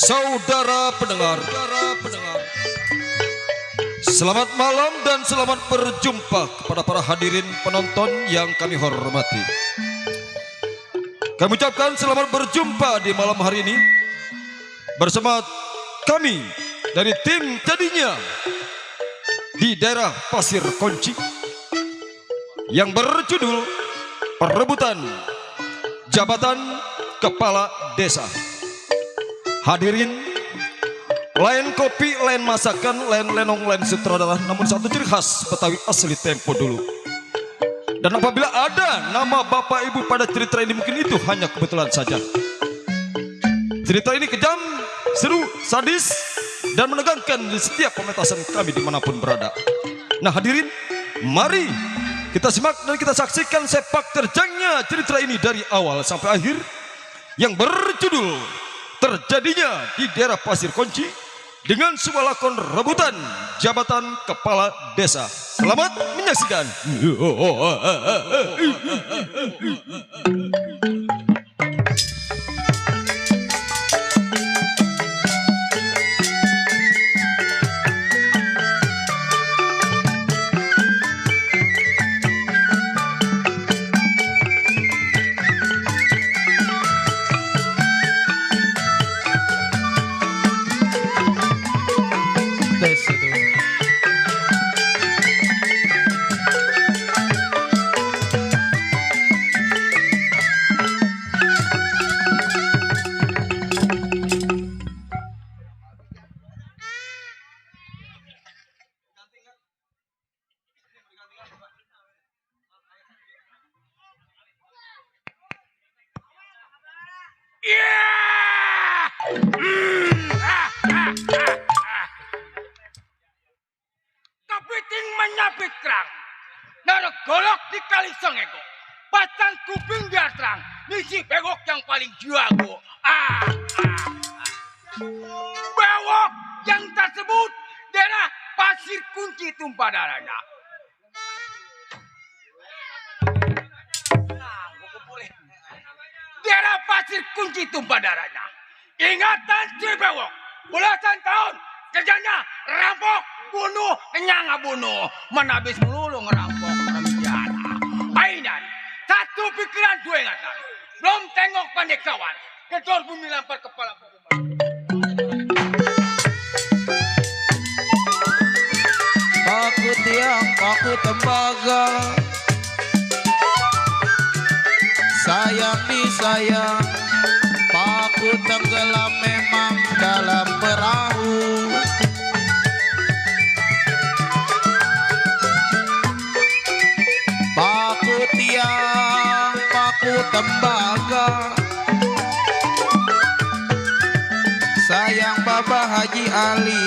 Saudara pendengar, selamat malam dan selamat berjumpa kepada para hadirin penonton yang kami hormati. Kami ucapkan selamat berjumpa di malam hari ini bersama kami dari tim Jadinya di daerah Pasir Kunci yang berjudul Perebutan Jabatan Kepala Desa. Hadirin, lain kopi, lain masakan, lain lenong, lain sutradara, namun satu ciri khas Betawi asli tempo dulu. Dan apabila ada nama bapak ibu pada cerita ini, mungkin itu hanya kebetulan saja. Cerita ini kejam, seru, sadis, dan menegangkan di setiap pementasan kami dimanapun berada. Nah hadirin, mari kita simak dan kita saksikan sepak terjangnya cerita ini dari awal sampai akhir yang berjudul Terjadinya di daerah Pasir Kunci dengan sebuah lakon rebutan jabatan kepala desa. Selamat menyaksikan. Kepiting menyabit kerang, nara golok di kali sengego, batang kuping biar terang, nisi begok yang paling jago. Bewok yang tersebut daerah Pasir Kunci tumpah darahnya. Daerah Pasir Kunci tumpah darahnya. Ingatan si bewok, belasan tahun kerjanya rampok, bunuh, nyanga bunuh, menabis melulu ngerampok remjana. Ainan, satu pikiran dua ingatan, belum tengok pandai kawan, kedor bumi lampar kepala. Paku tiang, paku tembaga, sayang disayang, paku tenggelam memang dalam perahu. Paku tiang, paku tembaga, sayang Bapak Haji Ali,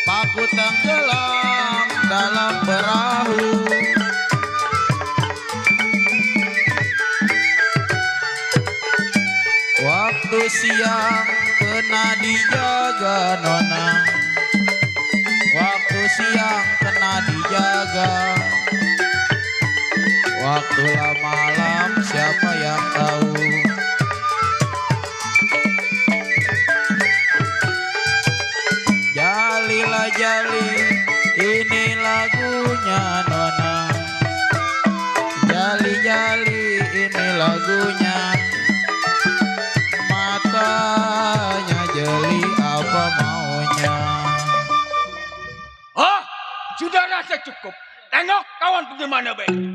paku tenggelam dalam perahu. Waktu siang kena dijaga nona, waktu siang kena dijaga, waktu malam siapa yang tahu. Jalilah jali, ini lagunya nona, jali jali ini lagunya. Matanya jeli apa maunya. Oh, sudah rasa cukup. Tengok kawan bagaimana baik.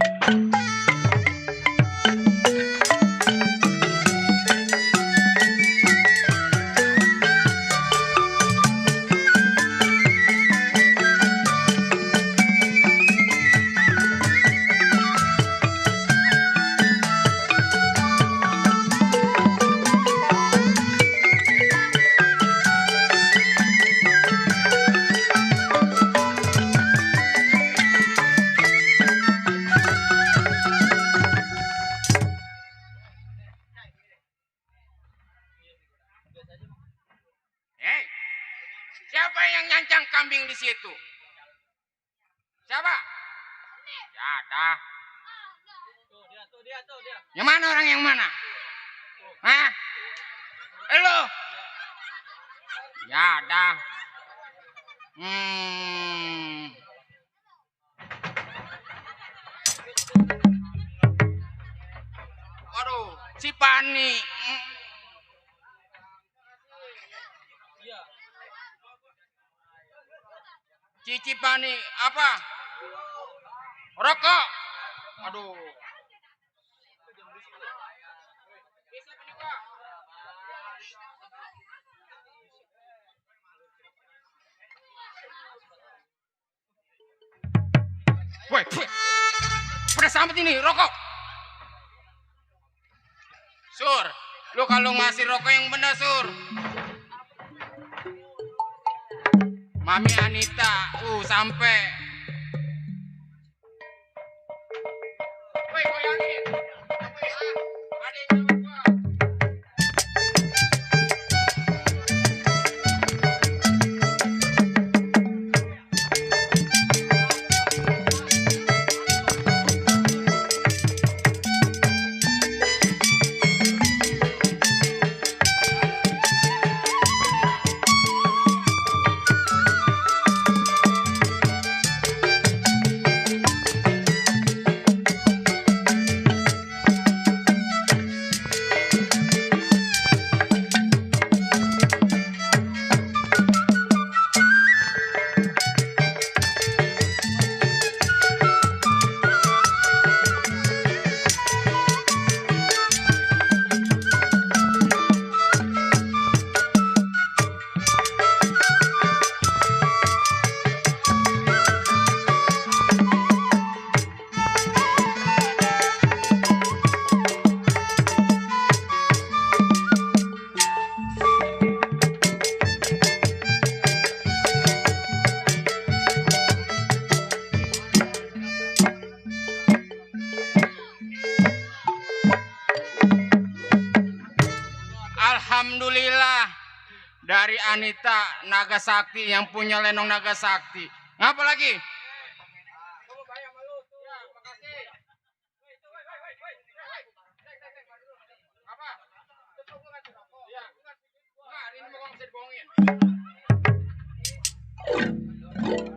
Siapa yang nyancang kambing di situ? Siapa? Ya ada. Yang mana orang yang mana? Hah? Elo. Ya dah. Waduh, si Pani. Cici Pani apa? Rokok. Aduh. Woi, pedas amat ini rokok. Sur, lu kalau ngasih rokok yang benar, Sur. Mami Anita, sampai. Woi, goyangin. Ada yang jawab gua. Alhamdulillah dari Anita Nagasakti yang punya lenong Nagasakti. Ngapa lagi?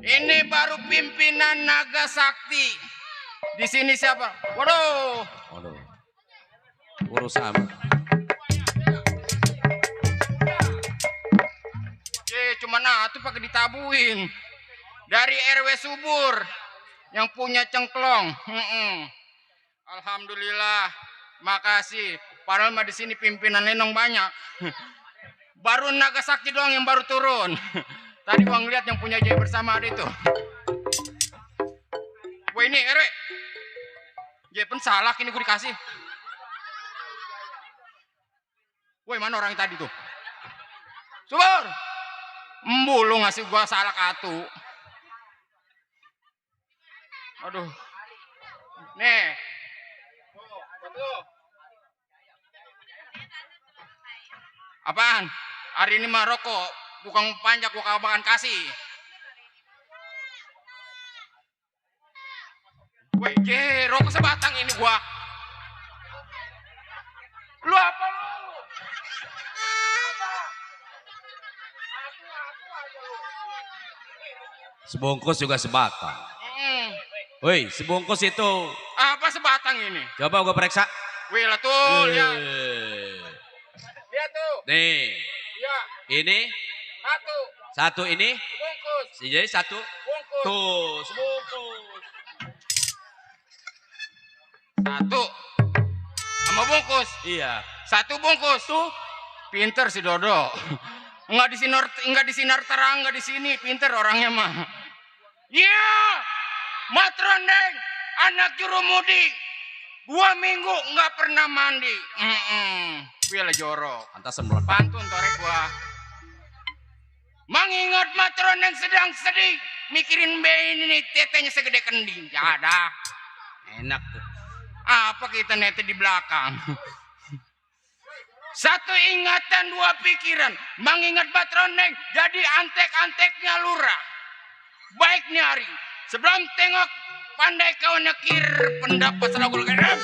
Ini baru pimpinan Nagasakti. Di sini siapa? Waduh. Urusan. Cuman tuh pakai ditabuin dari RW Subur yang punya cengklong. Alhamdulillah, makasih. Padahal mah di sini pimpinan lenong banyak. Baru Nagasakti doang yang baru turun. Tadi gua ngeliat yang punya Jaya Bersama ada itu. Wah ini RW. Jaya pensalak ini gua dikasih. Woi mana orang yang tadi tuh? Subur. Lu ngasih gua salak atu. Aduh. Nih. Tuh. Apaan? Hari ini mah rokok, bukan panjak gua kabakan kasih. Woi, rokok sebatang ini gua. Lu apa lu? Sebungkus juga sebatang. Woi, sebungkus itu. Apa sebatang ini? Coba gua periksa. Wih lah tuh, lihat. Lihat tuh. Nih. Iya. Ini. Satu ini. Bungkus. Jadi satu. Bungkus. Tuh, sebungkus. Satu. Sama bungkus. Iya. Satu bungkus. Tuh. Pinter si Dodo. Enggak di sinar terang, enggak di sini. Pinter orangnya mah. Iya. Matrondeng, anak jurumudi. 2 minggu enggak pernah mandi. Wila jorok. Pantasan bulan. Pantun torek gua. Mengingat Matrondeng sedang sedih. Mikirin bayi ini tetenya segede kending. Ya ada. Enak tuh. Apa kita nete di belakang? Satu ingatan, 2 pikiran. Mengingat Matrondeng jadi antek-anteknya lurah. Baik nih hari. Sebelum tengok pandai kau nekir pendapat selagul gedem.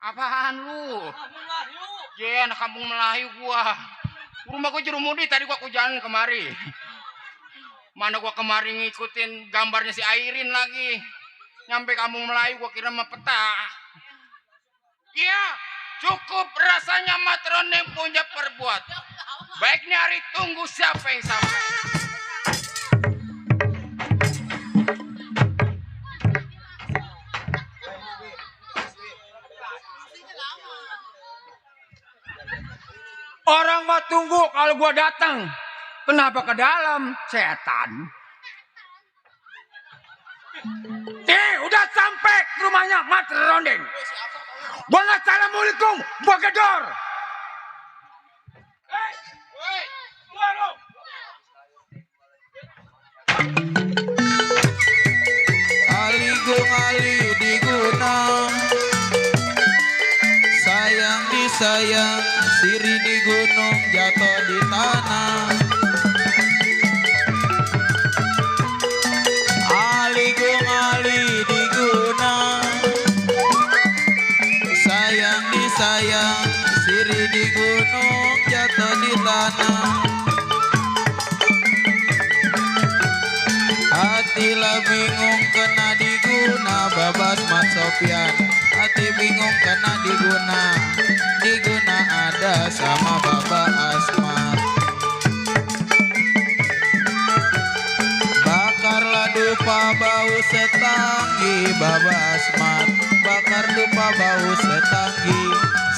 Apaan lu? Jen, kampung Melayu gua. Rumah gua Jurumudi, tadi gua jalan kemari. Mana gua kemari ngikutin gambarnya si Airin lagi. Nyampe kampung Melayu gua kira mah peta. Iya, cukup rasanya Matrone punya perbuat. Baiknya hari tunggu siapa yang sampai. Orang mah tunggu kalau gua datang. Kenapa ke dalam, setan? Udah sampai ke rumahnya Mat Rondeng. Assalamualaikum, gua gedor. Ali gung ali digunang, sayang disayang, siri di gunung jatuh di tanah. Ali gung ali digunang, sayang disayang, siri di gunung jatuh di tanah. Hatilah bingung kena diguna babas Mat Sofyan. Hati bingung kena diguna ada sama Baba Asmat. Bakarlah dupa bau setanggi Baba Asmat. Bakar dupa bau setanggi,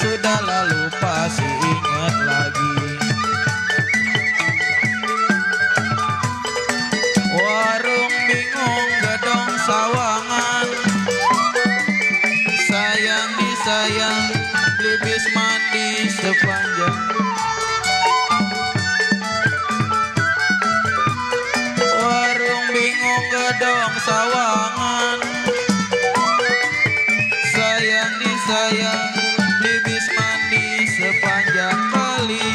sudahlah lupa si ingat lagi. Warung bingung gedong sawangan, sayang disayang, beli bis mandi sepanjang. Warung bingung gedong sawangan, sayang disayang, beli bis mandi sepanjang kali.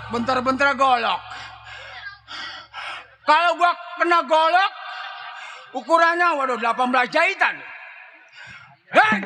Bentar-bentar golok. Kalau gua kena golok, ukurannya waduh 18 jahitan. Hei!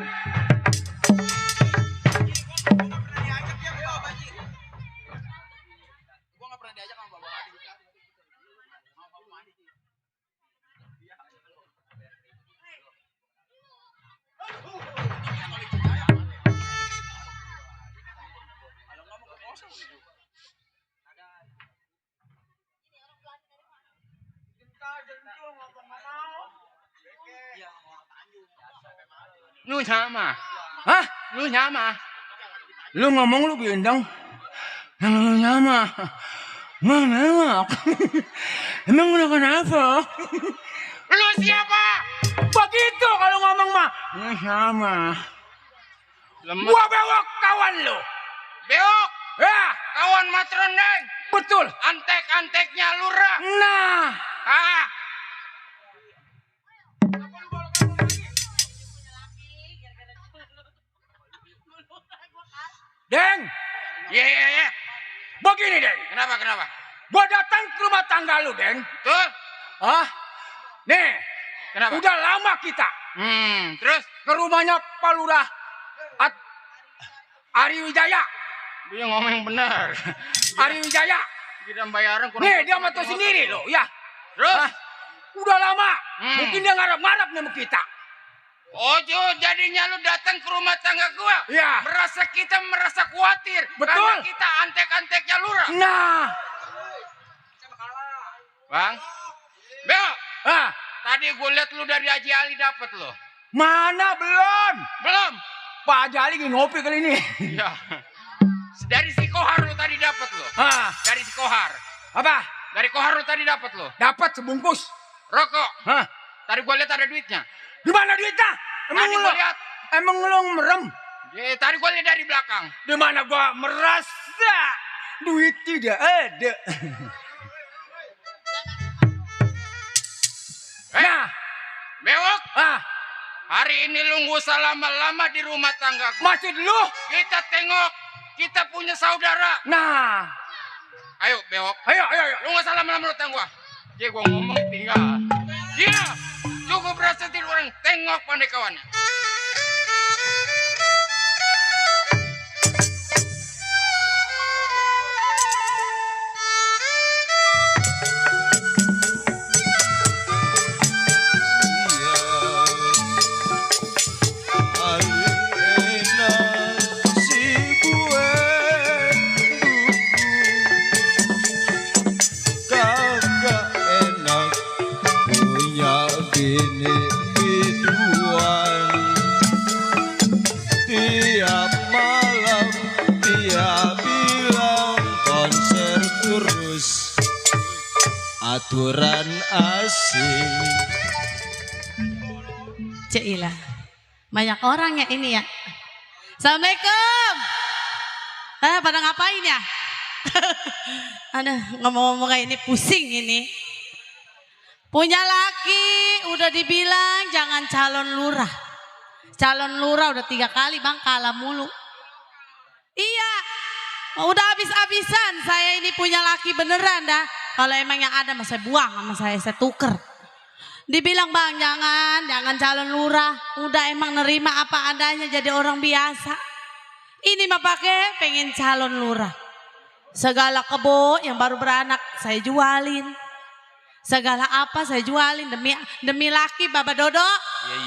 Lu sama? Hah? Lu sama? Lu ngomong lu gendong? Lu sama? Mana? Emang lu kenapa? Lu siapa? Begitu kalau ngomong mah. Lu sama? Gua bewok kawan lu. Bewok? Ya. Kawan Mat Rondeng. Betul. Antek-anteknya lurah. Nah. Ah. Deng. Iya. Begini, Deng. Kenapa? Gua datang ke rumah tangga lu, Deng. Betul. Hah? Nih. Kenapa? Udah lama kita. Terus? Ke rumahnya Pak Lurah. Ari Wijaya. Dia ngomong benar. Ari Wijaya. Kita bayaran kurang. Nih, dia mah tahu sendiri loh, ya. Terus? Hah? Udah lama. Mungkin dia ngarep-ngarep nih sama kita. Ojo, jadinya lu datang ke rumah tangga gua. Iya. Kita merasa khawatir. Betul. Karena kita antek-anteknya lurah. Nah. Bang. Bel. Tadi gua lihat lu dari Haji Ali dapet lo. Mana belum? Belum. Pak Haji Ali lagi ngopi kali ini. Ya. Dari si Kohar lu tadi dapat lo. Hah, Dari si Kohar. apa? Dari Kohar lu tadi dapat lo. Dapat sebungkus. Rokok. Hah, Tadi gua lihat ada duitnya. di mana duitnya? Emang Tadi lo, gua lihat. emang lo merem? Tadi gua lihat dari belakang. Di mana gua merasa duit tidak ada. Nah, Bewok, ah, hari ini lu nggak usah lama-lama di rumah tangga gua. maksud lu? Kita tengok, kita punya saudara. Nah, Ayo, Bewok. ayo, ayo, ayo. Lu nggak usah lama-lama lu tengok gua. Dia gua ngomong tinggal. Dia cukup berasa tidur orang tengok pandai kawannya. Tiap malam dia bilang konser terus, aturan asing. Cailah, banyak orang ya ini ya. Assalamualaikum. Pada ngapain ya? Aduh, ngomong-ngomong kayak ini pusing ini. Punya laki udah dibilang jangan calon lurah. Calon lurah udah 3 kali bang kalah mulu. Iya, udah habis-habisan. Saya ini punya laki beneran dah. Kalau emang yang ada saya buang sama saya tuker. Dibilang bang jangan calon lurah. Udah emang nerima apa adanya jadi orang biasa. Ini mah pakai pengen calon lurah. Segala kebo yang baru beranak saya jualin. Segala apa saya jualin demi laki Bapak Dodo.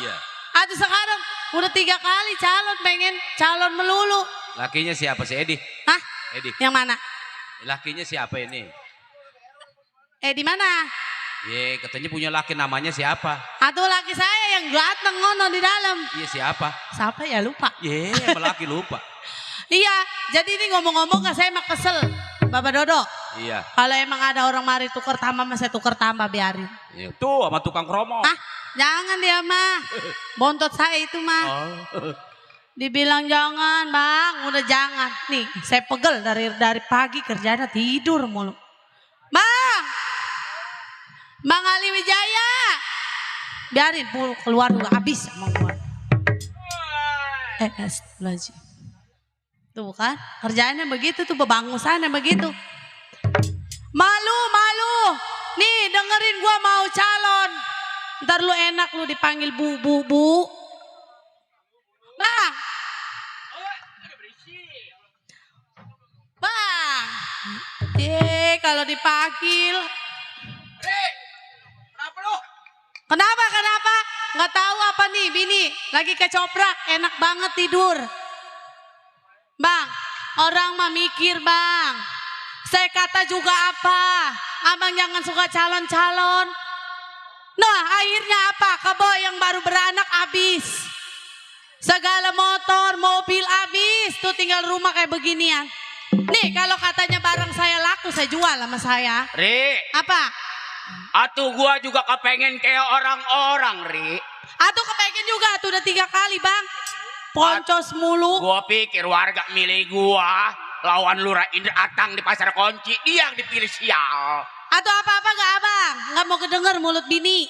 Iya. Aduh sekarang udah 3 kali calon pengen calon melulu. Lakinya siapa si Edi? Hah? Edi. Yang mana? Lakinya siapa ini? Di mana? Ye, katanya punya laki namanya siapa? Aduh laki saya yang ganteng ngono di dalam. Iya siapa? Siapa ya lupa. Ye, laki lupa. Iya, jadi ini ngomong-ngomong saya mah kesel. Bapak Dodo. Iya. Kalau emang ada orang mari tuker tambah saya tuker tambah biarin. Iya. Tuh sama tukang kromo. Hah? Jangan dia mah. Bontot saya itu mah. Oh. Dibilang jangan bang, udah jangan. Nih saya pegel dari pagi kerjanya tidur mulu. Bang! Bang Ali Wijaya. Biarin keluar dulu habis sama gua. Astagfirullahaladzim. Tuh kan kerjaannya begitu tuh bebangusannya begitu. Malu. Nih dengerin gua mau calon. Ntar lu enak lu dipanggil bu. Bang. Bang. Kalau dipanggil. Kenapa lu? Kenapa? Nggak tahu apa nih bini. Lagi kecoprak enak banget tidur. Bang, orang mah mikir bang. Saya kata juga apa? Abang jangan suka calon-calon. Nah akhirnya apa? Kebo yang baru beranak habis. Segala motor, mobil habis. Tuh tinggal rumah kayak beginian. Nih kalau katanya barang saya laku saya jual sama saya. Ri, Apa? atuh gua juga kepengen kayak orang-orang, Ri. Atau kepengen juga tuh udah 3 kali bang. Poncos mulu. Gua pikir warga milih gua lawan Lurah Indra Atang di Pasar Kunci, dia yang dipilih sial. Atau apa-apa gak abang? Gak mau kedenger mulut bini.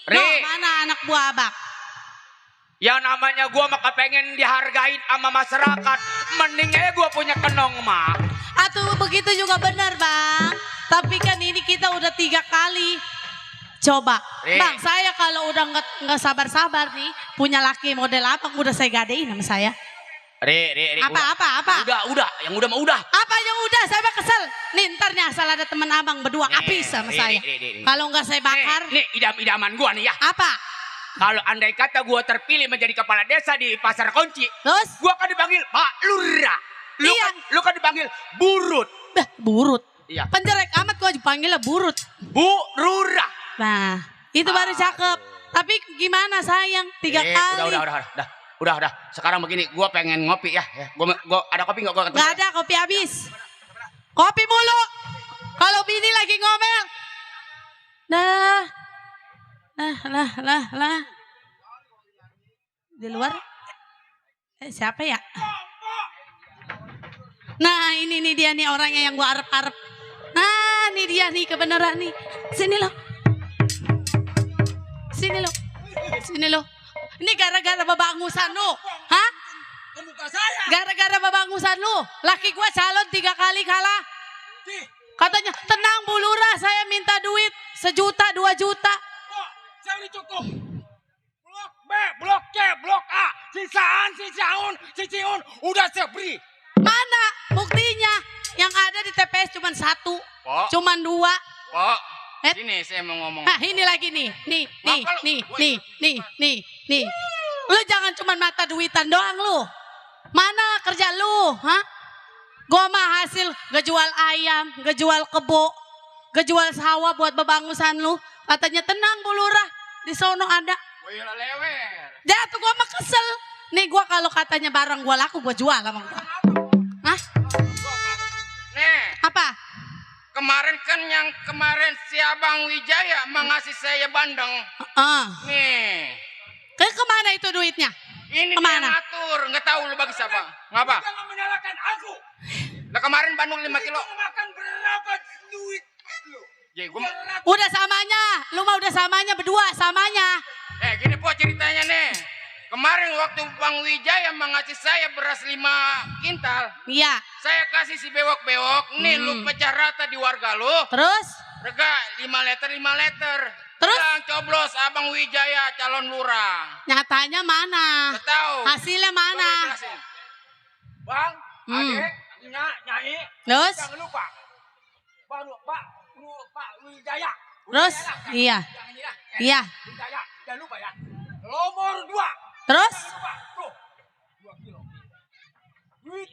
Ri. Loh, mana anak buah abang? Yang namanya gua mah kepengen dihargain sama masyarakat. Mending aja gua punya kenong mah. Atau begitu juga benar bang. Tapi kan ini kita udah 3 kali. Coba. Ri. Bang saya kalau udah nggak sabar-sabar nih. Punya laki model apa udah saya gadein sama saya. Ri. Apa? Udah. Yang udah mah udah. Apa yang udah saya mah kesel. Nih ntar nih asal ada teman abang berdua habis sama Ri, saya. Ri. Kalau nggak saya bakar. Nih idam-idaman gua nih ya. Apa? Kalau andai kata gua terpilih menjadi kepala desa di Pasar Kunci, Terus? gua kan dipanggil Pak Lurah. Iya. Lu kan dipanggil Burut. Bah, burut. Iya. Penjelek amat gua panggilnya burut. Bu Rurah. Nah, itu baru cakep. Tapi gimana sayang? 3 kali. Udah. udah. Sekarang begini, gua pengen ngopi ya. Gua ada kopi nggak? Gua Nggak ada, kopi habis. Kopi mulu. Kalau bini lagi ngomel. Lah. Di luar. Siapa ya? Nah, ini nih dia nih orangnya yang gua arep-arep. Nah, ini dia nih kebenaran nih. Sini loh. Ini gara-gara babangusan lu. Hah? Gara-gara babangusan lu. Laki gua calon 3 kali kalah. Katanya, tenang Bu Lurah, saya minta duit 1 juta, 2 juta. Saya ini cukup. Blok B, blok C, blok A. Si Ciun udah saya beri. Mana buktinya? Yang ada di TPS cuma 1. Pok. Cuma 2. Pok, Eh? sini saya mau ngomong. Nah, ini lagi nih. Nih. Lu jangan cuma mata duitan doang lu. Mana kerja lu? Hah? Gua mah hasil ngejual ayam, ngejual kebo, ngejual sawah buat babangusan lu. Katanya tenang Bu Lurah, di sono ada. Wih lewer. Jatuh gua mah kesel. Nih gua kalau katanya barang gua laku gua jual sama gua. Hah? Nih, Apa? kemarin si Abang Wijaya mengasih saya bandeng. Nih, Kemana itu duitnya? ini Kemana? dia ngatur, nggak tahu lu bagi siapa. Ngapa? Jangan menyalahkan aku. Lah kemarin bandung 5 kilo. Itu makan berapa duit lu? Ya, gua Udah samanya. Lu mah udah samanya berdua samanya. gini po ceritanya nih. Kemarin waktu Bang Wijaya mengasih saya beras 5 kintal. Iya. Saya kasih si bewok-bewok. Nih lu pecah rata di warga lu. Terus? Rega 5 liter. Terus? Yang coblos Abang Wijaya calon lurah. Nyatanya mana? Nggak tahu. Hasilnya mana? Boleh jelasin? Bang, Hmm. Adek, Nyai, Terus? jangan lupa. Pak Wijaya. Terus? Iya. Jangan ya. Iya. Wijaya, jangan lupa ya. Nomor 2. Terus? Jangan lupa. Tuh. 2 kilo. Duit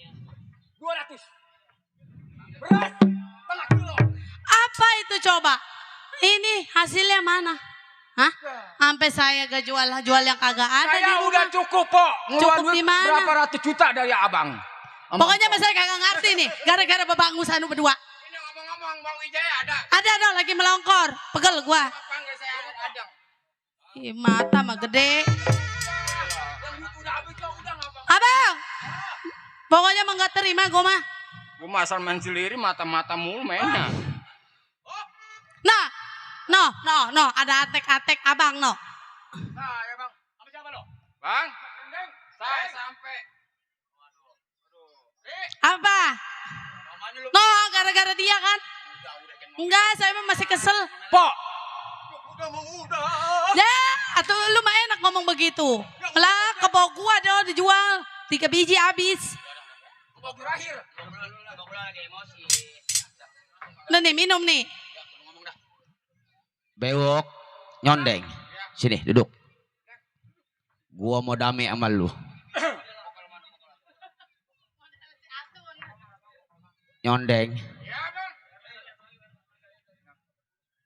200. Beras 1/2 kilo. Apa itu coba? Ini hasilnya mana? Hah? Sampai saya gak jual yang kagak ada di Saya rumah. udah cukup, Pok. Ngeluar Cukup duit di mana? berapa ratus juta dari Abang. Pokoknya saya kagak ngerti nih. Gara-gara babangusan lu berdua. Ini ngomong-ngomong Bang Wijaya ada. Ada dong lagi melongkor. Pegel gua. Panggil saya ada. Ih, mata mah gede. Yang duit udah habis kau udah ngapa? Abang. Pokoknya mah gak terima gua mah. Gua mah asal main sendiri mata-mata mulu mainnya. No, ada atek-atek abang no. Nah, ya Bang. Sama siapa lo? Bang, Neng. saya sampai. Apa? No, gara-gara dia kan? Enggak, saya mah masih kesel. Pok. Ya, atau lu mah enak ngomong begitu. Lah, kebo gua dong dijual. 3 biji habis. Terakhir. Udah nih, minum nih. Bewok, nyondeng. Sini, duduk. Gua mau damai sama lu. Nyondeng.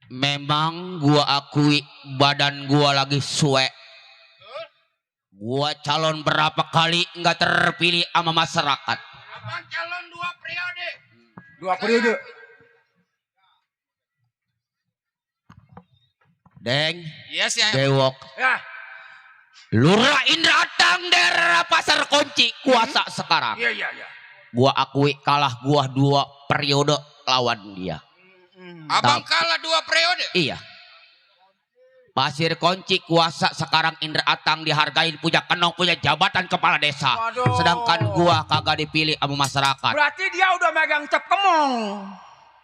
Memang gua akui badan gua lagi suwe. Gua calon berapa kali nggak terpilih sama masyarakat. Abang calon 2 periode. 2 periode. Deng, Iya sih. Bewok. Ya. Lurah Indra Atang daerah Pasar Kunci kuasa sekarang. Iya. Gua akui kalah gua 2 periode lawan dia. Abang Tapi- kalah 2 periode. Iya. Pasir Kunci kuasa sekarang Indra Atang dihargain punya kenong punya jabatan kepala desa. Waduh. Sedangkan gua kagak dipilih sama masyarakat. Berarti dia udah megang cap kemong.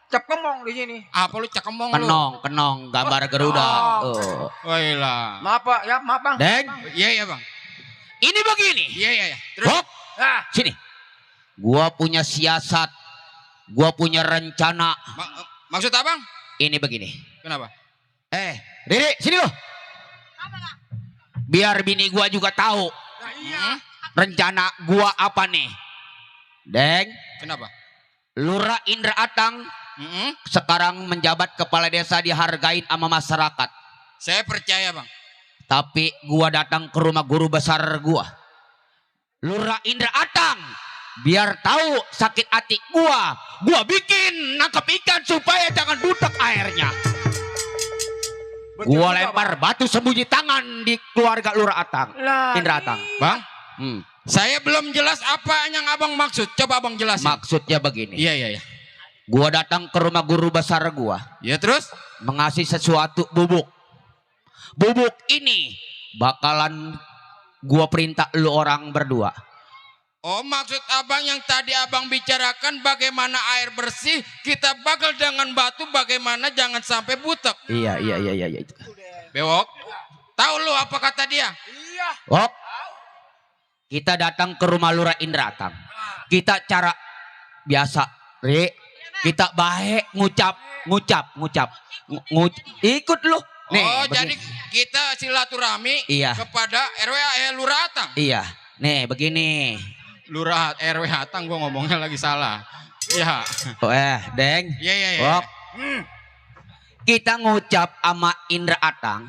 Cap kemong di sini. Apa lu cekemong lu? Kenong gambar Garuda. Oh. Wailah. Maaf Pak, ya maaf Bang. Deng, Iya Bang. ini begini. Iya. Terus Hop, Ah, sini. Gua punya siasat. Gua punya rencana. maksud Abang? Ini begini. Kenapa? Riri, sini lo. Biar bini gua juga tahu rencana gua apa nih. Deng, Kenapa? Lurah Indra Atang sekarang menjabat kepala desa dihargain sama masyarakat. Saya percaya Bang. Tapi gua datang ke rumah guru besar gua. Lurah Indra Atang, biar tahu sakit hati gua bikin nangkep ikan supaya jangan butek airnya. Gua lempar batu sembunyi tangan di keluarga Lurah Atang, Indra Atang. Bang, Hmm. saya belum jelas apa yang abang maksud. Coba abang jelasin. Maksudnya begini. Iya. Gua datang ke rumah guru besar gua, Ya terus? mengasih sesuatu bubuk. Bubuk ini bakalan gua perintah lu orang berdua. Oh, maksud abang yang tadi abang bicarakan bagaimana air bersih, kita bakal dengan batu bagaimana jangan sampai butek. Iya itu. Bewok, tahu lu apa kata dia? Oh, kita datang ke rumah Lurah Indra Atang. Kita cara biasa, Ri. Kita baik ngucap. Ikut lu. Nih, Oh, begini. jadi kita silaturahmi Iya. kepada Lurah Atang. Iya. Nih, begini. Lurah RW Atang, gua ngomongnya lagi salah. Iya. Oh, Deng. Iya. Oh. Kita ngucap sama Indra Atang.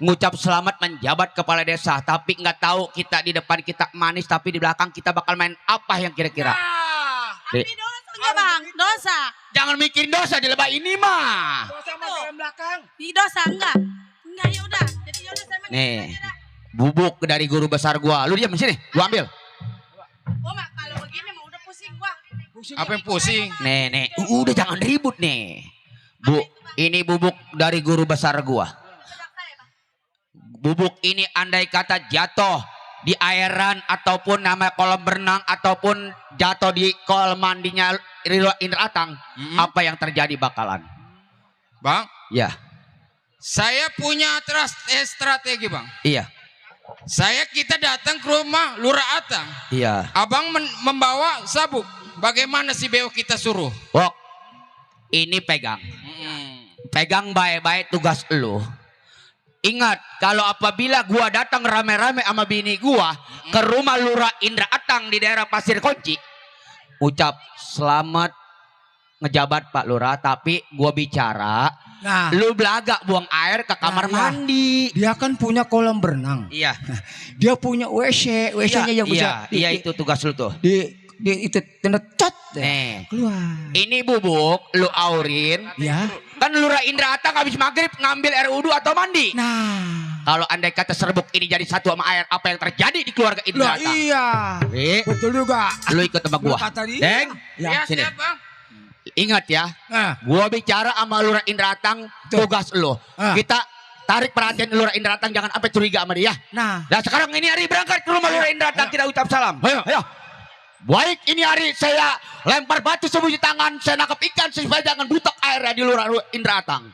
Ngucap selamat menjabat kepala desa, tapi nggak tahu kita di depan kita manis, tapi di belakang kita bakal main apa yang kira-kira. Tapi dosa enggak bang? Dosa. Jangan mikirin dosa di lebah ini mah. Di dosa enggak? Enggak ya udah. Jadi ya udah saya main Nih, aja dah. bubuk dari guru besar gua. Lu diam di sini, gua ambil. Gua mah kalau begini mah udah pusing gua. Apa yang pusing? Nih, udah jangan ribut nih. Bu, ini bubuk dari guru besar gua. Bubuk ini andai kata jatuh di airan ataupun nama kolam berenang ataupun jatuh di kolam mandinya Lurah Indra Atang, apa yang terjadi bakalan? Bang, Ya, saya punya strategi, Bang. iya, Kita datang ke rumah Lurah Atang. iya. Abang membawa sabuk. Bagaimana si Beo kita suruh? Wok, ini pegang. Pegang baik-baik tugas lu. Ingat, kalau apabila gua datang rame-rame sama bini gua ke rumah Lurah Indra Atang di daerah Pasir Konci, ucap selamat ngejabat Pak Lurah, tapi gua bicara, Nah, lu belaga buang air ke kamar Nah, mandi. dia kan punya kolam berenang. Iya, Dia punya WC, WC-nya yang bisa iya itu tugas lu tuh. itu tanda cat deh. Nih, Keluar. ini bubuk lu aurin. Ya. Kan Lurah Indra Atang habis maghrib ngambil air wudhu atau mandi. Nah. Kalau andai kata serbuk ini jadi satu sama air, apa yang terjadi di keluarga Indra Lah Atang? iya. Ri, Betul juga. lu ikut sama gua. Kata dia. Deng, Ya. sini. siap, Bang. Ingat ya, Nah, gua bicara sama Lurah Indra Atang, tugas lu. Ah. Kita tarik perhatian Lurah Indra Atang, jangan sampai curiga sama dia. nah. Nah sekarang ini hari berangkat ke rumah Lurah Indra Atang, kita ucap salam. Ayo. Baik, ini hari saya lempar batu sembunyi tangan, saya nangkap ikan supaya jangan butek airnya di Lurah Indra Atang.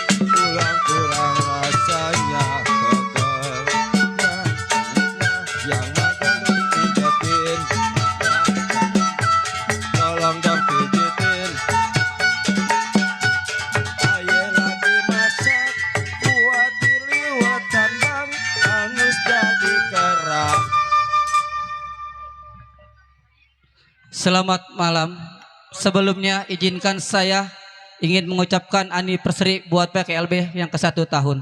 Kurang-kurang rasanya pegel. Yang magang pijetin, tolong dong pijetin. Aye lagi masak buat diliwat kandang, hangus jadi kerang. Selamat malam. Sebelumnya izinkan saya ingin mengucapkan anniversary buat PKLB yang ke-1 tahun.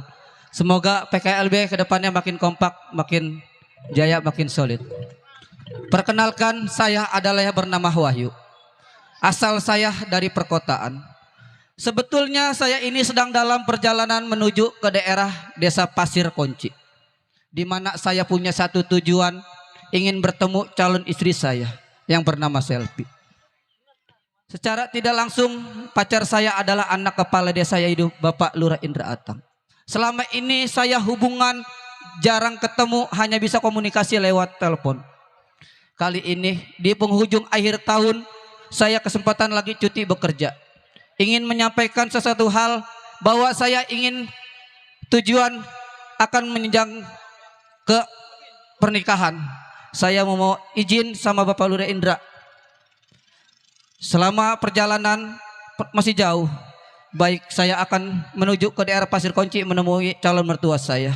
Semoga PKLB kedepannya makin kompak, makin jaya, makin solid. Perkenalkan, saya adalah yang bernama Wahyu. Asal saya dari perkotaan. Sebetulnya saya ini sedang dalam perjalanan menuju ke daerah desa Pasir Konci, di mana saya punya satu tujuan, ingin bertemu calon istri saya yang bernama Selvi. Secara tidak langsung pacar saya adalah anak kepala desa yaitu Bapak Lurah Indra Atang. Selama ini saya hubungan jarang ketemu, hanya bisa komunikasi lewat telepon. Kali ini di penghujung akhir tahun saya kesempatan lagi cuti bekerja. Ingin menyampaikan sesuatu hal bahwa saya ingin tujuan akan menjenjang ke pernikahan. saya mau izin sama Bapak Lurah Indra. Selama perjalanan masih jauh, baik saya akan menuju ke daerah Pasir Konci menemui calon mertua saya.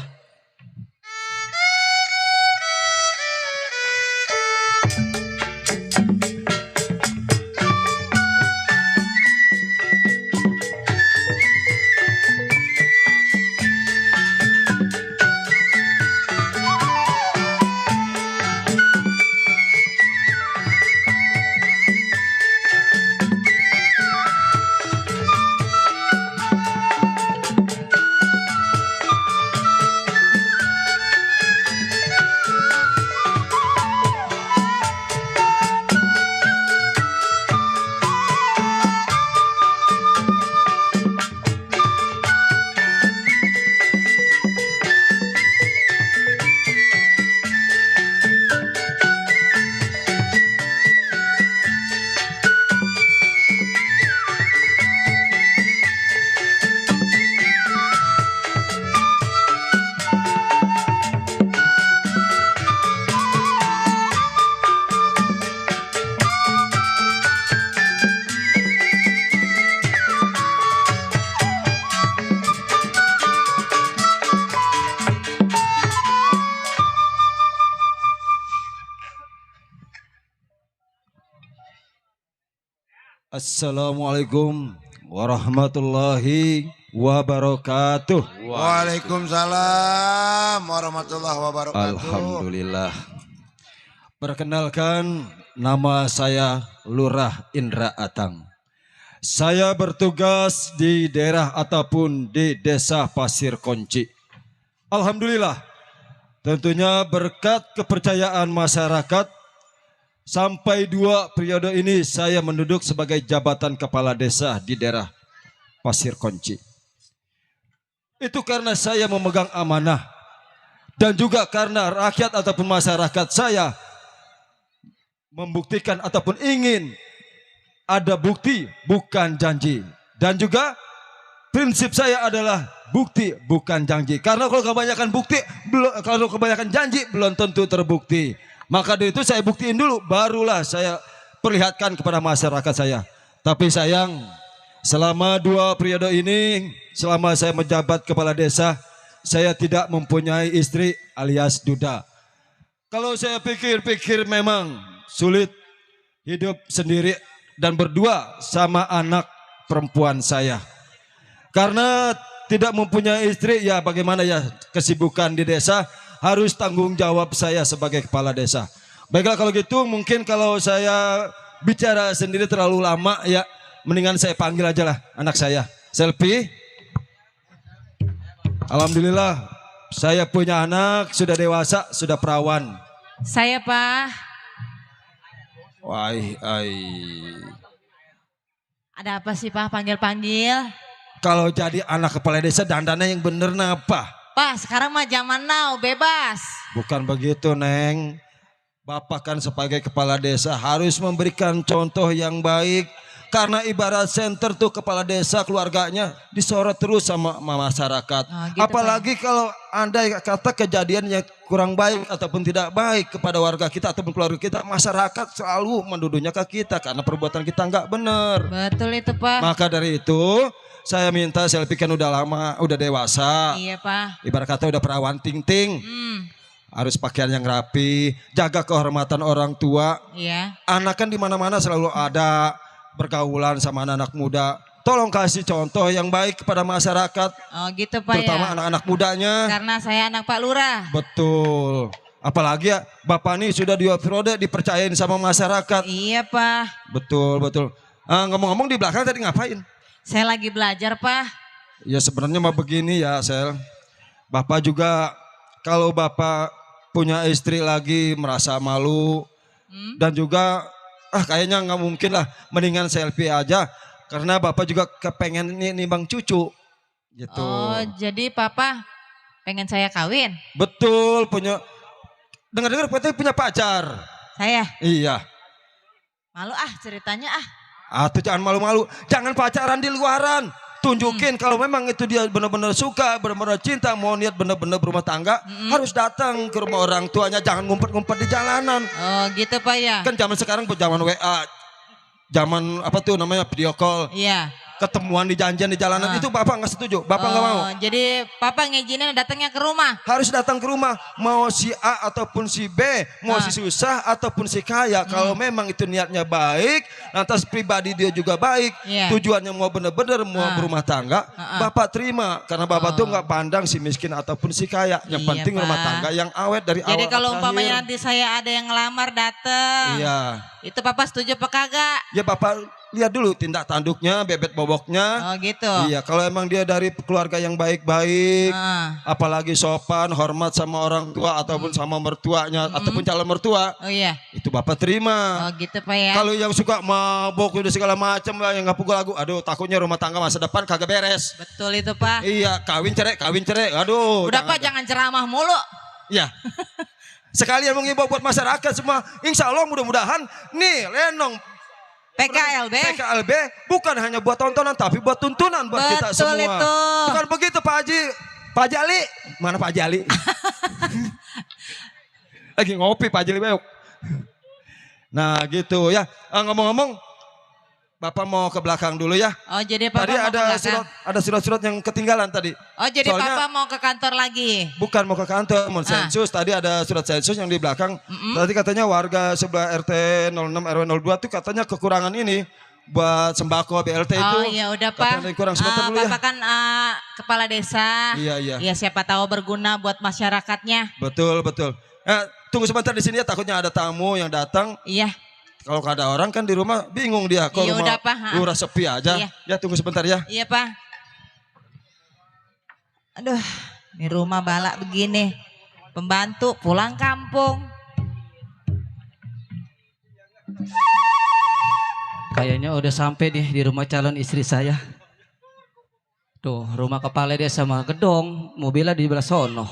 Assalamualaikum warahmatullahi wabarakatuh. Waalaikumsalam warahmatullahi wabarakatuh. Alhamdulillah. Perkenalkan, nama saya Lurah Indra Atang. Saya bertugas di daerah ataupun di desa Pasir Konci. Alhamdulillah, tentunya berkat kepercayaan masyarakat, sampai 2 periode ini saya menduduk sebagai jabatan kepala desa di daerah Pasir Konci. Itu karena saya memegang amanah dan juga karena rakyat ataupun masyarakat saya membuktikan ataupun ingin ada bukti bukan janji. Dan juga prinsip saya adalah bukti bukan janji. Karena kalau kebanyakan janji belum tentu terbukti. Maka dari itu saya buktiin dulu, barulah saya perlihatkan kepada masyarakat saya. Tapi sayang, selama 2 periode ini, selama saya menjabat kepala desa, saya tidak mempunyai istri alias duda. Kalau saya pikir-pikir memang sulit hidup sendiri dan berdua sama anak perempuan saya. Karena tidak mempunyai istri, ya bagaimana ya, kesibukan di desa harus tanggung jawab saya sebagai kepala desa. Baiklah kalau gitu, mungkin kalau saya bicara sendiri terlalu lama ya, mendingan saya panggil aja lah anak saya. Selfie. Alhamdulillah, saya punya anak, sudah dewasa, sudah perawan. Saya, Pak. Ada apa sih, Pak? Panggil-panggil. Kalau jadi anak kepala desa, dandannya yang bener apa? Pak, sekarang mah zaman now, bebas. Bukan begitu, Neng. Bapak kan sebagai kepala desa harus memberikan contoh yang baik. Karena ibarat senter tuh kepala desa, keluarganya disorot terus sama masyarakat. Gitu, apalagi kalau andai kata kejadian yang kurang baik ataupun tidak baik kepada warga kita ataupun keluarga kita, masyarakat selalu menduduhnya ke kita karena perbuatan kita nggak benar. Betul itu, Pak. Maka dari itu saya minta, Selfie kan udah lama, udah dewasa. Iya, Pak. Ibarat kata udah perawan ting-ting. Harus pakaian yang rapi, jaga kehormatan orang tua. Iya. Anak kan di mana-mana selalu ada, bergaulan sama anak-anak muda. Tolong kasih contoh yang baik kepada masyarakat. Oh gitu, Pak, terutama ya. anak-anak mudanya. Karena saya anak Pak Lurah. Betul. Apalagi ya, Bapak nih sudah 2 periode dipercayain sama masyarakat. Iya, Pak. Betul, betul. Ngomong-ngomong di belakang tadi ngapain? Saya lagi belajar, Pak. Ya sebenarnya mah begini ya, Sel. Bapak juga kalau Bapak punya istri lagi merasa malu. Dan juga kayaknya nggak mungkin lah, mendingan selfie aja. Karena Bapak juga kepengen nimbang cucu. Gitu. Oh, jadi Papa pengen saya kawin? Betul, punya. Dengar-dengar katanya punya pacar. Saya? Iya. Malu ceritanya Tuh jangan malu-malu. Jangan pacaran di luaran. tunjukin kalau memang itu dia benar-benar suka, benar-benar cinta, mau niat benar-benar berumah tangga, harus datang ke rumah orang tuanya, jangan ngumpet-ngumpet di jalanan. Oh gitu Pak ya. Kan zaman sekarang zaman WA, zaman apa tuh namanya video call, Iya. ketemuan di janjian di jalanan, itu bapak nggak setuju, bapak nggak mau. Jadi Papa ngizinin datangnya ke rumah. Harus datang ke rumah, mau si A ataupun si B, mau si susah ataupun si kaya. Kalau memang itu niatnya baik, lantas pribadi dia juga baik, Iya. tujuannya mau benar-benar mau berumah tangga, bapak terima. Karena bapak tuh nggak pandang si miskin ataupun si kaya. Yang Iya, penting rumah Pak. tangga yang awet dari awal Jadi kalau sampai umpamanya akhir. nanti saya ada yang ngelamar dateng, Iya, itu Papa setuju apa kagak? ya bapak lihat dulu tindak tanduknya, bebet boboknya. Oh gitu. Iya, kalau emang dia dari keluarga yang baik-baik, Ah. apalagi sopan, hormat sama orang tua ataupun sama mertuanya ataupun calon mertua, Oh iya. itu bapak terima. Oh gitu Pak ya. Kalau yang suka mabok udah segala macam lah, yang nggak pukul lagu, aduh takutnya rumah tangga masa depan kagak beres. Betul itu Pak. Iya, kawin cerai, aduh. Udah Pak jangan ceramah mulu. Iya. Sekalian mengimbau buat masyarakat semua, insya Allah mudah-mudahan nih Lenong PKLB. PKLB bukan hanya buat tontonan tapi buat tuntunan buat kita Betul semua. itu. Bukan begitu Pak Haji. Pak Jali, mana Pak Jali? Lagi ngopi Pak Jali beok. Nah gitu ya. Ngomong-ngomong, Bapak mau ke belakang dulu ya. Oh jadi Papa Tadi mau ke belakang. ada surat-surat yang ketinggalan tadi. Oh jadi Soalnya- Papa mau ke kantor lagi. Bukan mau ke kantor, mau sensus. Tadi ada surat sensus yang di belakang. Tadi katanya warga sebelah RT 06 RW 02 tuh katanya kekurangan ini buat sembako BLT itu. Oh iya udah Pak. Katanya kurang sebentar dulu ya. Bapak kan kepala desa. Iya, iya. Ya siapa tahu berguna buat masyarakatnya. Betul. Tunggu sebentar di sini ya, takutnya ada tamu yang datang. Iya. Kalau ada orang kan di rumah bingung dia. Kalau Iya, rumah udah, Pak. lurah sepi aja. Iya. Ya tunggu sebentar ya. Iya Pak. Aduh, ini rumah balak begini. Pembantu pulang kampung. Kayaknya udah sampai nih di rumah calon istri saya. Tuh, rumah kepala desa sama gedong, mobilnya di belah sono.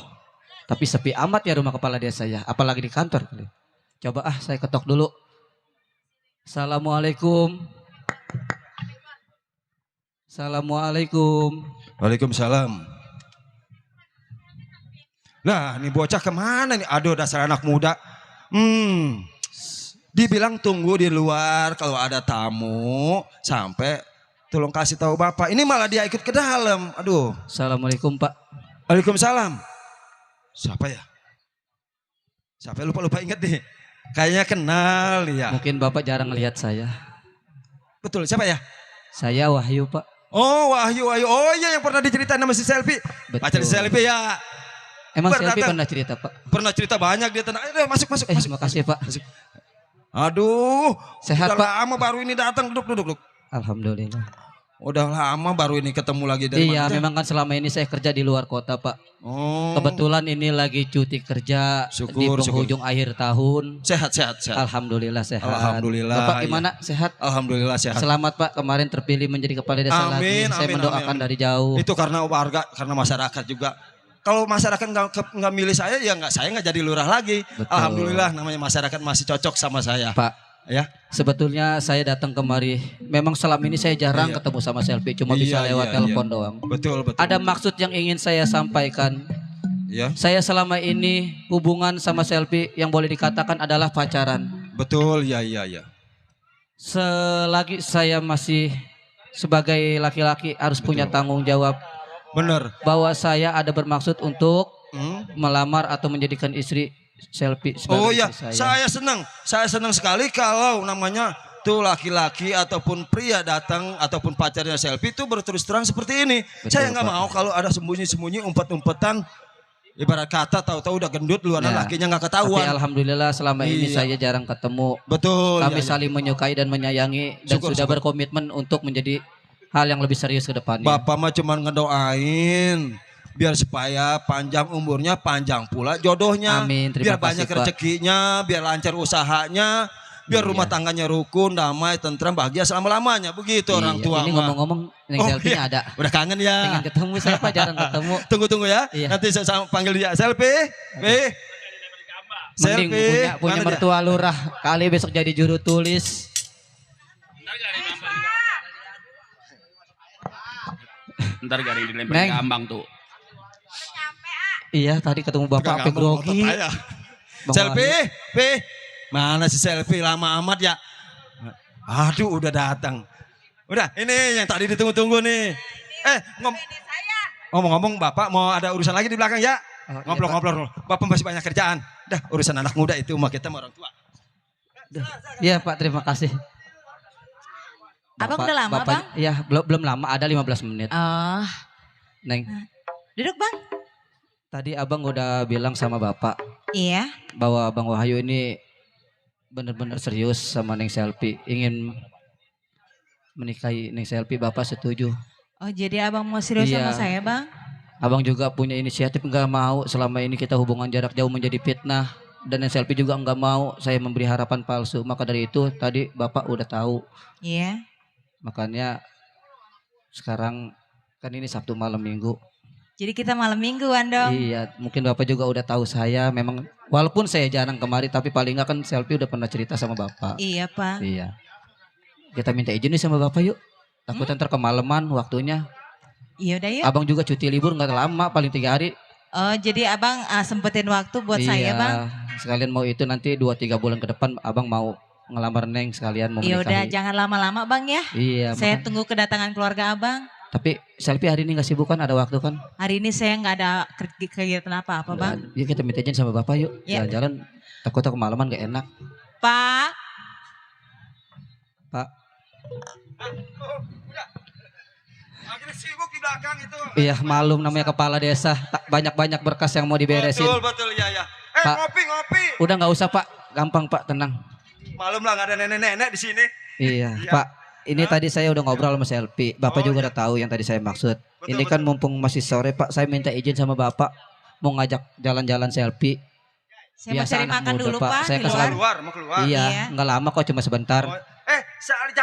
Tapi sepi amat ya rumah kepala desa ya, apalagi di kantor kali. Coba saya ketok dulu. Assalamualaikum. Assalamualaikum. Waalaikumsalam. Nah, ini bocah kemana nih? Aduh, dasar anak muda. Dibilang tunggu di luar kalau ada tamu sampai tolong kasih tahu Bapak. Ini malah dia ikut ke dalam. Aduh. Assalamualaikum Pak. Waalaikumsalam. Siapa ya? Siapa lupa ingat nih. Kayaknya kenal ya. Mungkin Bapak jarang lihat saya. Betul, siapa ya? Saya Wahyu Pak. Oh, Wahyu. Oh iya, yang pernah diceritain sama si Selfie. Betul. Pacar si Selfie ya. Emang Pernah Selfie datang. pernah cerita Pak? Pernah cerita banyak dia tentang. Ayo masuk. Terima kasih Pak. Aduh, Sehat, udah Pak? lama baru ini datang, duduk. Alhamdulillah. Udah lama baru ini ketemu lagi Iya, mana? memang kan selama ini saya kerja di luar kota Pak. Oh, Kebetulan ini lagi cuti kerja di Syukur, penghujung akhir tahun. sehat. Alhamdulillah sehat. Alhamdulillah, Bapak iya. gimana? Sehat? Alhamdulillah sehat. Selamat Pak, kemarin terpilih menjadi kepala desa lagi. Saya mendoakan amin. dari jauh. Itu karena warga, karena masyarakat juga. Kalau masyarakat nggak milih saya, ya saya nggak jadi lurah lagi. Betul. Alhamdulillah, namanya masyarakat masih cocok sama saya. Pak, Ya, sebetulnya saya datang kemari. Memang selama ini saya jarang Iya. ketemu sama Selfie, cuma bisa Iya, lewat iya, telepon iya. doang. betul. Ada maksud yang ingin saya sampaikan. Ya, Saya selama ini hubungan sama Selfie yang boleh dikatakan adalah pacaran. betul. Ya. Selagi saya masih sebagai laki-laki harus punya tanggung jawab Bener. bahwa saya ada bermaksud untuk Hmm? melamar atau menjadikan istri Selfie sebagai Oh ya, istri saya. saya senang sekali kalau namanya tuh laki-laki ataupun pria datang ataupun pacarnya Selfie itu berterus terang seperti ini. Betul, Saya nggak Pak. mau kalau ada sembunyi-sembunyi, umpet-umpetan. Ibarat kata tahu-tahu udah gendut luar Ya, lakinya nggak Tapi ketahuan. alhamdulillah selama ini Iya. saya jarang ketemu. Betul. Kami ya. saling menyukai dan menyayangi dan Syukur, sudah syukur. berkomitmen untuk menjadi hal yang lebih serius ke depannya. Bapak mah cuma ngedoain biar supaya panjang umurnya, panjang pula jodohnya. Amin, terima biar banyak kasih, Pak. rezekinya, biar lancar usahanya, biar rumah Iya. tangganya rukun, damai, tentram, bahagia selama-lamanya. Begitu orang Iya, tua ini mah. ngomong-ngomong yang Oh, Selfie-nya iya. ada. Udah kangen ya. Pengen ketemu saya Pak, jarang ketemu. Tunggu ya. Iya. Nanti saya panggil dia. Selfie. Mending punya Mana dia? mertua lurah kali besok jadi juru tulis. Ntar garing dilempar Neng. gambang tuh. Iya tadi ketemu bapak sampai grogi. Bang Selfie, Pi. Mana si selfie lama amat ya? Aduh, udah datang. Udah, ini yang tadi ditunggu-tunggu nih. Ngomong-ngomong, Bapak mau ada urusan lagi di belakang ya? Oh, iya, Ngobrol-ngobrol. Bapak masih banyak kerjaan. Dah, urusan anak muda itu mah kita sama orang tua. Iya Pak, terima kasih. Abang udah lama, Bang? Iya, belum lama, ada 15 menit. Oh, Neng, duduk Bang. tadi abang udah bilang sama bapak Iya. bahwa Bang Wahyu ini benar-benar serius sama Neng Selfie, ingin menikahi Neng Selfie. Bapak setuju. Oh, jadi abang mau serius Iya. sama saya, Bang? Abang juga punya inisiatif, nggak mau selama ini kita hubungan jarak jauh menjadi fitnah, dan Neng Selfie juga nggak mau saya memberi harapan palsu. Maka dari itu tadi bapak udah tahu, Iya. makanya sekarang kan ini Sabtu malam Minggu. Jadi kita malam mingguan dong. Iya, mungkin bapak juga udah tahu saya memang, walaupun saya jarang kemari, tapi paling nggak kan Selfie udah pernah cerita sama bapak. Iya, Pak. Iya. Kita minta izin nih sama bapak yuk. Takutnya ntar kemalaman waktunya. Iya udah yuk. Abang juga cuti libur nggak lama, paling 3 hari. Oh, jadi abang sempetin waktu buat Iya, saya, Bang? sekalian mau itu nanti 2-3 bulan ke depan abang mau ngelamar Neng, sekalian mau Iya udah, menikahi. jangan lama-lama, Bang ya. Iya, Saya makanya. tunggu kedatangan keluarga abang. Tapi Selfie hari ini nggak sibuk kan, ada waktu kan? Hari ini saya nggak ada kegiatan apa-apa, Bang. Yuk kita minta izin sama bapak yuk. Iya. Jalan-jalan, takutnya kemalaman gak enak. Pak. Pak. Akhirnya sibuk di belakang itu. Iya, malum namanya kepala desa. Banyak-banyak berkas yang mau diberesin. Betul, ya. Pak. Ngopi. Udah nggak usah Pak, gampang Pak, tenang. Malum lah, nggak ada nenek-nenek di sini. Iya, Iya. Pak. Ini tadi saya udah ngobrol sama Selfie. Bapak Oh, juga iya. udah tahu yang tadi saya maksud. Betul, Ini kan betul. mumpung masih sore Pak, saya minta izin sama Bapak mau ngajak jalan-jalan Selfie. Saya mau Biasa cari anak makan muda, dulu, Pak. Pak, Saya di ke luar. luar. Mau keluar. Iya, Iya. nggak lama kok, cuma sebentar.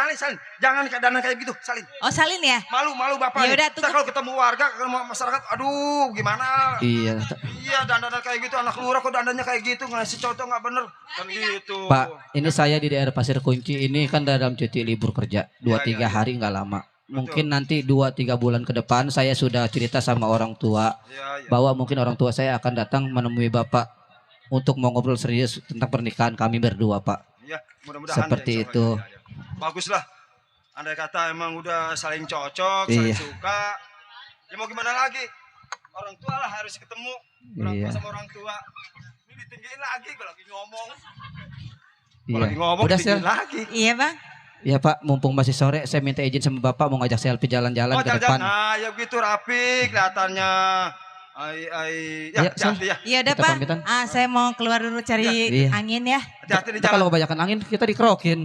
Salin. Jangan keadaan kayak gitu, Salin. Oh, salin ya? Malu Bapak. Ya nih. udah, Ntar tunggu. kalau ketemu warga, ketemu masyarakat, aduh gimana? Iya, Iya, dandanan kayak gitu, anak lurah kok dandannya kayak gitu, ngasih contoh nggak bener. Kan gitu. Pak, ini saya di daerah Pasir Kunci ini kan dalam cuti libur kerja 2-3 Iya. hari nggak lama. Mungkin nanti 2-3 bulan ke depan saya sudah cerita sama orang tua Iya. bahwa mungkin orang tua saya akan datang menemui Bapak untuk mau ngobrol serius tentang pernikahan kami berdua, Pak. Iya, mudah-mudahan. Seperti ya, insya itu. Allah. Iya. Baguslah. Andai kata emang udah saling cocok, saling Iya. suka. Ya mau gimana lagi? Orang tua lah harus ketemu. Orang Iya. tua sama orang tua. Ini ditinggiin lagi, gue lagi ngomong. Gua Iya. lagi ngomong, Udah ditinggiin Sel. lagi. Iya, Bang. Iya Pak, mumpung masih sore, saya minta izin sama Bapak mau ngajak Selfie jalan-jalan Oh, ke jalan-jalan. depan. Nah, ya begitu rapi kelihatannya. Ya, Iya, Sel. hati-hati ya. Iya udah, Kita Pak. pamitan. Saya mau keluar dulu cari Iya. angin ya. Hati-hati di Ntar kalau jalan. kebanyakan angin kita dikerokin.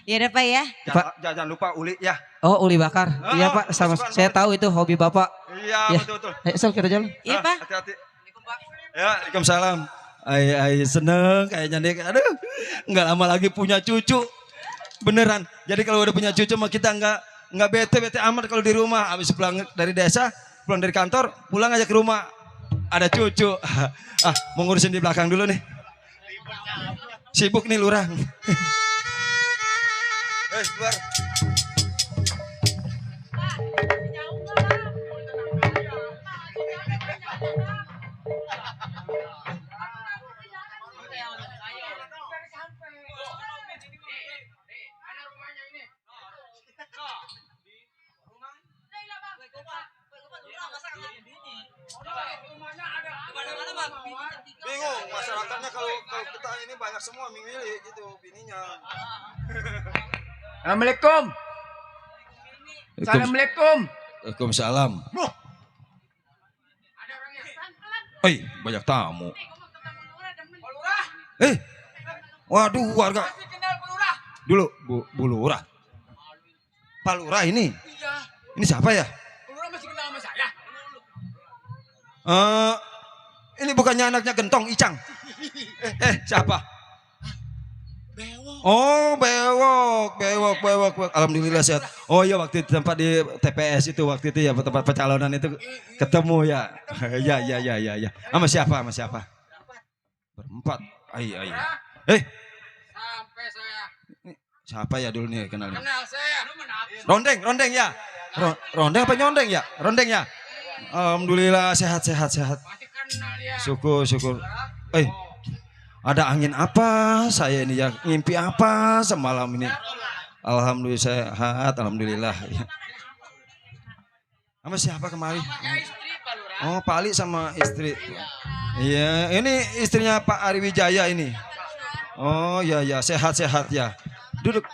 Iya udah, Pak ya. Pak. Jangan lupa uli ya. Oh, uli bakar. Oh, Iya Pak, sama kesukaan saya banget. tahu itu hobi Bapak. Iya, Iya. betul-betul. Ayo Sel, kita jalan. Iya, Ah, Pak. Hati-hati. Ya, Waalaikumsalam. Ay seneng kayaknya nih. Aduh, nggak lama lagi punya cucu. Beneran. Jadi kalau udah punya cucu mah kita nggak bete amat kalau di rumah. Habis pulang dari desa, pulang dari kantor, pulang aja ke rumah. Ada cucu. Mau ngurusin di belakang dulu nih. Sibuk nih lurah. Keluar. Bingung masyarakatnya kalau kita ini banyak semua milih gitu bininya. Assalamualaikum. Assalamualaikum. Waalaikumsalam. Banyak tamu. Waduh warga. Dulu Bu Lurah. Pak Lurah ini. Ini siapa ya? Lurah masih kenal sama saya. Ini bukannya anaknya Gentong Icang. Siapa? Bewok. Oh, bewok. Alhamdulillah sehat. Oh iya waktu di tempat di TPS itu waktu itu ya tempat pencalonan itu ketemu ya. Ya. Sama siapa? Berempat. Ai. Sampai saya Siapa ya dulu nih kenalnya? kenal saya. Rondeng ya. Rondeng apa nyondeng ya? Rondeng ya? Alhamdulillah sehat. Syukur. Ada angin apa? Saya ini ya ngimpi apa semalam ini? Alhamdulillah sehat, alhamdulillah. Sama siapa kemari? Oh, Pak Ali sama istri. Iya, ini istrinya Pak Ari Wijaya ini. Oh, ya, sehat ya. Duduk.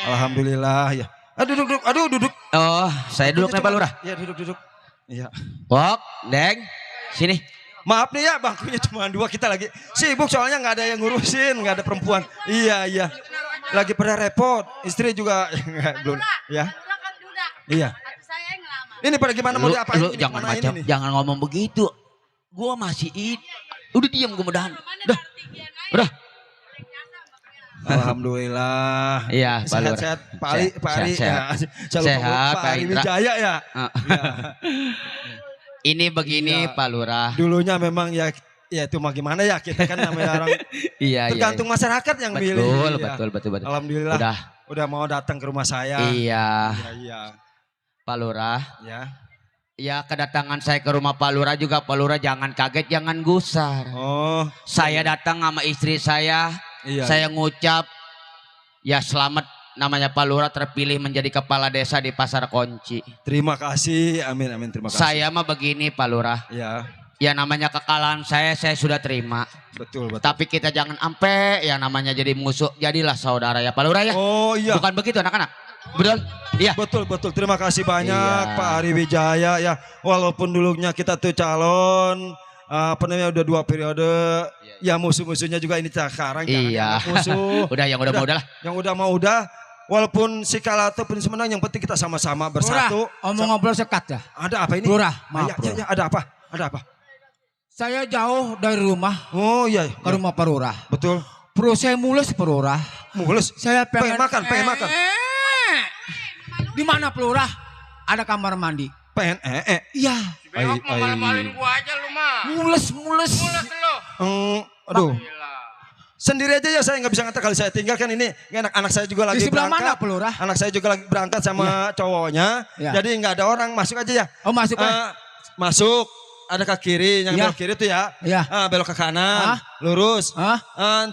Alhamdulillah ya. Duduk. Oh, saya duduk nih Pak Lurah. Iya, duduk. Iya. Wok, Deng. Sini. Maaf nih ya, bangkunya cuma 2, kita lagi sibuk soalnya nggak ada yang ngurusin, nggak ada perempuan. Iya. Lagi pada repot. Istri juga belum. Ya. Iya. Ini pada gimana mau diapain? Lu jangan macam, jangan ngomong begitu. Gua masih udah diam gua mudahan. Udah. Alhamdulillah. Iya, Pak Lurah. Sehat, Pak Ali. Sehat. Pak Ali Wijaya ya. Ini begini Pak Lurah. Dulunya memang ya itu mah gimana ya, kita kan namanya orang iya, tergantung masyarakat yang milih. Betul. Alhamdulillah. Udah mau datang ke rumah saya. Iya. Pak Lurah. Ya. Ya kedatangan saya ke rumah Pak Lurah juga, Pak Lurah jangan kaget, jangan gusar. Oh. Saya datang sama istri saya. Iya. Saya ngucap ya selamat, namanya Pak Lurah terpilih menjadi kepala desa di Pasar Konci. Terima kasih, amin, terima kasih. Saya mah begini Pak Lurah. Ya namanya kekalahan saya sudah terima. Betul. Tapi kita jangan ampe ya namanya jadi musuh, jadilah saudara ya Pak Lurah ya. Oh iya. Bukan begitu anak-anak? Betul? Iya. Betul. Terima kasih banyak Pak Ari Wijaya ya. Walaupun dulunya kita tuh calon udah 2 periode. Ya musuh-musuhnya juga ini sekarang jangan musuh. Udah yang udah mau udah lah. Yang udah mau udah. Walaupun si kalah ataupun si menang, yang penting kita sama-sama bersatu. Omong ngobrol sekat ya. Ada apa ini? Lurah, maaf. Ya, ada apa? Saya jauh dari rumah. Oh iya. Ke rumah Pak Lurah. Betul. Perut saya mules Pak Lurah. Mules? Saya pengen makan. Di mana Pak Lurah? Ada kamar mandi. Pengen Iya. Bewok mau malu-maluin gua aja lu mah. Mules lu. Aduh. Sendiri aja ya, saya nggak bisa ngantar, kalau saya tinggalkan ini anak saya juga lagi di sebelah berangkat. mana Pak Lurah? Anak saya juga lagi berangkat sama cowoknya. Jadi nggak ada orang, masuk aja ya. Oh masuk masuk. Ada ke kiri, yang belok kiri itu ya. Belok ke kanan, lurus.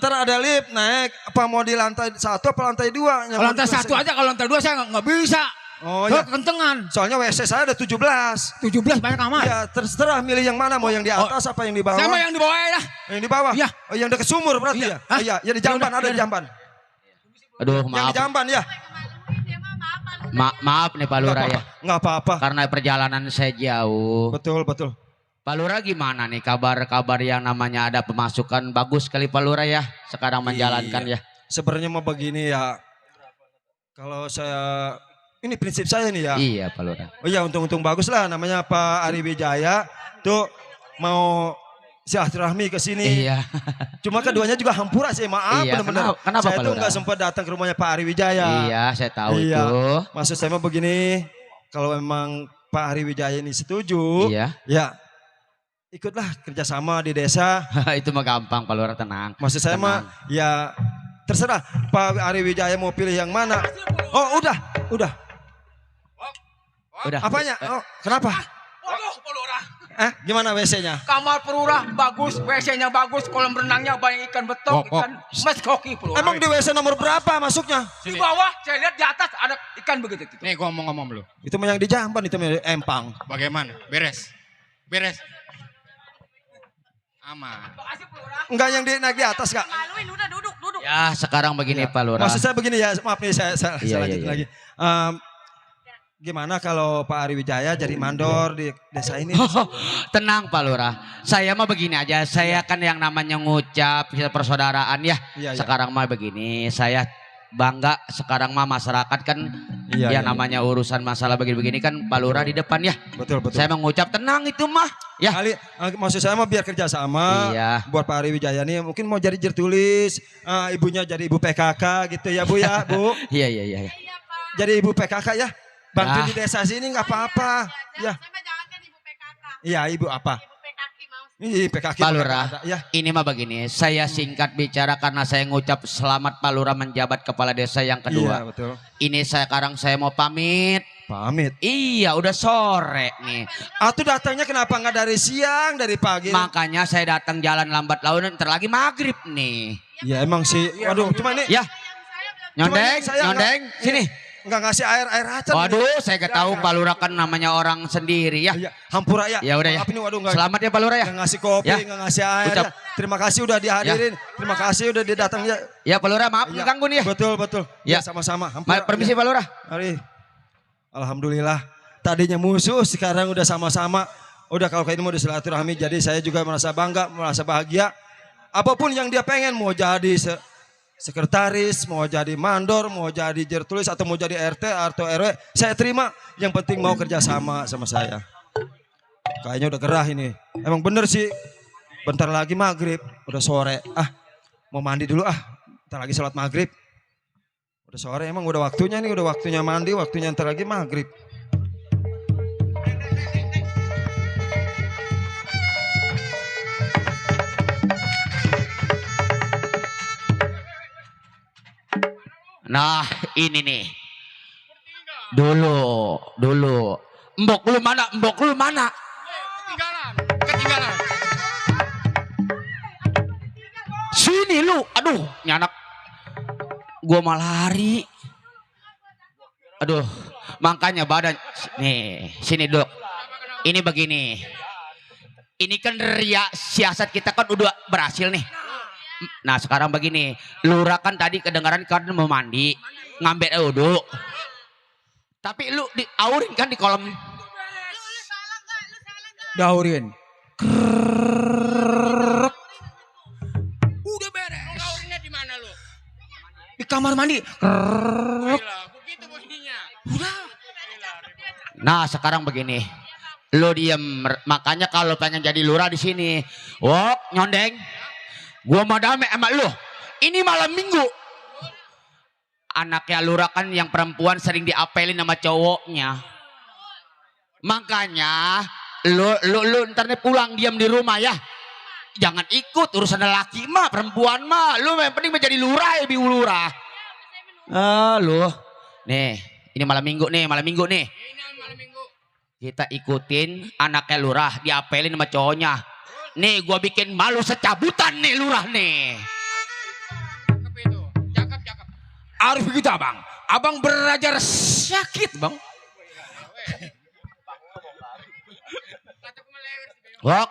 Ntar ada lift naik, apa mau di lantai 1 apa lantai 2? Kalau lantai 1 aja, kalau lantai 2 saya nggak bisa. Oh iya. Kentengan. Soalnya WC saya ada 17. 17 banyak kamar. Ya terserah milih yang mana, mau yang di atas apa yang di bawah. Saya mau yang di bawah ya. Yang di bawah? Iya. Oh yang dekat sumur berarti ya? Iya, ya di Jamban, ada di Jamban. Aduh Yang maaf. di Jamban ya? Maaf nih Pak Lurah ya. Nggak apa-apa. Karena perjalanan saya jauh. Betul. Pak Lurah gimana nih kabar-kabar yang namanya ada pemasukan bagus kali Pak Lurah ya sekarang menjalankan ya. Sebenarnya mau begini ya. Kalau saya, ini prinsip saya nih ya. Iya Pak Lurah. Oh iya, untung-untung bagus lah, namanya Pak Ari Wijaya tuh mau silaturahmi ke sini. Iya. Cuma keduanya juga hampura sih, maaf benar-benar. Kenapa saya Pak tuh Lurah? nggak sempat datang ke rumahnya Pak Ari Wijaya. Iya, saya tahu itu. Maksud saya mah begini, kalau memang Pak Ari Wijaya ini setuju, ya ikutlah kerjasama di desa. Itu mah gampang Pak Lurah, tenang. Maksud saya mah ya terserah Pak Ari Wijaya mau pilih yang mana. Oh udah. Apanya? Oh kenapa? Waduh, Pak Lurah. Gimana WC-nya? Kamar Pak Lurah bagus, WC-nya bagus, kolam renangnya banyak ikan betok, ikan mas koki Pak Lurah. Emang di WC nomor berapa masuknya? Di bawah, saya lihat di atas ada ikan begitu. Nih gua ngomong lu. Itu mah yang di Jamban, itu mah empang. Bagaimana? Beres. Aman. Enggak yang naik di atas Kak? Maluin, udah duduk. Ya sekarang begini Pak Lurah. Maksud saya begini ya, maaf nih saya lanjutin lagi. Gimana kalau Pak Ari Wijaya jadi mandor di desa ini? Tenang Pak Lurah. Saya mah begini aja. Saya kan yang namanya ngucap persaudaraan ya. Sekarang mah begini. Saya bangga sekarang mah masyarakat kan namanya urusan masalah begini-begini kan Pak Lurah di depan ya. Betul. Saya mengucap tenang itu mah. Ya. Kali, maksud saya mah biar kerjasama. Buat Pak Ari Wijaya nih mungkin mau jadi tertulis. Ibunya jadi ibu PKK gitu ya Bu ya Bu. Iya. Jadi ibu PKK ya. Bantu di desa sini nggak apa-apa. Ya. Saya jangankan ibu PKK. Iya ibu apa? Ibu PKK mau. Ini PKK. Pak Lurah, ini mah begini. Saya singkat bicara karena saya ngucap selamat Pak Lurah menjabat kepala desa yang kedua. Iya betul. Ini sekarang saya mau pamit. Pamit. Iya, udah sore nih. Atuh datangnya kenapa nggak dari siang, dari pagi? Makanya saya datang jalan lambat laun, ntar lagi maghrib nih. Ya emang sih. Waduh, cuma ini. Ya, nyondeng, saya nyondeng, sini. Nggak ngasih air acan. Waduh, saya gak tahu Pak Lurah kan namanya orang sendiri ya. Iya, hampura ya. Ya udah ya. Maaf ini, waduh, nggak. Selamat ya Pak Lurah ya. Nggak ngasih kopi, Ya. nggak ngasih air. Ucap. Ya. Terima kasih udah dihadirin. Terima kasih udah didatang ya. Ya Pak Lurah, maaf Ya. mengganggu nih ya. Betul, betul. Ya. Ya, sama-sama. Hampura. Permisi Ya. Pak Lurah. Mari. Alhamdulillah. Tadinya musuh, sekarang udah sama-sama. Udah kalau kayak ini mau silaturahmi, jadi saya juga merasa bangga, merasa bahagia. Apapun yang dia pengen, mau jadi sekretaris, mau jadi mandor, mau jadi jertulis, atau mau jadi RT atau RW, saya terima. Yang penting mau kerja sama saya. Kayaknya udah gerah ini. Emang bener sih, bentar lagi maghrib, udah sore. Mau mandi dulu bentar lagi sholat maghrib. Udah sore, emang udah waktunya nih, udah waktunya mandi, waktunya ntar lagi maghrib. Nah ini nih. Dulu. Mbok lu mana? Ketinggalan. Sini lu. Aduh, ini anak. Gua malah lari. Aduh, makanya badan. Nih, sini dulu. Ini begini. Ini kan ria siasat kita kan udah berhasil nih. Nah sekarang begini, Lurah kan tadi kedengaran kan mau mandi, ngambil wudhu. Tapi lu diaurin kan di kolam. Daurin. Udah beres. Ngaurinnya di mana lu? Di kamar mandi. Gila, begitu bunyinya. Udah. Nah sekarang begini, lu diem. Makanya kalau pengen jadi lurah di sini, wok nyondeng. Gua mau damai sama lu. Ini malam minggu. Anaknya lurah kan yang perempuan sering diapelin sama cowoknya. Makanya lu ntar nih pulang diam di rumah ya. Jangan ikut urusan laki mah, perempuan mah. Lu yang penting menjadi lurah ya, biu lurah. Lu. Nih, ini malam minggu nih. Kita ikutin anaknya lurah diapelin sama cowoknya. Nih gua bikin malu secabutan nih lurah nih. Cakep. Harus begitu abang. Abang belajar sakit bang. Wok,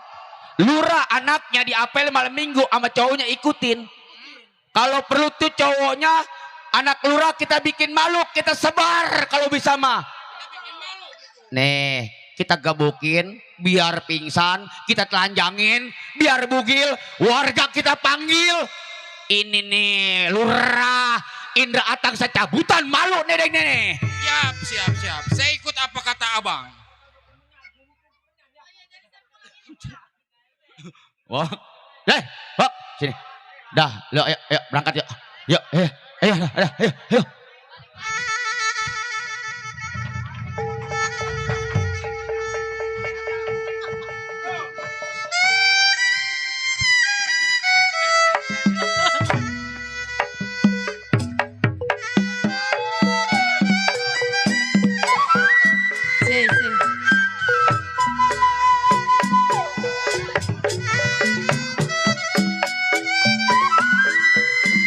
lurah anaknya diapel malam minggu sama cowoknya ikutin. Kalau perlu tuh cowoknya anak lurah kita bikin malu, kita sebar kalau bisa mah. Nih, kita gabukin biar pingsan, kita telanjangin biar bugil, warga kita panggil. Ini nih lurah Indra Atang secabutan malu nih. Siap. Saya ikut apa kata abang. Wah, Wok, sini. Dah, ayo berangkat yuk. Ayo.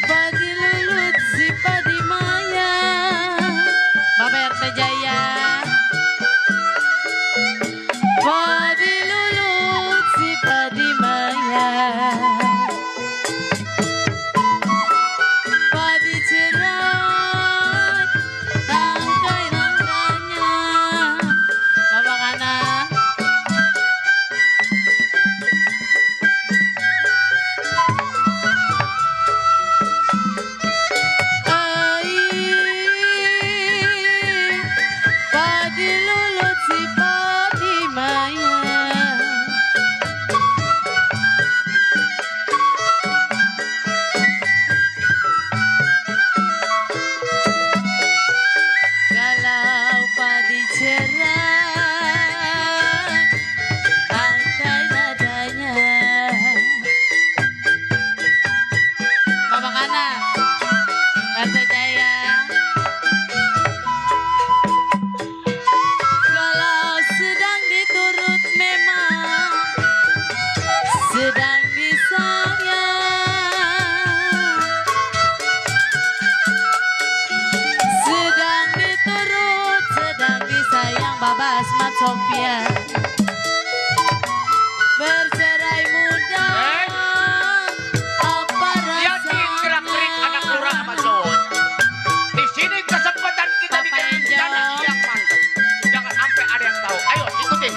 Padi lulut si padi maya, Bapak RT Jaya. Padi lulut si padi maya, padi cerah, tangkai nangkanya, Bapak kanan. Padi lulut si padi maya, kalau padi cerah angkai nadanya. Bapak kanan RT Jaya. Baba Asmat Sofia. Bercerai muda. Apa Liatin gerak-gerik anak lurah masuk. Di sini kesempatan kita Papa bikin Angel. rencana yang mantap. Jangan sampai ada yang tahu. Ayo ikutin.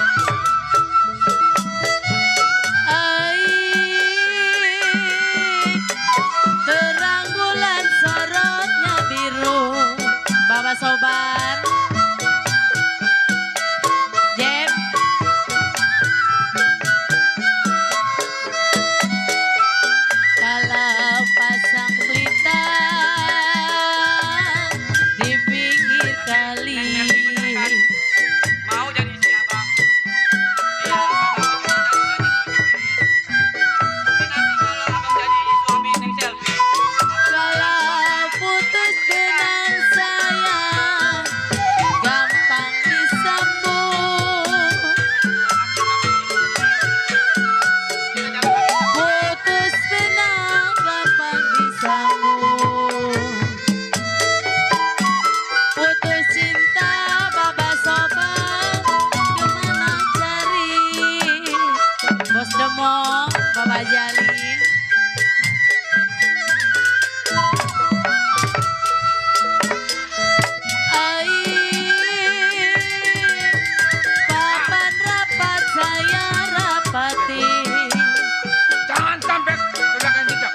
Terang bulan sorotnya biru. Baba Sobar. Jeb. Kalau pasang pelita di pinggir kali. Mau jadi istri abang? Iya, mungkin nanti kalau abang jadi suami Neng Selfie. Kalau putus benang sayang gampang disambung. Putus benang gampang disambung. Putus cinta Baba Sobar kemana cari? Bos Demong, Baba Jalin. Papan rapat saya rapati. Jangan sampai ledakan cicak.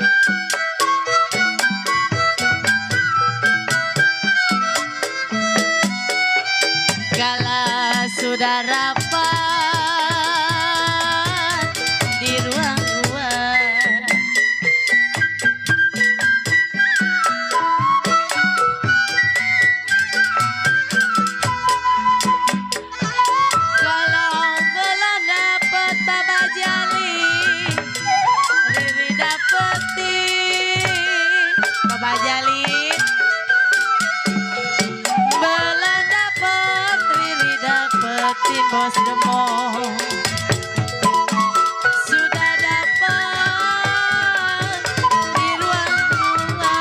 Kala sudah rapat di ruang gua. Kalau belum dapet Baba Jalin, Riri dapetin Baba Jalin. Belum dapet Riri dapetin Bos Demong. Sudah dapet di ruang gua.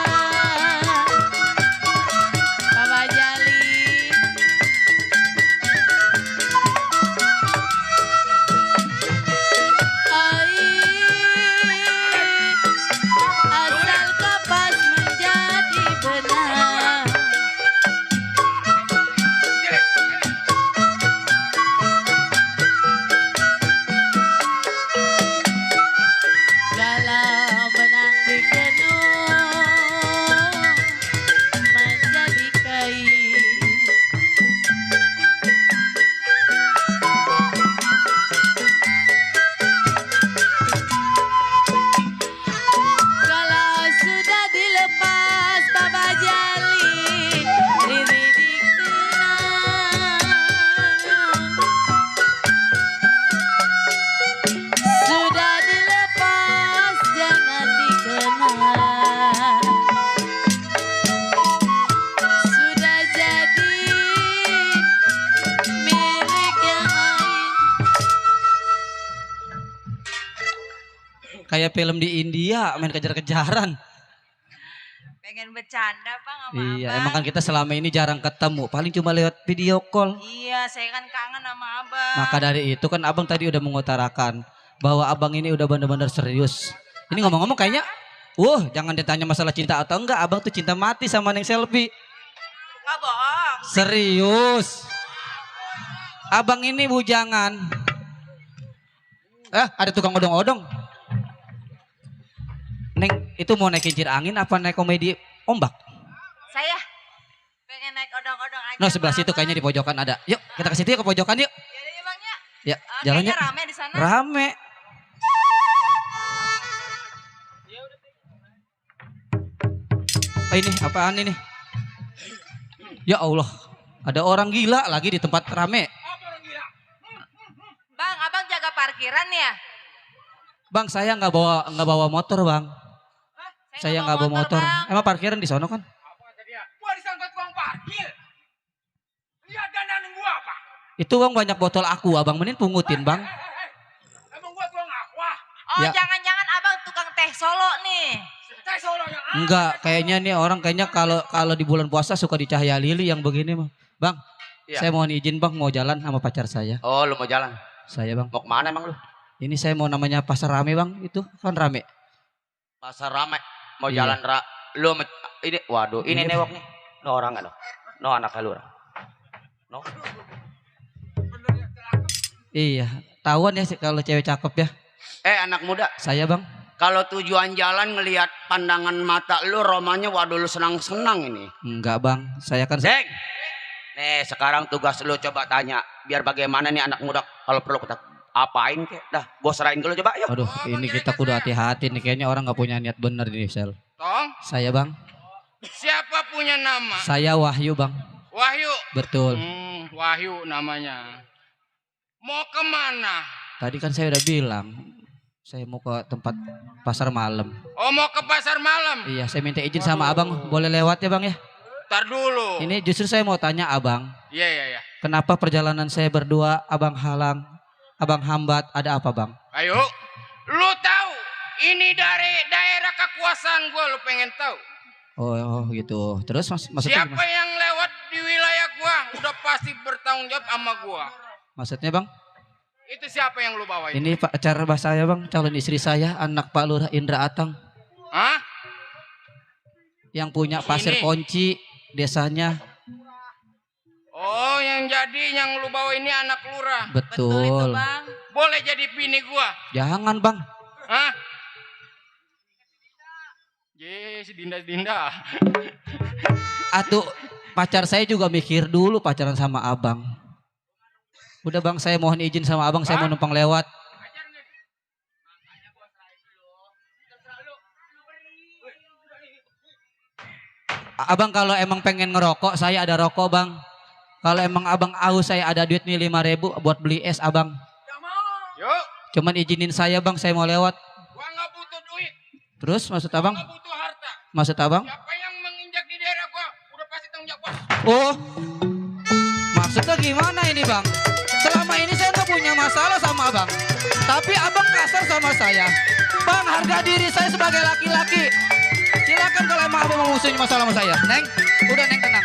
Baba Jalin. Asal kapas menjadi benar. Galau benang di gunung menjadi kain. Kalau sudah dilepas Baba Jalin, Riri dikenang. Sudah dilepas jangan dikenang. Sudah jadi milik yang lain. Kayak film di India main kejar-kejaran. Pengen bercanda bang sama Iya, abang. emang kan kita selama ini jarang ketemu, paling cuma lewat video call. Iya, saya kan kangen sama abang. Maka dari itu kan abang tadi udah mengutarakan bahwa abang ini udah benar-benar serius. Ini ngomong-ngomong kayaknya, jangan ditanya masalah cinta atau enggak, abang tuh cinta mati sama Neng Selfie. Nggak bohong. Serius. Abang ini bujangan. Ada tukang odong-odong. Neng, itu mau naik kincir angin apa naik komedi ombak? Saya pengen naik odong-odong aja. No, sebelah Bang. situ kayaknya di pojokan ada. Yuk, kita ke situ yuk, ke pojokan yuk. Yaudah ya bang ya. Ya, jalan Kayaknya yuk. rame di sana. Rame. Ini apaan ini? Ya Allah, ada orang gila lagi di tempat rame. Bang, abang jaga parkiran ya? Bang, saya nggak bawa motor, Bang. Saya nggak bawa motor. Bang. Emang parkiran di sono kan? Gua disangka tukang parkir. Lihat dandanan gua apa? Itu Bang banyak botol aku, Abang mending pungutin, Bang. Emang gua tukang aqua? Oh, Ya. jangan-jangan abang tukang teh solo nih. Teh Solo yang Enggak, kayaknya nih orang kayaknya kalau di bulan puasa suka di cahaya lili yang begini, Bang. Bang, Iya. Saya mohon izin bang, mau jalan sama pacar saya. Oh, lu mau jalan? Saya bang. Mau kemana emang lu? Ini saya mau namanya pasar rame bang, itu kan rame. Pasar rame. Mau Iya. jalan lu ini, waduh, ini Ini- newok nih. No orang no. No anak lu. No. Iya, tahuan ya kalau cewek cakep ya. Anak muda, Saya bang. kalau tujuan jalan ngelihat pandangan mata lu romanya, waduh lu senang-senang ini. Enggak bang, saya kan. Deng. Nih sekarang tugas lu coba tanya biar bagaimana nih anak muda kalau perlu kita apain kek. Dah, gua serahin ke lu coba yuk. Aduh, ini kita kudu hati-hati nih. Kayaknya orang nggak punya niat bener ini, Sel. Tong, Saya bang. siapa punya nama? Saya Wahyu bang. Wahyu. Betul. Wahyu namanya. Mau kemana? Tadi kan saya udah bilang, saya mau ke tempat pasar malam. Oh, mau ke pasar malam? Iya, saya minta izin sama abang, boleh lewat ya bang ya? Tar dulu. Ini justru saya mau tanya abang, Iya, iya, iya. kenapa perjalanan saya berdua abang halang, abang hambat, ada apa bang? Ayo, lu tahu ini dari daerah kekuasaan gua, lu pengen tahu? Oh gitu. Terus maksudnya Siapa gimana? yang lewat di wilayah gua udah pasti bertanggung jawab sama gua. Maksudnya bang? Itu siapa yang lu bawain? Ini pacar saya bang, calon istri saya, anak Pak Lurah Indra Atang, Hah? yang punya pasir Ini? kunci desanya. Oh, yang jadi yang lu bawa ini anak lurah. Betul itu Betul. bang. Boleh jadi bini gua. Jangan bang. Hah? Si Dinda. Atuh pacar saya juga mikir dulu pacaran sama abang. Udah bang, saya mohon izin sama abang, saya mau numpang lewat. Abang kalau emang pengen ngerokok, saya ada rokok bang. Kalau emang abang aus, saya ada duit nih 5.000 buat beli es abang. Yuk, Cuman izinin saya bang, saya mau lewat. gua nggak butuh duit, Terus maksud abang? nggak butuh harta. Maksud abang? Siapa yang menginjak di daerah gua udah pasti tanggung jawab gua. Oh, maksudnya gimana ini bang? Selama ini saya nggak punya masalah sama abang, tapi abang kasar sama saya. Bang, harga diri saya sebagai laki-laki. Silakan kalau emang abang mau musuhin masalah sama saya. Neng, udah neng tenang.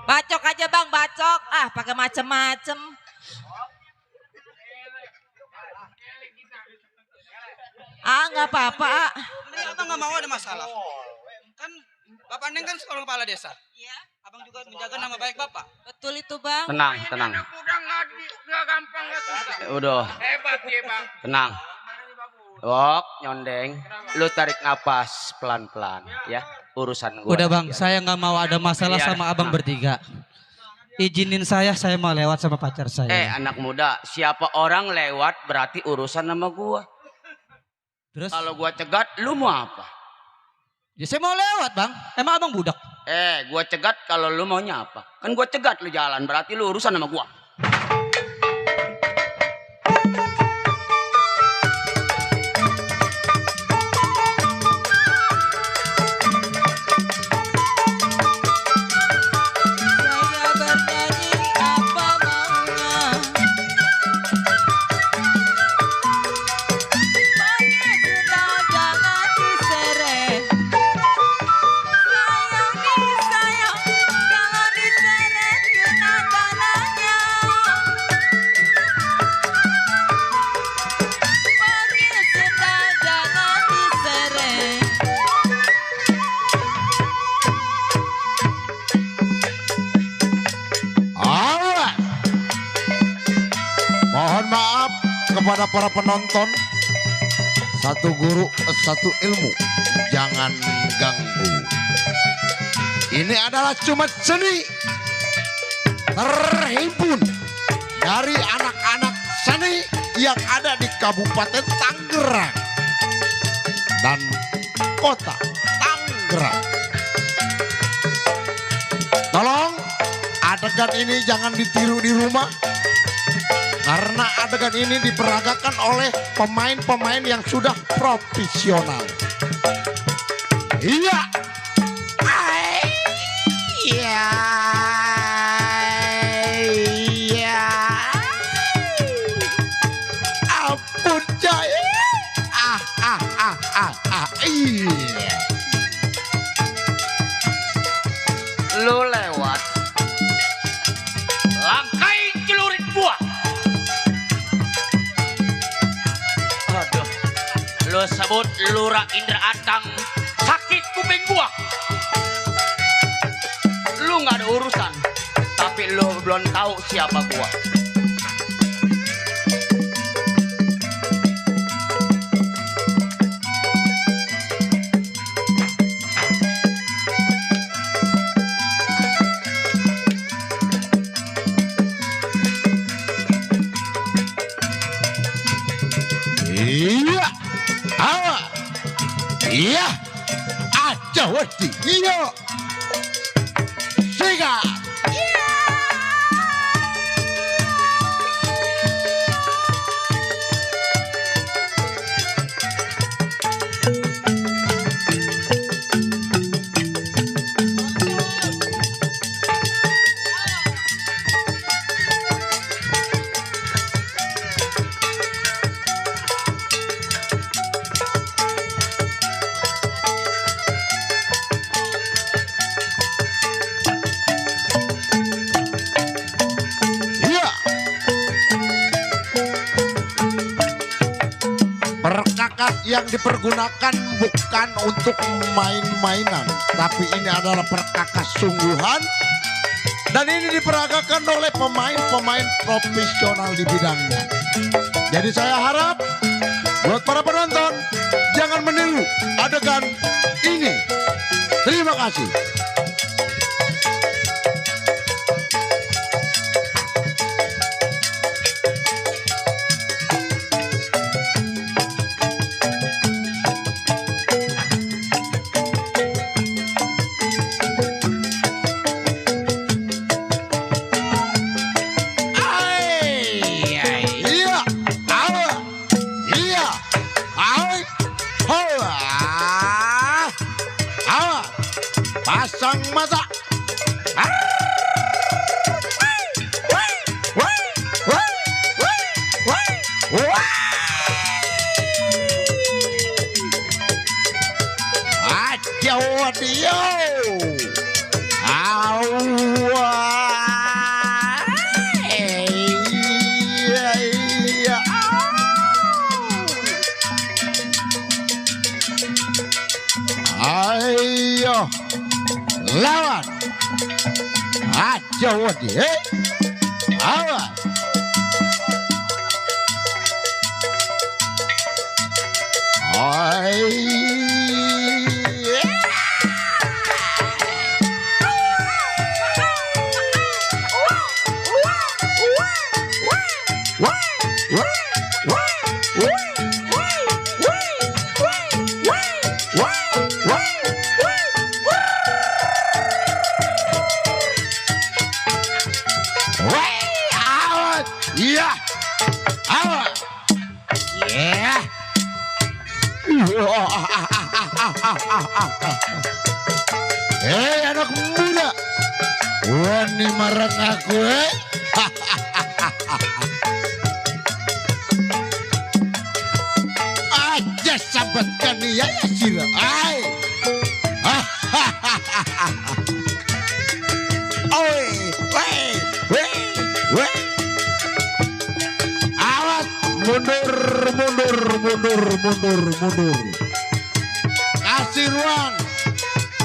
Bacok aja bang, bacok. Ah, pakai macem-macem. Ah, nggak apa-apa. Ah. Abang nggak mau ada masalah. Kan Bapak Neng kan seorang kepala desa. Iya. Abang juga menjaga nama baik Bapak. Betul itu bang. Tenang, tenang. Anak muda nggak gampang, nggak susah. Udah, Hebat dia bang. tenang. Wok, nyondeng. Lu tarik napas pelan-pelan ya. Urusan gua. Udah bang, saya nggak mau ada masalah Iya, sama abang nah. bertiga. Izinin saya mau lewat sama pacar saya. Anak muda, siapa orang lewat berarti urusan sama gua. Terus Kalau gua cegat, lu mau apa? Ya saya mau lewat bang. Emang abang budak? Gua cegat kalau lu maunya apa? Kan gua cegat lu jalan, berarti lu urusan sama gua. Saya bernyanyi apa maunya. Pakai sendal jangan diseret. Sayang disayang kalau diseret kena tanahnya. Pakai sendal jangan diseret. Awas. Mohon maaf kepada para penonton. Satu guru, satu ilmu. Jangan ganggu. Ini adalah cuma seni terhimpun dari anak-anak seni yang ada di Kabupaten Tangerang dan Kota Tangerang. Tolong adegan ini jangan ditiru di rumah. Karena adegan ini diperagakan oleh pemain-pemain yang sudah profesional. Iya. Iya. Iya. Ampun Jaya. Iya. Lu lewat. Langkain celurit gua. Aduh. Lu sebut Lurah Indra Atang sakit kuping gua. Lu nggak ada urusan. Tapi lu belum tahu siapa gua. Iya. Iya. Aja wedi. Iya. Siga. Iya. Perkakas yang dipergunakan bukan untuk main-mainan, tapi ini adalah perkakas sungguhan. Dan ini diperagakan oleh pemain-pemain profesional di bidangnya. Jadi saya harap buat para penonton jangan meniru adegan ini. Terima kasih. Iya, awa, iya, awa, hoa, awa, pasang mata. Aja wadio, awa. Ayo lawan aja wadi awas. anak muda, wani marang aku aja sabatkan ya sira. Oi, weh. Awas, mundur.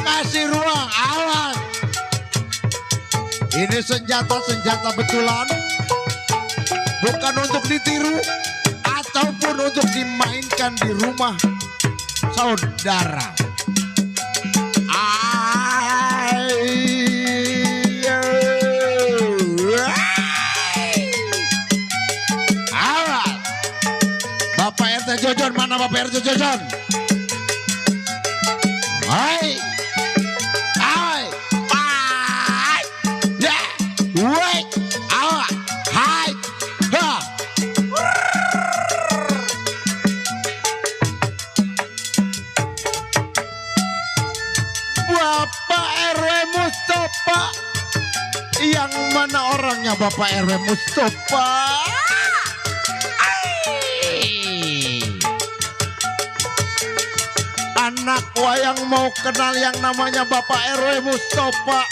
Kasih ruang, awas. Ini senjata betulan, bukan untuk ditiru ataupun untuk dimainkan di rumah saudara. Awas. Bapak RT Jojon, mana Bapak RT Jojon? Hai. Bapak RW Mustafa. Yang mana orangnya Bapak RW Mustafa? Anak wayang mau kenal yang namanya Bapak RW Mustafa.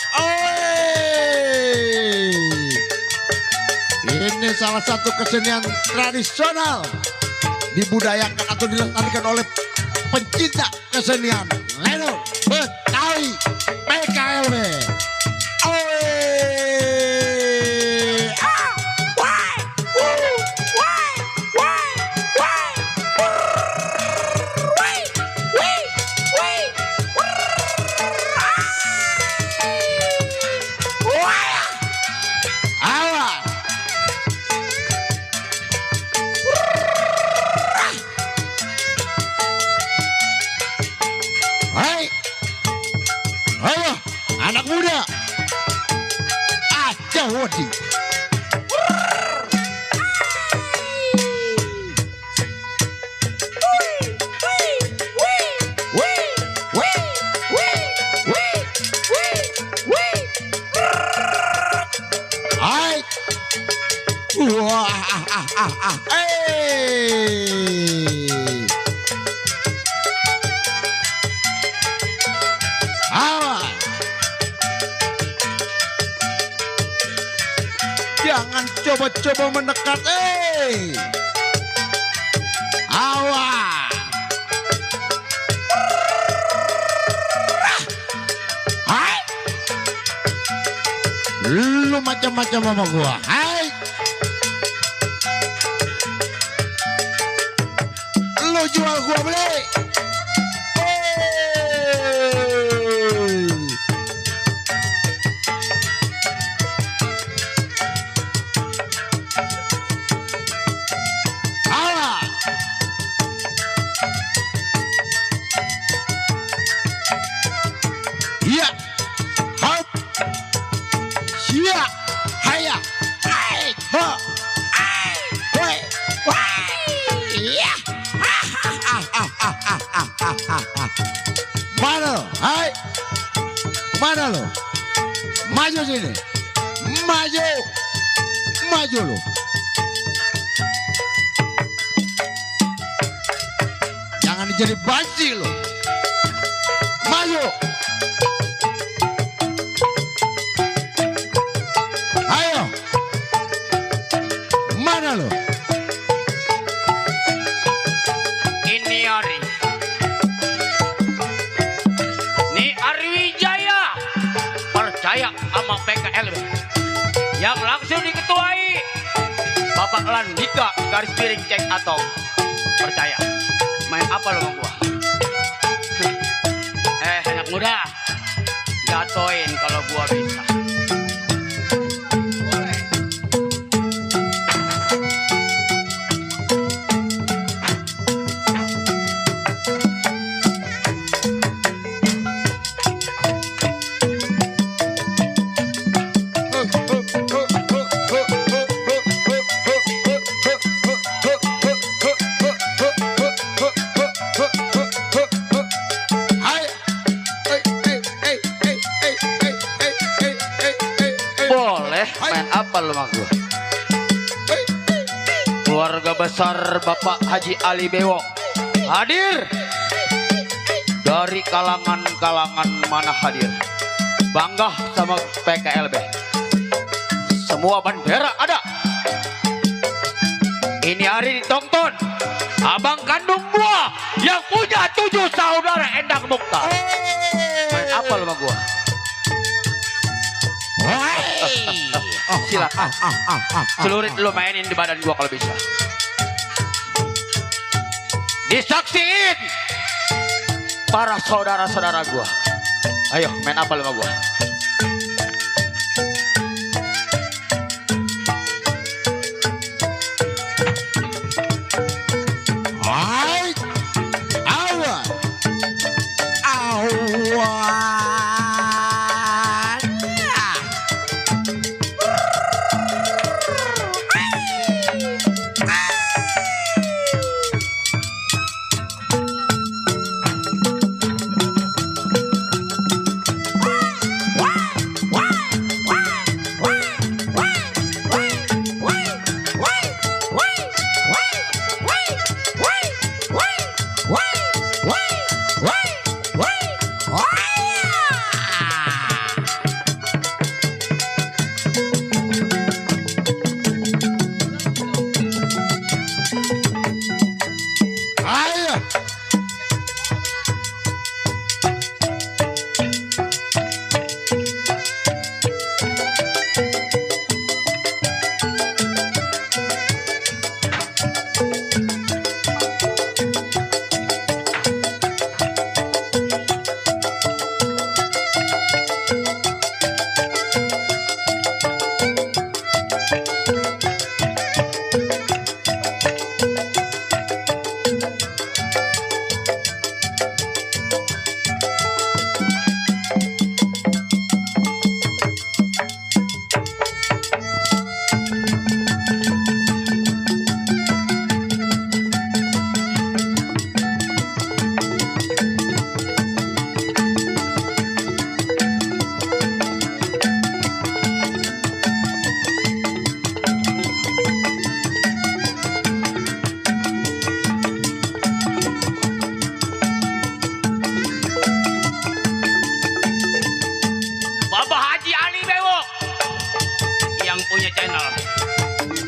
Ini salah satu kesenian tradisional dibudayakan atau dilestarikan oleh pencinta kesenian Leno Betawi PKLB. Ayo, anak muda, aja wadi. Hai, jangan coba-coba mendekat, awas. Hai, lu macam-macam sama gua. Hai, lu jual gua beli. Iya, hop, sia, haya, ai, ho, ai, woi, iya, mana lo, hai, mana lo, maju sini, maju lo, jangan jadi banci lo, maju. Ayo, mana lo? Ini Ari. Ini Ari Wijaya. Percaya sama PKLB. Yang langsung diketuai Bapak Landika garis piring cek atau percaya. Main apa lo sama gua? Anak muda, jatoin kalau gua bisa. besar Bapak Haji Ali Bewok hadir dari kalangan-kalangan mana hadir. Bangga sama PKLB. Semua bendera ada. Ini hari ditonton abang kandung gua yang punya 7 saudara Endang Mukhtar. Main apa lu sama gua? Silakan. Celurit lu mainin di badan gua kalau bisa. Disaksiin para saudara-saudara gua. Ayo main apa lu sama gua?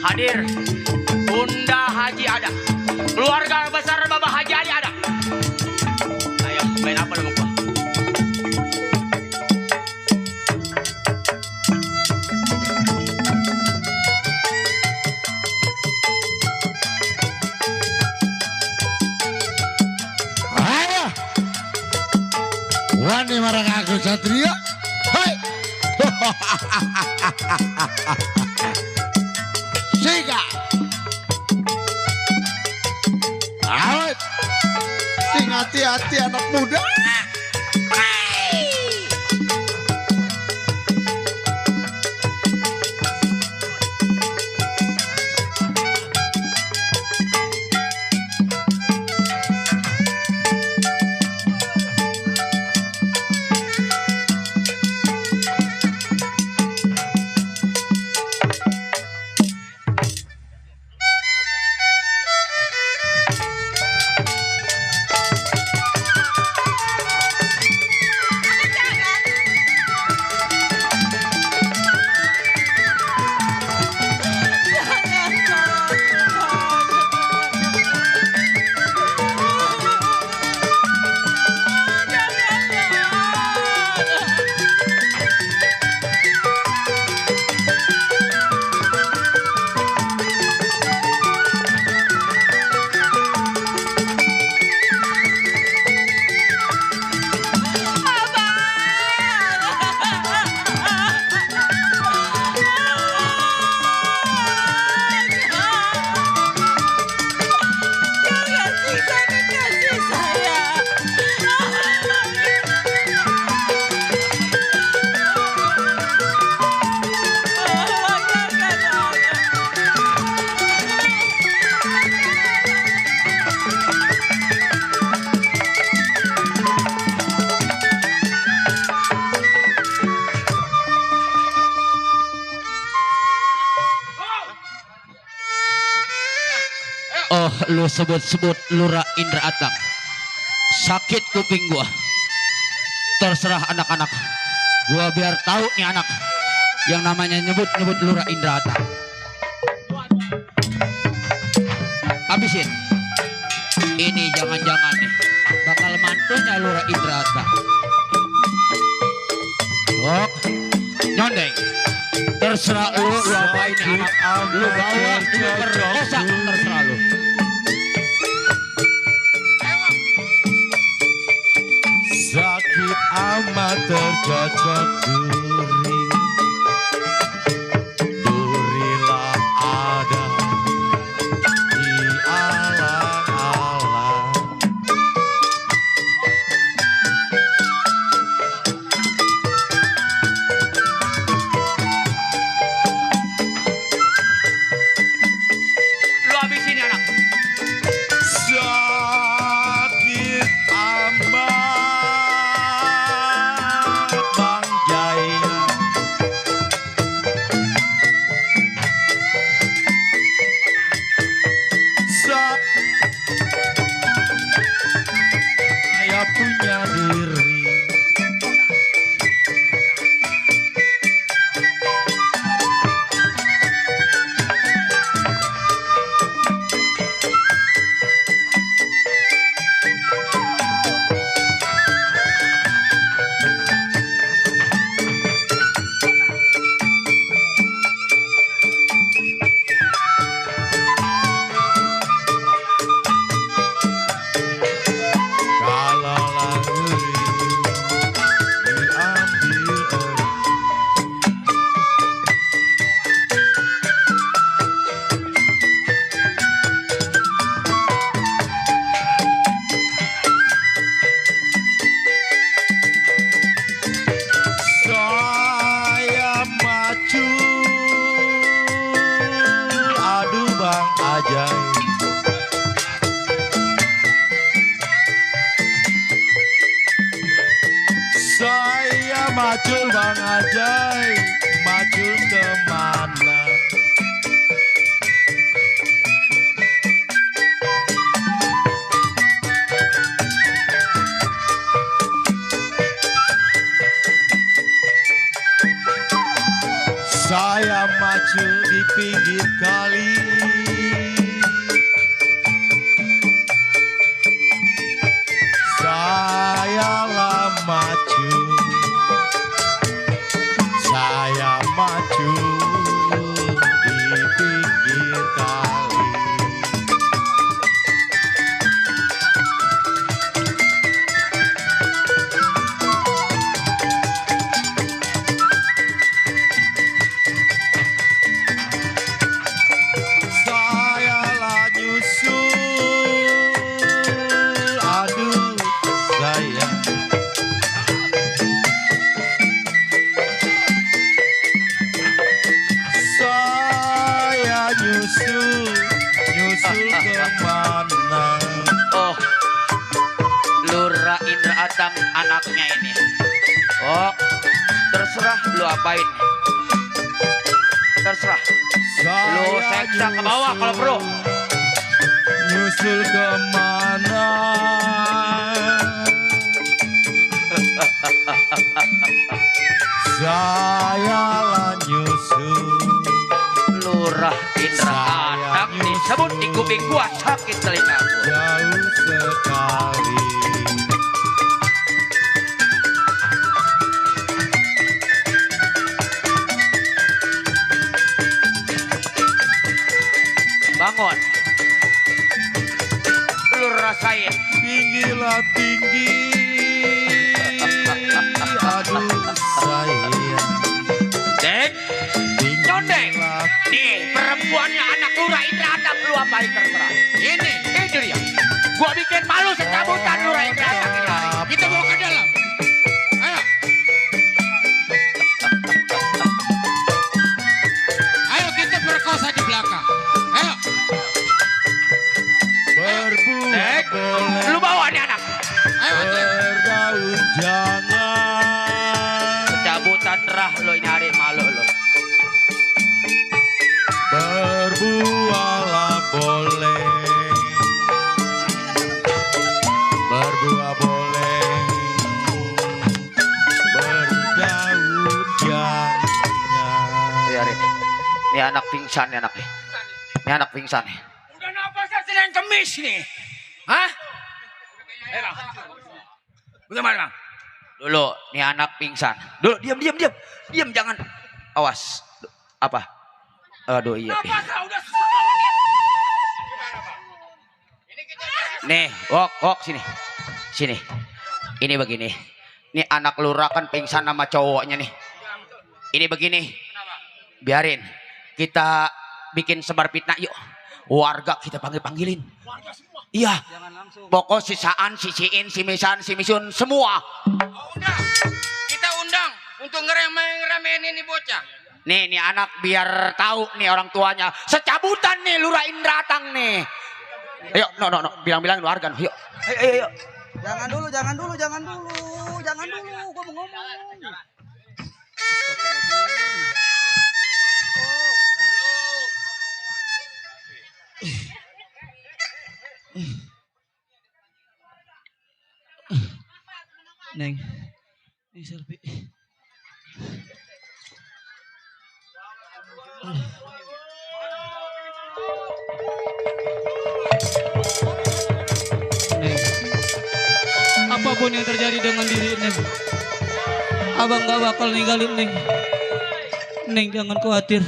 Hadir, Bunda Haji ada, keluarga besar Bapak Haji Ali ada. Ayo, main apa lu gua? Ayo, wani marang aku Satria. Hai. Siga. Awet. Sing hati-hati anak muda. lu sebut-sebut Lurah Indra Atang. Sakit kuping gua. Terserah anak-anak. Gua biar tahu nih anak yang namanya nyebut-nyebut Lurah Indra Atang. Habisin. Ini jangan-jangan nih bakal mantunya Lurah Indra Atang. Oh, nyondeng. Terserah lu apain nih anak. Lu bawa, lu perkosa, terserah lu. Sakit amat tercocok duri. Durilah ada di alang-alang. Lu habisin anak. Sakit amat Bang Jaya. Saya punya diri. Kalau lagu diambil orang. Saya maju, aduh Bang Ajaib. Saya maju Bang Ajaib, maju kemana? Saya maju di pinggir kali. Sayalah maju. Saya maju di pinggir kali. Sayalah nyusul, aduh saya. Saya nyusul kemana? Oh, Lurah Indra Atang anaknya ini. Oh, terserah lu apain. Terserah. Lu seksa ke bawah kalau perlu. Nyusul kemana? Sayalah nyusul. Lurah Indra Atang disebut di kuping gua sakit telinga gua. Jauh sekali. Bangun. Lu rasain. Tinggilah tinggi. Aduh sayang. Dek, nyondeng. Nih perempuannya anak Lurah Indra Atang lu apain terserah. Ini dia. Gua bikin malu secabutan Lurah Indra Atang ini. Kita bawa ke dalam. Ayo. Ayo kita perkosa di belakang. Ayo. Berbuat Dek, boleh. lu bawa nih anak. Ayo. Bergaul jangan. Secabutan rah lo ini hari malu lo. Berbualah boleh. Ini anak pingsan nih anaknya. Ini anak pingsan nih. Udah nafas Senin Kemis nih. Hah? Bang. Bagaimana bang? Dulu, nih anak pingsan. Dulu, diam. Diam, jangan. Awas. Apa? Aduh, iya. Nafas udah Nih, wok, sini. Sini. Ini begini. Ini anak lurah kan pingsan sama cowoknya nih. Ini begini. Biarin. Kita bikin sebar fitnah yuk. Warga kita panggilin. Iya. Pokok sisaan, sisiin, simisan, simisun, semua. Undang. Kita undang untuk ngeremehin ini bocah. Nih anak biar tahu nih orang tuanya. Secabutan nih Lurah Indra Atang nih. Ayo, no. Bilang-bilang warga. Yuk. Ayo. Jangan dulu. Gua mau ngomong. Neng, ini selfie. Neng, apapun yang terjadi dengan diri Neng, abang gak bakal ninggalin Neng. Neng jangan khawatir.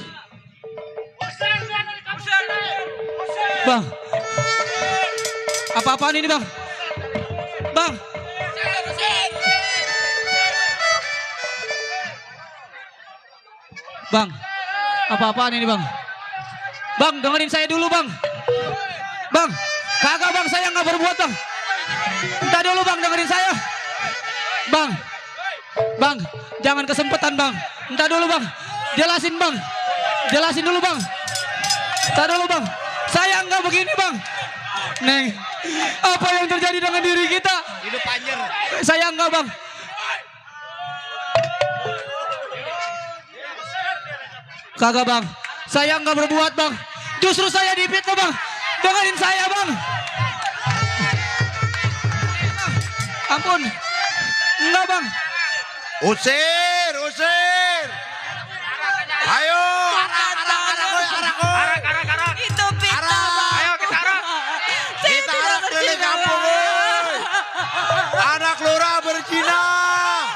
Bang, apa-apaan ini bang? Bang. Bang, apa-apaan ini bang? Bang, dengerin saya dulu bang. Bang, kagak bang, saya nggak berbuat bang. Entar dulu bang, dengerin saya. Bang, jangan kesempatan bang. Entar dulu bang, jelasin dulu bang. Entar dulu bang, saya nggak begini bang. Neng, apa yang terjadi dengan diri kita? Hidup anjir. Saya nggak bang. Kagak bang, saya nggak berbuat bang. Justru saya difitnah bang. Dengerin saya bang. Ampun, enggak bang. Usir. Ayo. Arak. Itu fitnah bang. Ayo kita arak. Kita arak keliling kampung. Woy. Anak lurah berzina.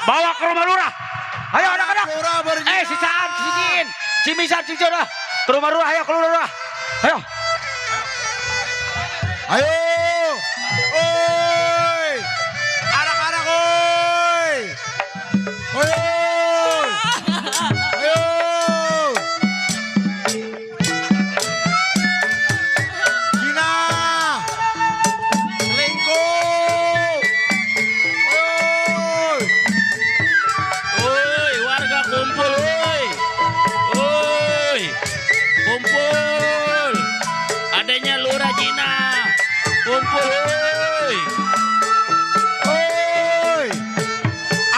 Bawa ke rumah lurah. Ayo anak-anak. Lurah berzina. Sisaan, sisiin. Simisan, dah. Ke rumah lurah, ayo ke rumah lurah. Ayo. Ayo. Oi. Anak-anak oi. Ayo. Gina. Selingkuh. Oi, warga kumpul, oi. Kumpul. Adanya Lurah Gina. Kumpul, oi. Oi.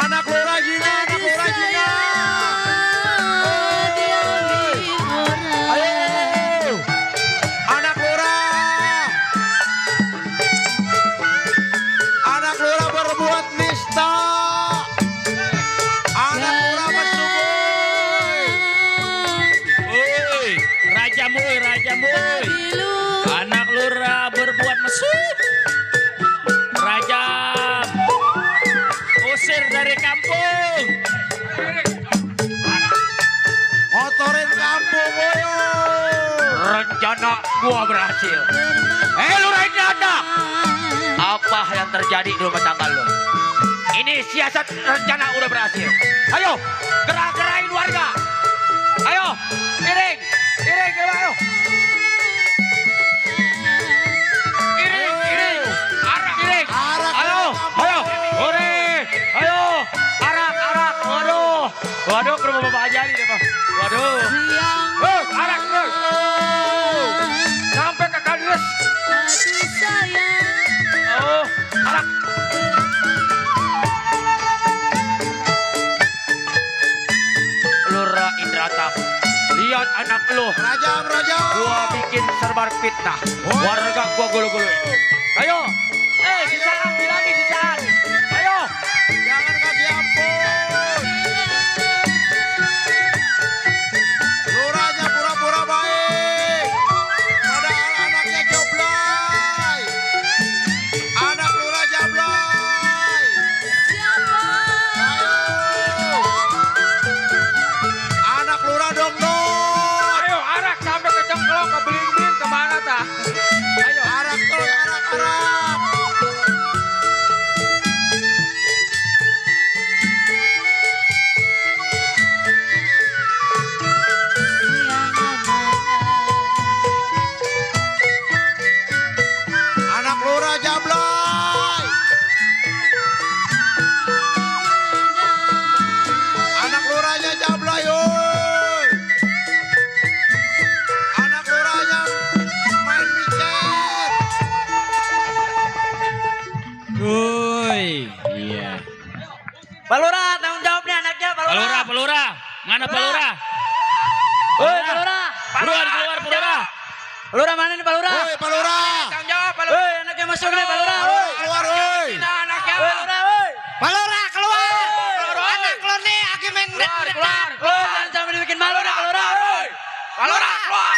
Anak lurah Gina. Ayo. Anak lurah. Anak lurah berbuat nista. Anak lurah mesumui. Oi, Raja Muy. Anak lurah berbuat mesum. Rajam. Usir dari kampung. Ngotorin kampung, woyo. Rencana gua berhasil. Lurah Indra Atang. Apa yang terjadi di rumah tangga lo? Ini siasat rencana udah berhasil. Ayo, gerak-gerakin warga. Ayo, iring, ayo. Iring, arak. Ayo, ore, ayo, arak. Waduh, ke rumah Bapak Haji Ali deh, Pak. Waduh. Arak terus. Sampai ke Kades. Oh, arak. Lurah Indra Atang, lihat anak lu. Rajam. Gua bikin serbar fitnah. Warga gua gulu-gulu. Ayo. Sisaan, bilangin sisaan. Ayo. Jangan kasih ampun. Lurahnya pura-pura Palura. Mana Palura? Woi, Palura. Buruan keluar Palura. Palura mana nih Palura? Woi, Palura. Tanggung jawab, Palura. Woi, anaknya masuk nih Palura. Woi, keluar woi. Kita anaknya. Woi, Palura, woi. Palura keluar. Anak keluar nih, aki main keluar. Jangan sampai dibikin malu dah Palura. Palura, keluar.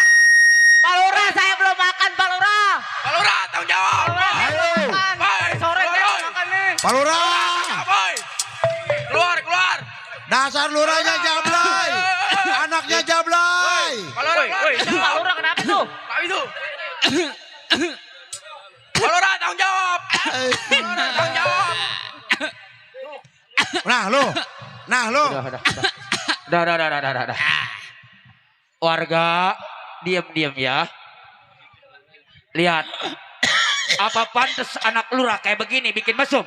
Palura, saya belum makan Palura. Palura, tanggung jawab. Ayo. Boy, Sore keluar, saya boy. makan nih. Palura. Boy. Keluar. Dasar lurahnya jablay. Anaknya jablay. Palura, Palura kenapa tuh? Pak itu. Palura, tanggung jawab. Palura, tanggung jawab. Nah lu. Udah. Warga, diam ya. Lihat. Apa pantas anak lurah kayak begini bikin mesum?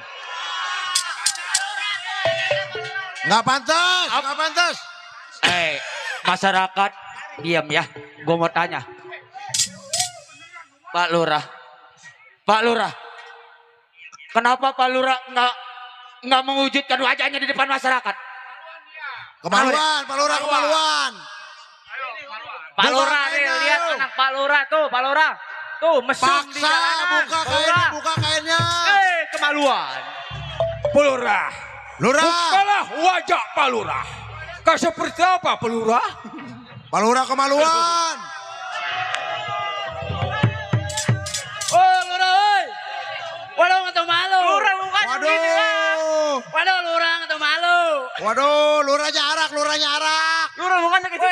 Nggak pantas. Masyarakat, diam ya. Gue mau tanya. Pak Lurah. Kenapa Pak Lurah nggak mewujudkan wajahnya di depan masyarakat? Kemaluan, Palura kemaluan. Pak Lura Buka nih, kainnya, lihat ayo. anak Pak Lura tuh, Pak Lura. Tuh, mesum di Paksa jalanan. buka kainnya. Kemaluan. Palura. Lurah. Bukalah wajah Palura. Kau seperti apa Palura? Palura kemaluan. Oh, Lura, oi. Waduh, nggak tahu malu. Lura, bukan begini lah. Waduh, Lura nggak tahu malu. Waduh, lurahnya arak. Lura bukan sakit itu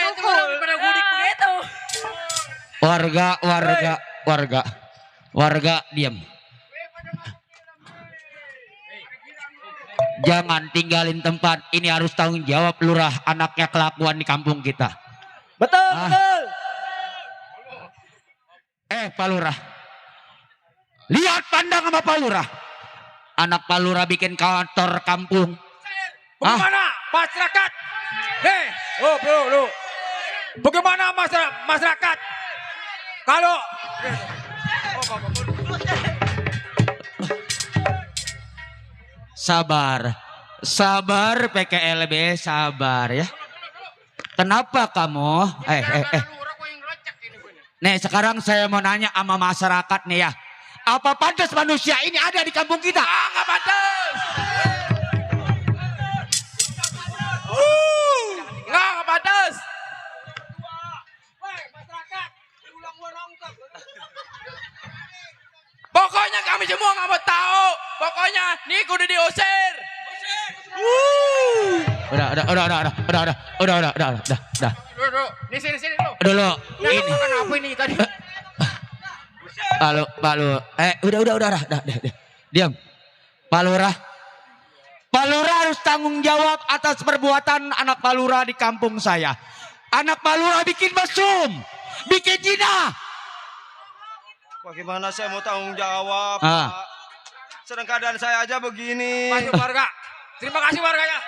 pada gudik begitu. Warga, diam. Jangan tinggalin tempat. Ini harus tanggung jawab lurah anaknya kelakuan di kampung kita. Betul. Pak Lurah. Lihat pandang sama Pak Lurah. Anak Pak Lurah bikin kantor kampung. Bagaimana masyarakat? Bro. Bagaimana masyarakat? Kalau Sabar PKLB, sabar ya. Kenapa kamu? Nih sekarang saya mau nanya sama masyarakat nih ya. Apa pantas manusia ini ada di kampung kita? nggak pantas. Nggak pantas. Pokoknya kami semua nggak mau tahu. Pokoknya nih kudu diusir. Udah. Di sini lu. Dulu ini. Kenapa ini tadi? Pak Lu. Udah. Diam. Pak Lurah harus tanggung jawab atas perbuatan anak Pak Lurah di kampung saya. Anak Pak Lurah bikin mesum, bikin zina. Bagaimana saya mau tanggung jawab, Ah. Pak? Sedang keadaan saya aja begini. Masuk warga. Terima kasih warganya.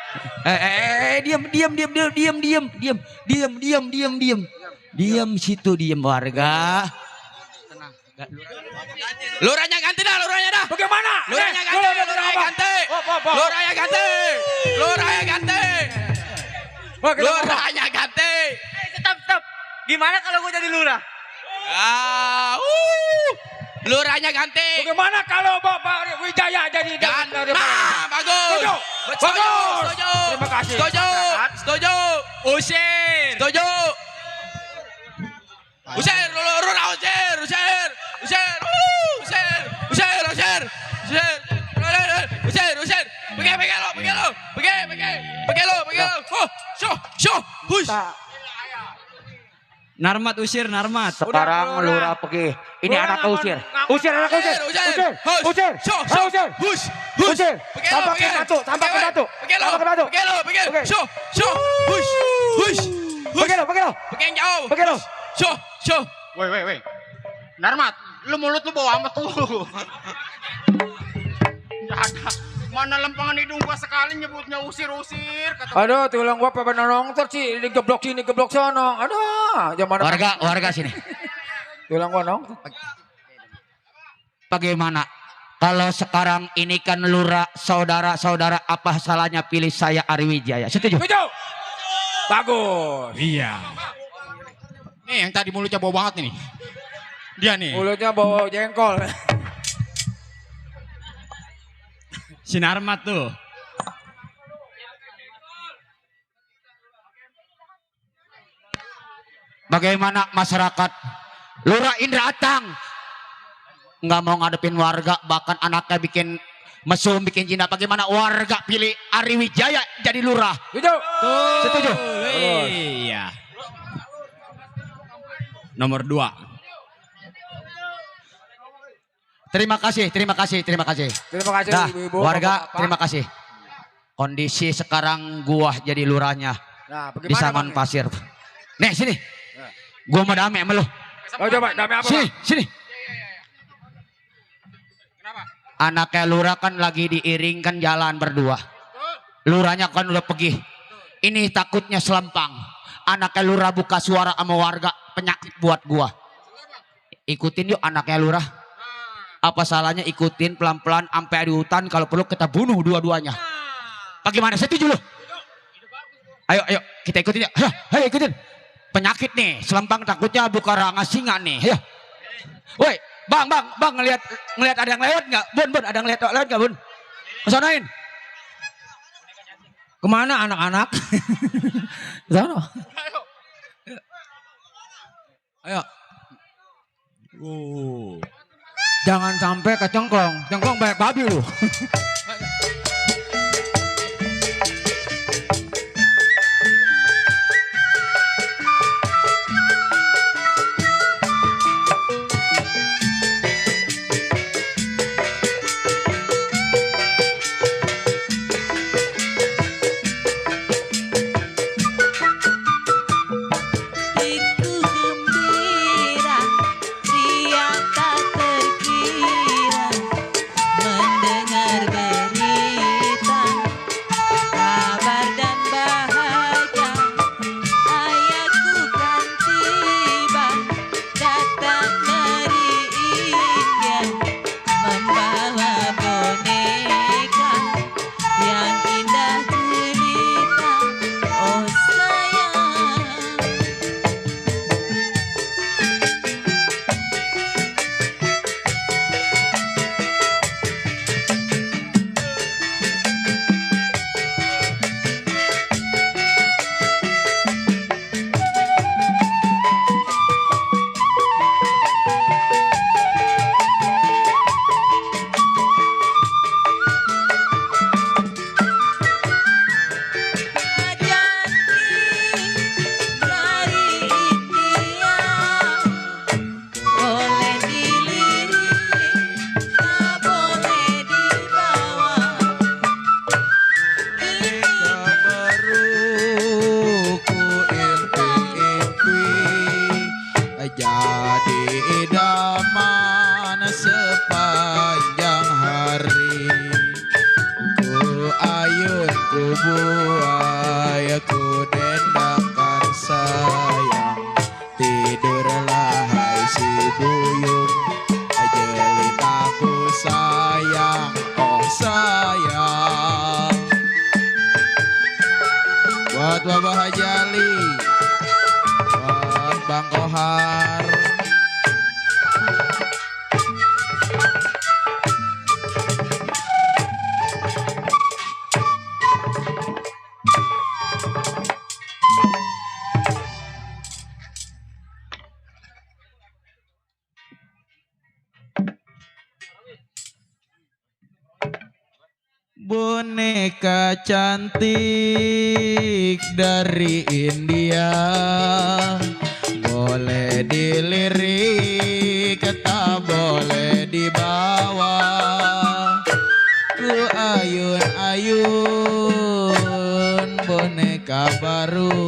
Diam situ, diam warga. Lurahnya ganti dah. Bagaimana? Lurahnya ganti. Stop. Gimana kalau gue jadi lurah? Lurahnya ganti. Bagaimana kalau Bapak Wijaya jadi Nah, bagus. Setuju. Setuju. Terima kasih. Setuju. Usir. Usir. Pergi lo. Narmat usir, Narmat. Sekarang lurah pergi. Ini anak usir. Usir anak usir. Usir. Tampakin batu. Pergi lo. Pergi yang jauh. Woi. Narmat, lu mulut lu bau amat tuh. Nggak ada. Mana lempangan hidung gua sekali nyebutnya usir-usir. Aduh, tulang gua apa nongol sih, digeblok sini, geblok sono. Aduh, zaman Warga sini. tulang gua nong. Bagaimana? Kalau sekarang ini kan lurah saudara-saudara, apa salahnya pilih saya Ari Wijaya? Setuju? Setuju. Bagus. Iya. Nih yang tadi mulutnya bau banget nih. Dia nih. Mulutnya bau jengkol. Sinarmat tuh. Bagaimana masyarakat Lurah Indra Atang nggak mau ngadepin warga, bahkan anaknya bikin mesum, bikin jina. Bagaimana warga pilih Ari Wijaya jadi lurah? Setuju? Iya. Nomor 2. Terima kasih. Terima kasih Dah, ibu-ibu. warga bapak-bapak. terima kasih. Kondisi sekarang gua jadi lurahnya Nah, di bagaimana Sangon Bang? Pasir. Nih sini, gua mau damai sama lu. Oh coba, damai apa Sini, Bang? sini. Anaknya lurah kan lagi diiringkan jalan berdua. Lurahnya kan udah pergi. Ini takutnya selempang. Anaknya lurah buka suara sama warga, penyakit buat gua. Ikutin yuk anaknya lurah. Apa salahnya ikutin pelan-pelan sampai di hutan, kalau perlu kita bunuh dua-duanya. Bagaimana? Setuju lu? Ayo kita ikutin ya. Ayo ikutin. Penyakit nih, selempang takutnya buka ranga singa nih. Ayo. Woi, Bang, ngelihat ada yang lewat nggak? Bun, ada yang lewat nggak, Bun? Kesonain. Kemana anak-anak? Sana. Ayo. Jangan sampai kecengklong. Cengklong banyak babi lu. Iku gembira, riang tak terkira, mendengar berita, kabar dan bahagia, ayahku kan tiba, datang meriingnya, membawa boneka yang indah jelita, oh sayang. Dari India boleh dilirik, tak boleh dibawa. Ini Jadi idaman sepanjang hari. Ku ayun ku buai, ku dendangkan sayang. Tidurlah hai si buyung, jelitaku sayang, oh sayang. Buat Bapak Haji Ali, buat Bang Kohar. Boneka cantik dari India, boleh dilirik, tak boleh dibawa. Ku ayun-ayun boneka baru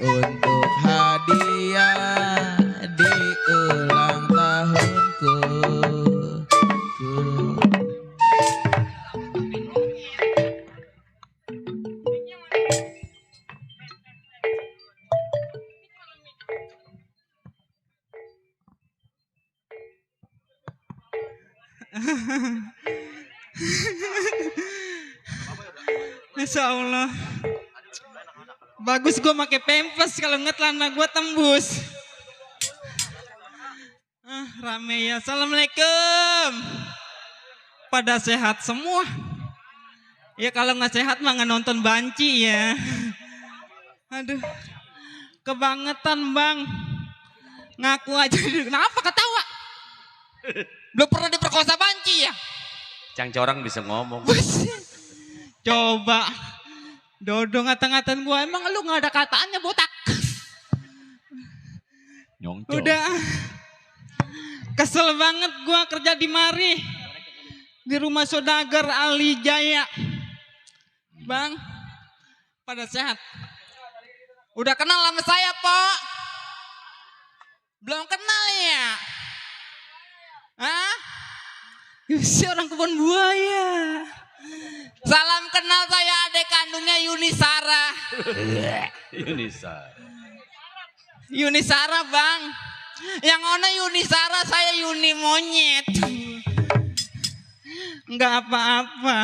untuk hadiah di ulang tahunku. Insya Allah. Bagus gue pakai pempes kalau nggak celana gue tembus. Rame ya. Assalamualaikum. Pada sehat semua. Ya kalau nggak sehat mah nggak nonton banci ya. Aduh, kebangetan bang. Ngaku aja. Kenapa ketawa? Belum pernah diperkosa banci ya? Cang corang bisa ngomong. Coba. Dodo ngata-ngatain gue. Emang lu gak ada kataannya botak? Nyongcol. Udah. Kesel banget gue kerja di mari. Di rumah saudagar Ali Jaya. Bang. Pada sehat. Udah kenal sama saya, Pak? Belum kenal ya? Hah? Si orang kebun buaya. Salam kenal, saya adik kandungnya Yuni Sara. Yuni Sara bang. Yang ono Yuni Sara, saya Yuni monyet. Enggak apa-apa.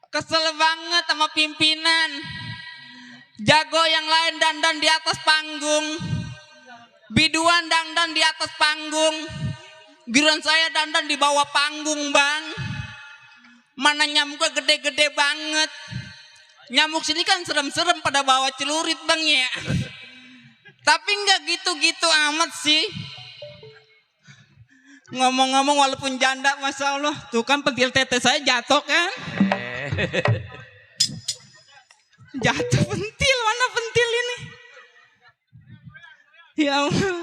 Kesel banget sama pimpinan. Jago yang lain dandan di atas panggung. Biduan dandan di atas panggung. Giliran saya dandan di bawah panggung bang. Mana nyamuknya gede-gede banget. Nyamuk sini kan serem-serem pada bawa celurit bang ya. Tapi nggak gitu-gitu amat sih. Ngomong-ngomong walaupun janda masya Allah. Tuh kan pentil tete saya jatuh kan. Jatuh pentil, mana pentil ini? Ya Allah.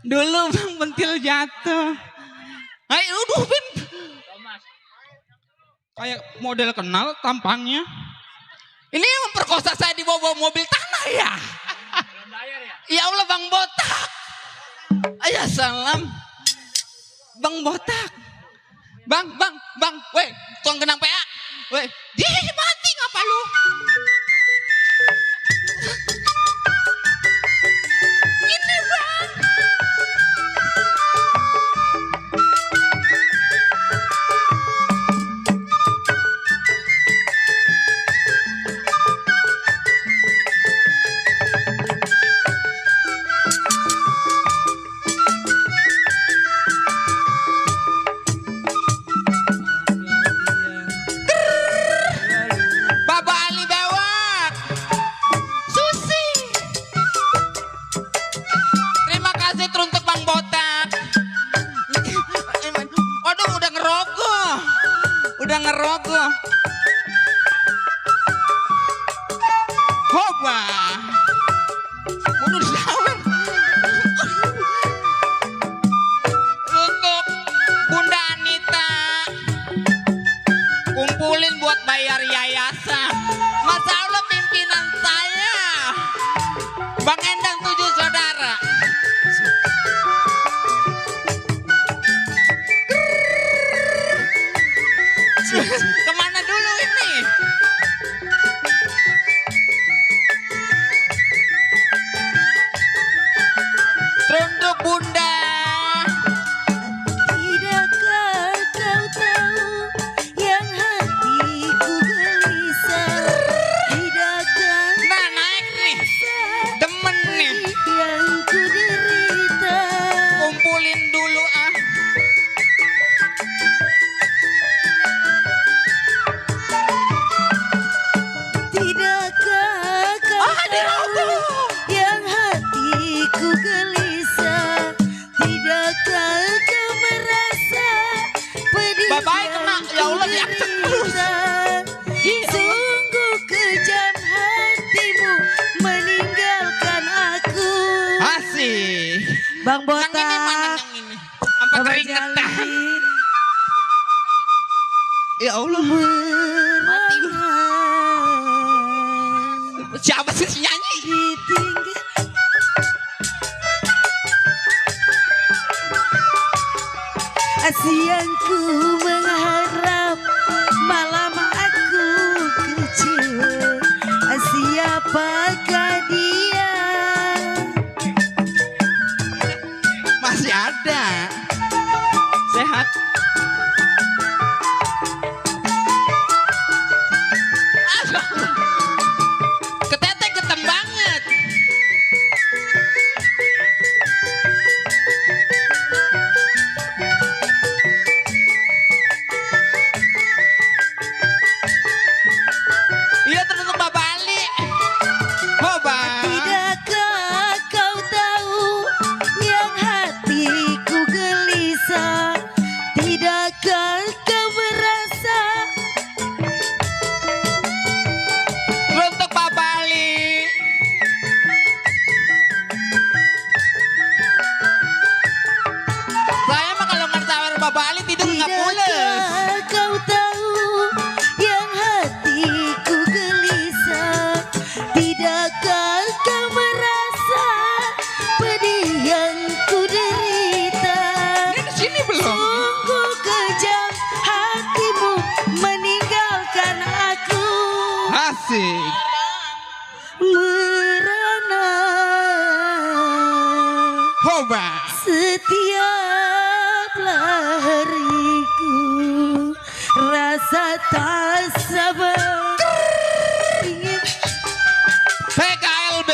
Dulu bang pentil jatuh. Ayo udah Bim. Kayak model kenal tampangnya. Ini yang memperkosa saya di bawah mobil tanah ya? Ya Allah bang botak. Ayah salam. Bang botak. Bang. Weh, tuang genang PA. Weh, dia mati ngapa lu? Ini bang. Bapak Ali Bewak. Susi. Terima kasih teruntuk Bang Botak. Waduh udah ngerogoh. Hoba. Waduh daun. Untuk Bunda Anita. Kumpulin buat bayar yayasan. Masa Allah pimpinan saya. Bang Endang 7 saudara. Kemana dulu ini? Teruntuk Bunda. Tidakkah kau tahu yang hatiku gelisah? Tidakkah Nah naik nih. Demen nih. yang ku derita? Kumpulin dulu ah. Tidakkah kau tahu yang hatiku gelisah? Tidakkah kau merasa pedih Bye-bye, kena. Ya Allah, yang diangkat ku terus. derita? Sungguh kejam hatimu meninggalkan aku. Asik. Bang Yang ini mana yang ini? Sampai keringetan. Ya Allah. Mati lu. Siapa sih si nyanyi? Siangku mengharap malam aku kecewa. Siapakah dia? Masih ada. Sehat. Ketek merana Hoba. setiap lariku rasa tak sabar ingin PKLB.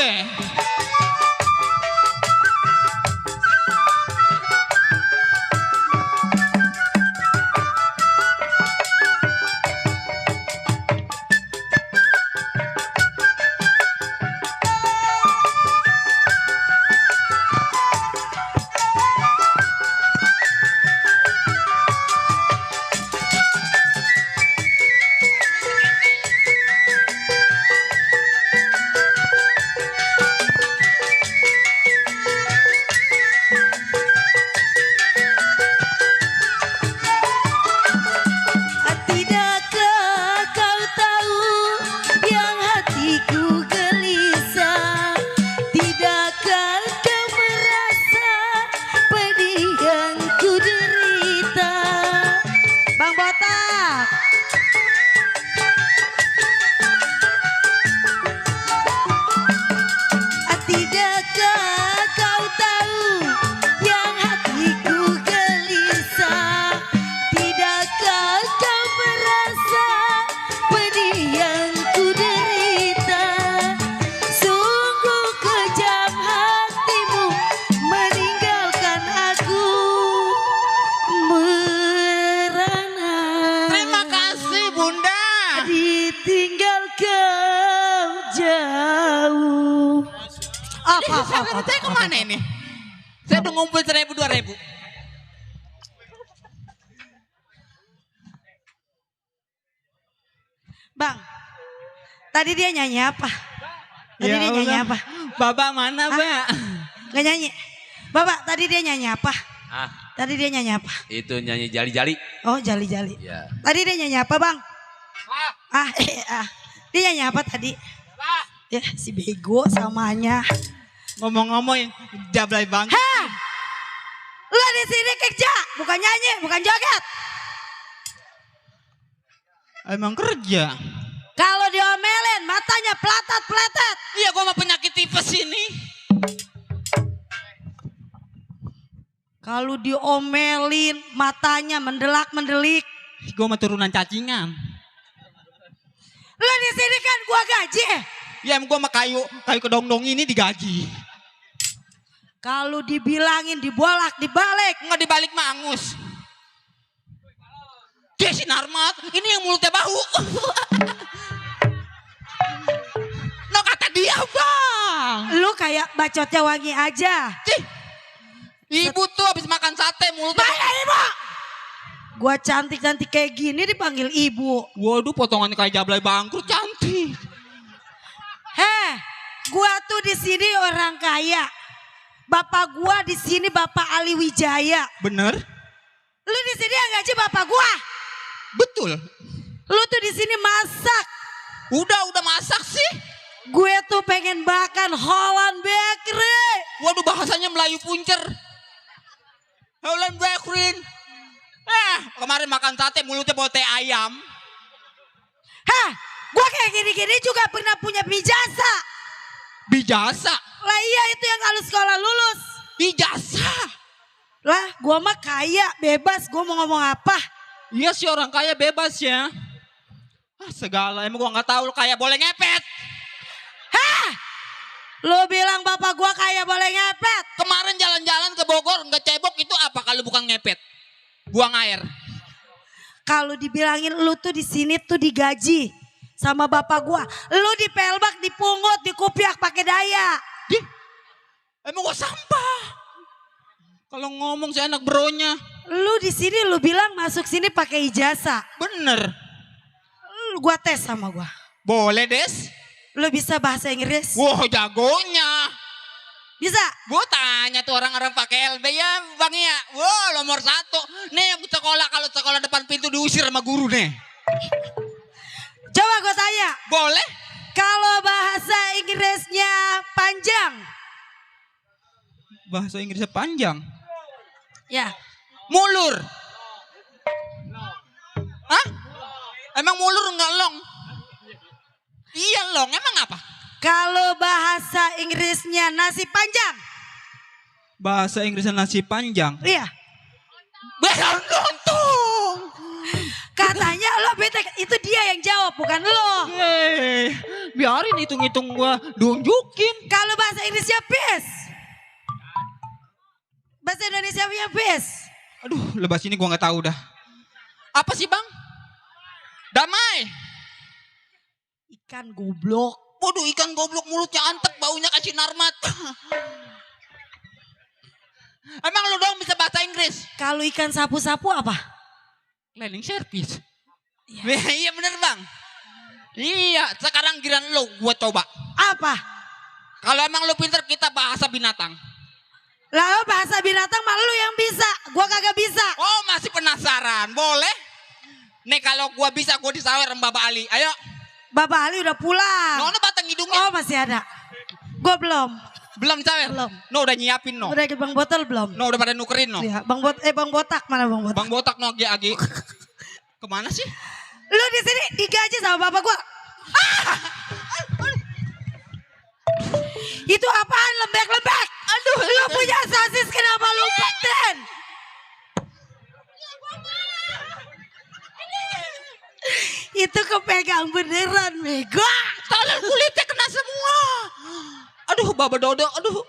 tidakkah kau tahu yang hatiku gelisah tidakkah kau merasa pedih yang ku derita Bang Botak tidakkah kau tahu yang hatiku gelisah tidakkah kau merasa pedih yang ku derita sungguh kejam hatimu meninggalkan aku merana Terima kasih Bunda. ditinggal kau jauh Saya kemana ini? Saya udah ngumpul 1.000 2.000. Bang tadi dia nyanyi apa tadi Ya dia nyanyi Allah. apa Baba mana, Mbak? Gak nyanyi. Bapak, tadi dia nyanyi apa? Ah, Tadi dia nyanyi apa? itu nyanyi jali-jali. Oh, jali-jali. Ya. Tadi dia nyanyi apa, Bang? Dia nyanyi apa tadi? Ya, si bego samanya. Ngomong-ngomong jablay banget. Hah! Lo di sini kerja, bukan nyanyi, bukan joget. Emang kerja. Kalau diomelin, matanya pelatat-pelatat. Iya, gua mah penyakit tipes ini. Kalau diomelin, matanya mendelak-mendelik. Gua mah turunan cacingan. Lo di sini kan gua gaji. Ya, gua mah kayu kedong-dong ini digaji. Kalau dibilangin dibolak dibalik. Nggak dibalik mangus. Dia si Narmat, ini yang mulutnya bau. No kata dia, Bang. Lu kayak bacotnya wangi aja. Cih. Ibu tuh habis makan sate mulutnya. Mana ibu? Gua cantik-cantik kayak gini dipanggil ibu. Waduh, potongannya kayak jablay bangkrut, cantik. Heh, gua tuh di sini orang kaya. Bapak gua di sini Bapak Ali Wijaya. Bener? Lu di sini yang gaji bapak gua. Betul. Lu tuh di sini masak. Udah masak sih. Gue tuh pengen makan Holland Bakery. Waduh, bahasanya Melayu puncer. Holland Bakery. Kemarin makan sate mulutnya bau teh ayam. Hah, gua kayak gini-gini juga pernah punya bijasa. Bijasa? Lah iya, itu yang kalau sekolah lulus. Bijasa? Lah gua mah kaya, bebas, gua mau ngomong apa. Iya sih, orang kaya bebas ya. Segala, emang gua gak tahu lu kaya boleh ngepet. Hah? Lu bilang bapak gua kaya boleh ngepet? Kemarin jalan-jalan ke Bogor nggak cebok, itu apa kalau bukan ngepet? Buang air. Kalau dibilangin lu tuh di sini tuh digaji sama bapak gua. Lu dipelbak, dipungut, dikupiak pakai daya. Emang gua sampah. Kalau ngomong saya anak bronya. Lu di sini lu bilang masuk sini pakai ijazah. Bener. Gua tes sama gua. Boleh, Des. Lu bisa bahasa Inggris? Wah, jagonya. Bisa? Gua tanya tuh orang-orang pakai LB ya, Bang ya. Wah, nomor 1. Nih yang sekolah, kalau sekolah depan pintu diusir sama guru nih. Coba gua tanya. Boleh? Kalau bahasa Inggrisnya panjang. Bahasa Inggrisnya panjang. Ya. Mulur. Hah? Emang mulur enggak long? Iya long, emang apa? Kalau bahasa Inggrisnya nasi panjang. Bahasa Inggrisnya nasi panjang. Iya. Belang lontong. Katanya lo bete, itu dia yang jawab bukan lo. Biarin hitung-hitung gua tunjukin. Kalau bahasa Inggrisnya peace. Bahasa Indonesia punya peace. Aduh, lebas ini gua nggak tahu dah. Apa sih bang? Damai. Ikan goblok. Waduh, ikan goblok mulutnya antek, baunya kasih narmat. Emang lu dong bisa bahasa Inggris? Kalau ikan sapu-sapu apa? Cleaning service. Iya bener bang. Iya, sekarang giliran lo gue coba. Apa? Kalau emang lo pinter kita bahasa binatang. Lalu bahasa binatang malah lu yang bisa. Gua kagak bisa. Oh masih penasaran? Boleh? Nih kalau gua bisa gua disawer sama Bapak Ali. Ayo. Bapak Ali udah pulang. Nono batang hidungnya. Oh masih ada. Gua belum. Belum disawer? Belum. No udah nyiapin no. Udah ikut Bang Botol belum? No udah pada nukerin no. Iya, Bang Botak mana Bang Botak? Bang Botak no Agi. Kemana sih? Lu di sini digaji sama bapak gua. Itu apaan lembek-lembek? Aduh, lu punya sosis kenapa lu umpetin? Itu kepegang beneran, Mega. Tangan kulitnya kena semua. Aduh, Baba Dodo, aduh.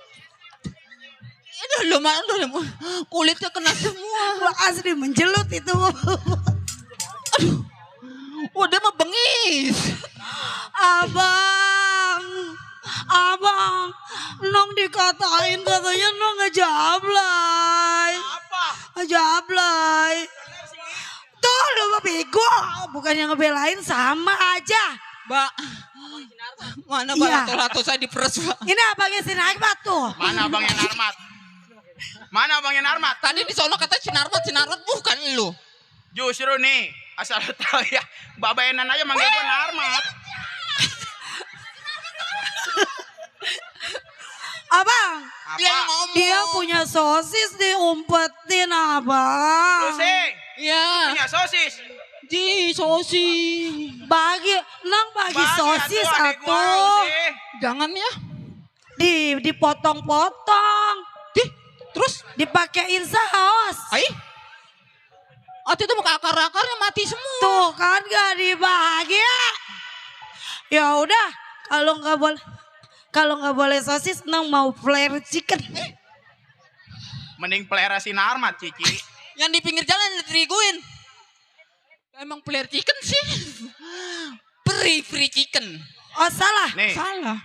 Aduh, lumayan kulitnya kena semua. Lu asli menjelut itu. Aduh. Wah, dia mah bengis. Abang, Nong dikatain katanya Nong ngejablay. Apa? Ngejablay. Tuh lu mah bego, bukannya ngebelain sama aja. Mbak, mana Iya. lato-lato saya diperes, Pak. Ini abangnya si Narmat tuh. Mana abangnya Narmat? Mana abangnya Narmat? Tadi di sono kata Sinarmat bukan lu. Justru nih, asal lu tahu ya, Babaenan aja manggil gua Narmat. Abang, Apa? dia punya sosis diumpetin abang. Lu sih, Iya. punya sosis. Di sosis. Nang bagi sosis adik gua, lu atuh. sih. Jangan ya. Dipotong-potong. Terus Dipakein saus. ai. Ati itu muka akar-akarnya mati semua. Tuh kan gak dibagi ya. Ya udah, kalau nggak boleh sosis, Nang mau flare chicken. Mending pelihara si Narmat, Cici. Yang di pinggir jalan diteriguin. Emang player chicken sih. Free chicken. Oh salah. Nih, Salah.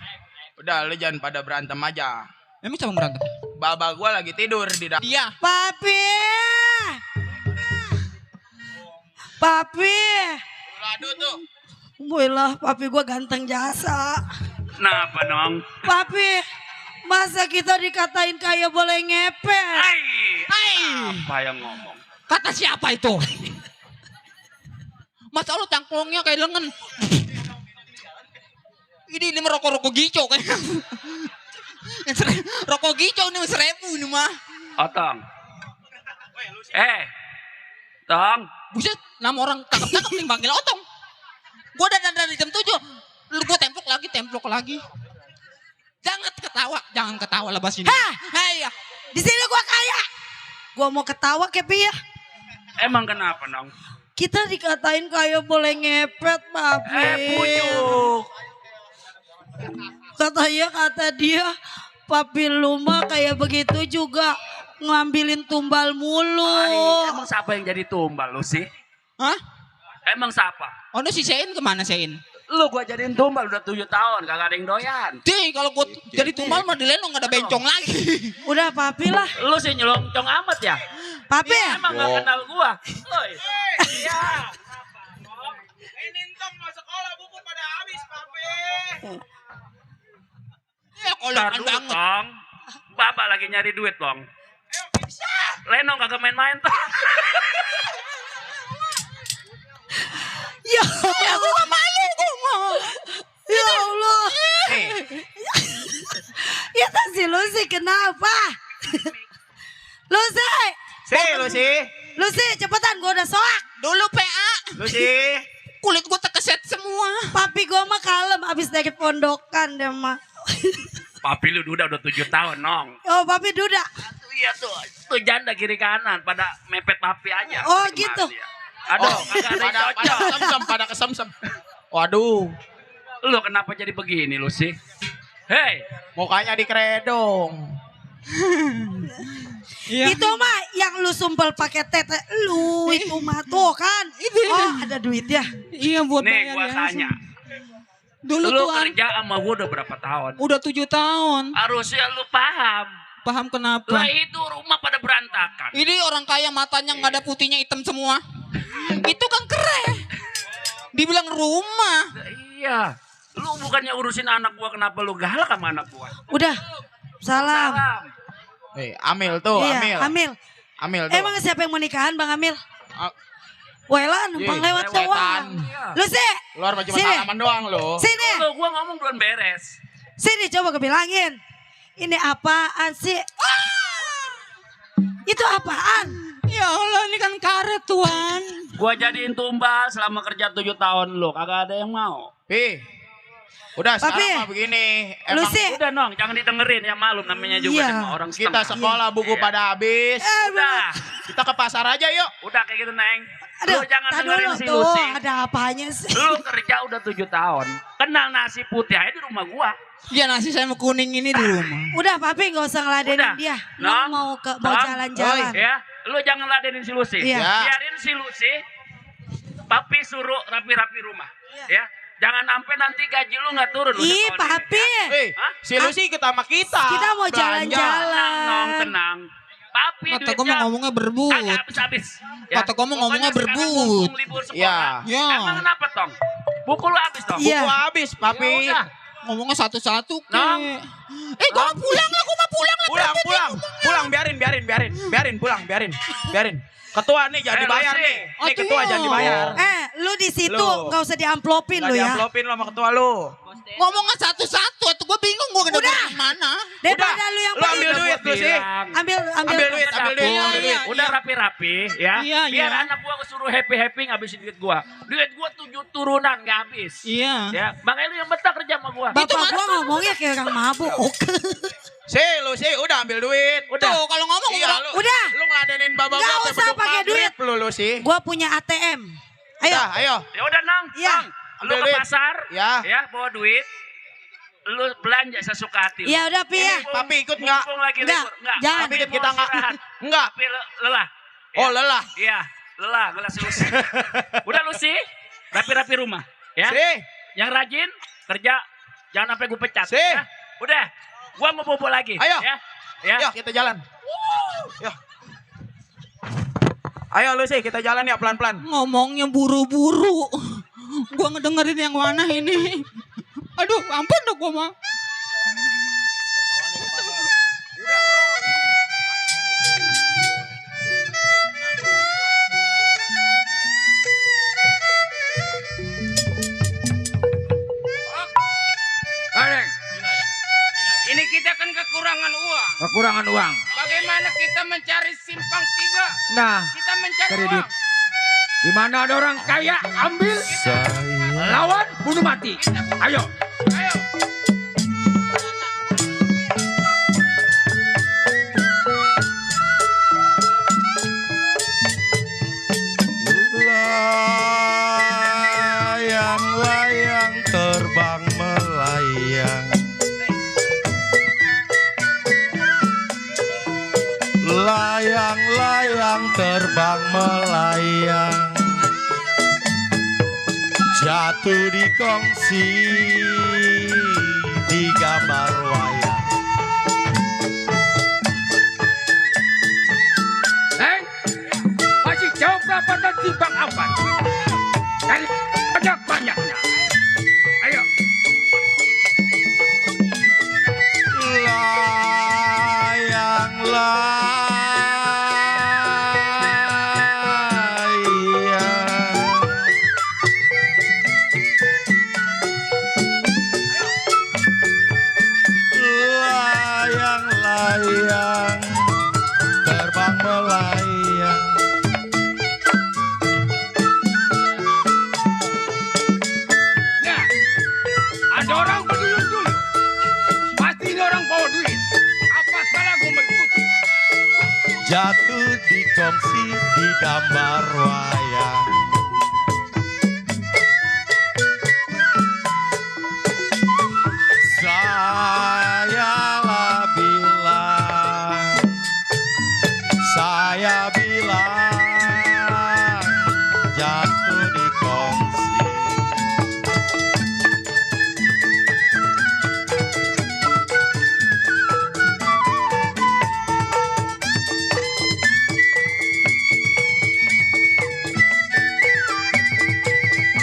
udah lu jangan pada berantem aja. Emang siapa berantem? Baba gua lagi tidur di dalam. Iya. Papi. Aduh tuh. Boilah, papi gua ganteng jasa. Kenapa dong? Papi, masa kita dikatain kayak boleh ngepet? Apa yang ngomong? Kata siapa itu? Masa lu cangklongnya kayak lengan? Ini merokok-rokok gico kayaknya. Rokok gico nih 1.000 ini mah. Otong. Tong. Buset, nama orang cakep-cakep nih panggil Otong. Gua udah dari jam 7. Lu gua templok lagi. Jangan ketawa lebas ini. Hah? Iya. Di sini gua kaya. Gua mau ketawa Kepi ya. Emang kenapa, Nong? Kita dikatain kayak boleh ngepet, papi. Pucuk. Kata dia, papi lu mah kayak begitu juga ngambilin tumbal mulu. Emang siapa yang jadi tumbal lu sih? Hah? Emang siapa? Oh, si Sein kemana Sein? Lu gua jadiin tumbal udah 7 tahun, kagak ada yang doyan. Kalau gua jadi tumbal mah di lenong gak ada bencong lagi. Udah papi lah. Lu sih nyelongcong amat ya? Papi. Emang gak kenal gua? Oi. Iya. Ini entong mau sekolah buku pada habis, Papi. Ya Ntar kolokan dulu, banget. Tong. Bapak lagi nyari duit, Tong. Lenong kagak main-main, Tong. Ya Allah. Ya Allah. Ya si Lucy kenapa? Lucy. Lucy cepetan gua udah soak. Dulu PA. Lucy. kulit gue terkeset semua. Papi gue mah kalem abis dari pondokan deh mah. Papi lu udah 7 tahun, Nong. Oh papi duda. Iya tuh janda kiri kanan pada mepet papi aja. Oh Kemari gitu. ya. Aduh, kagak ada yang cocok. Pada kesemsem. Waduh, Lu kenapa jadi begini lu sih? Hei, mukanya dikeredong. Itu mah yang lu sumpel pakai tete lu itu mah tuh kan. Oh ada duit ya. Iya buat nih gua tanya. Dulu Lu tuan kerja sama gua udah berapa tahun? udah 7 tahun. Harusnya lu paham. Paham kenapa? Lah itu rumah pada berantakan. Ini orang kaya matanya nggak ada putihnya hitam semua. Itu kan keren. Dibilang rumah. Iya. Lu bukannya urusin anak gua, kenapa lu galak sama anak gua? Udah. Salam. Salam. Amil tuh, Iya, Amil. Amil tuh. Emang siapa yang mau nikahan Bang Amil? Ah. Welan numpang Iya, lewat lewetan. doang. Lu sih. Luar cuma Sini. salaman doang lo. Sini. Lu gua ngomong belum beres. Sini coba kebilangin. Ini apaan sih? Itu apaan? Ya Allah ini kan karet tuan. Gua jadiin tumbal selama kerja 7 tahun lu, kagak ada yang mau. Pi. Udah Papi, sekarang mah begini. lu Emang sih. Udah Nong, jangan didengerin ya, malum namanya juga Iya. sama orang kita setengah. sekolah buku pada habis. Udah, Kita ke pasar aja yuk. udah kayak gitu Neng. Aduh, Lu jangan tar dengerin dulu si tuh. Lucy. Ada apanya sih? Lu kerja udah 7 tahun. Kenal nasi putih aja di rumah gua. Ya nasi sama kuning ini di rumah. Udah papi gak usah ngeladenin Udah. dia. Nong, Mau Nong, jalan-jalan. Ya, lu jangan ladenin si Lucy. Iya. Biarin si Lucy. Papi suruh rapi-rapi rumah. Ya. Jangan sampai nanti gaji lu nggak turun. udah Ih tahun papi. ini, ya. Hah? Si Lucy ikut sama kita. Kita mau Belanja. jalan-jalan. Tenang, Nong, tenang. Papi Kata gue mau ngomongnya berbut. agak habis-habis. Kata gua mau ngomongnya Pokoknya sekarang berbut. mumpung libur sekolah. Ya. Emang kenapa, Tong? Buku lu habis, Tong? Iya. Buku habis, papi. Ya udah. Ngomongnya satu-satu ke. Nong. Gue mau pulang lah, gue mau pulang lah. Pulang, biarin, biarin. Ketua nih jangan dibayar Lucy. nih. Nih ketua jangan dibayar. Lu di situ Lu. nggak usah diamplopin Nggak lu ya. diamplopin lo sama ketua lu. Ngomongnya satu-satu, itu gue bingung gue Udah. kedengeran mana. Daripada lu yang Lu ambil pergi. duit lu sih. Ambil Ambil duit, ambil duit, Iya, ambil duit. iya. Udah rapi-rapi ya. Iya, Biar iya. anak gua suruh happy-happy ngabisin duit gua. Duit gua 7 turunan nggak habis. Iya. Ya, makanya lu yang betah kerja sama gua. Bapak gua ngomongnya kayak orang mabuk. Lu sih udah ambil duit. Udah. Tuh kalau ngomong Iya, lu. Udah. Lu ngeladenin babak Nggak sampai usah beduk pakai maghrib duit. lu sih. Gua punya ATM. Ayo. Udah, ayo. Ya udah Nong, Iya. Nong. Lu Ambil ke duit. pasar, Ya. bawa duit. Lu belanja sesuka hati. lu. Ya udah pi ya. Papi ikut nggak? Mumpung lagi Nggak, libur. Nggak. jangan. Papi Ikut mau kita nggak? istirahat. Nggak. Papi lelah. Oh, lelah. Iya, lelah. Gelas Lucy. Udah Lucy, rapi-rapi rumah. Ya. Sih. Yang rajin kerja, jangan sampai gue pecat. Sih. Ya. Udah, gua mau bobo lagi. Ayo. Ya. Yuk kita jalan. Yuk. Ayo lu sih kita jalan ya pelan-pelan. ngomongnya buru-buru. Gue ngedengerin yang mana ini. Aduh, ampun dong gue mah. Areng. Ini kita kan kekurangan uang. Kekurangan uang. Bagaimana kita mencari simpang 3? Nah, Kita mencari cari uang. duit. Di mana ada orang kaya, ambil. Lawan, bunuh mati. Ayo. Ayo. Layang-layang terbang melayang. Layang-layang terbang melayang. Jatuh di kongsi di gambar wayang. Masih jauh berapa dan timbang apa? Dari banyak-banyaknya. Ayo. Layang-layang. jatuh di kongsi di gambar wayang. Saya bilang jatuh di kongsi.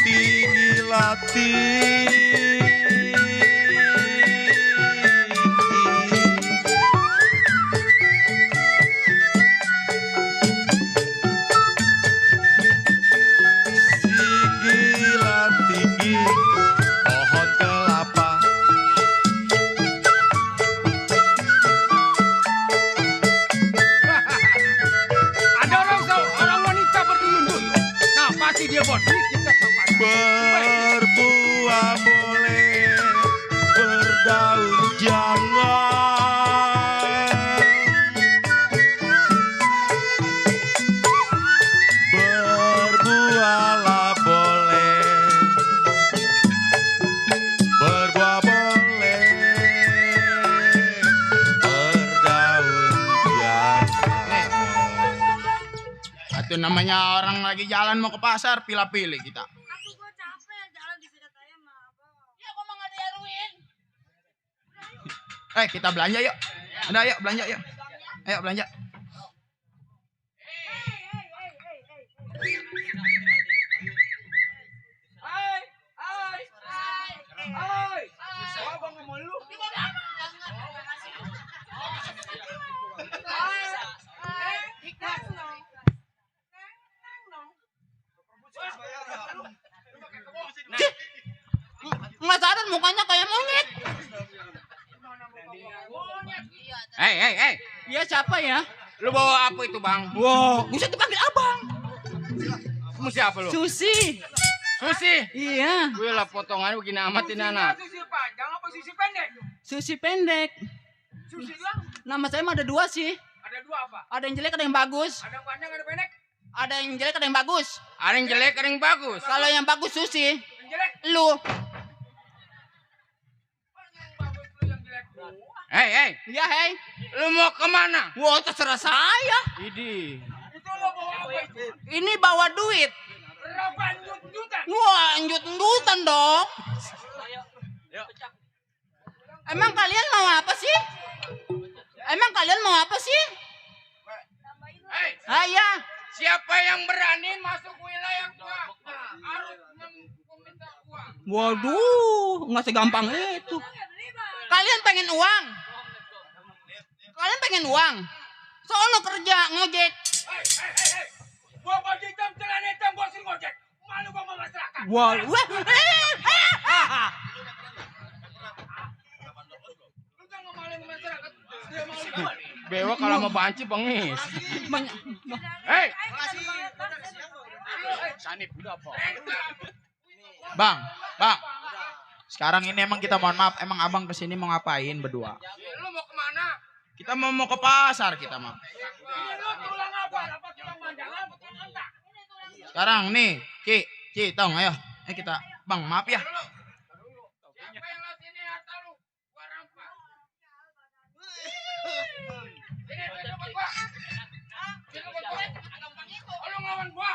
Tinggi latih. Dia buat kita berbuah boleh, berdaun jangan. Berbuahlah boleh, berbuah boleh, berdaun jangan. Itu namanya orang lagi jalan mau ke pasar, pilih-pilih kita. Aku gue capek jalan di sini saya mah abang. Ya kok mah nggak diaruin? Kita belanja yuk. Udah yuk belanja yuk. Ayo belanja. Abang ngomong lu. Nggak sadar mukanya kayak monyet. Hei. Iya siapa ya? Lu bawa apa itu, Bang? Wow, bisa dipanggil abang. Kamu siapa lu? Susi. Susi. Iya. Gue lah potongannya begini amatin anak. Susi panjang apa susi pendek? Susi pendek. Susi doang. Nama saya mah ada dua sih. Ada dua apa? Ada yang jelek, ada yang bagus. Ada yang panjang, ada pendek. Ada yang jelek, ada yang bagus. Ada yang jelek, ada yang bagus. Kalau yang bagus Susi, Yang jelek. lu. Hei. Ya hei. Lu mau kemana? Wah terserah saya. Idi. Itu lo bawa apa itu? Ini bawa duit. Berapa njut-njutan? Wah njut-njutan dong. Emang kalian mau apa sih? Hei, Ya. siapa yang berani masuk wilayah gua? Harus meminta uang. Waduh, nggak segampang itu. Kalian pengen uang? Sono kerja ngojek. Hei. Gua baju hitam, celana hitam, gua suruh ngojek. Malu gua sama masyarakat. Wah. Lu jangan ngomongin masyarakat. Dia malu gua nih. Bewok kalau mau banci bengis. Hei. Sanip udah apa? Bang. Sekarang ini emang kita mohon maaf, emang abang kesini mau ngapain berdua? Lu mau kemana? Kita mau ke pasar kita mah. Ini lu tulang apa? Dapat tulang mandangan, tulang entak. Sekarang nih, Ci, tong, ayo. Kita, Bang, maaf ya. Siapa yang lewat sini harta lu? Gua rampas. Sini, coba gua. Lu ngelawan gua.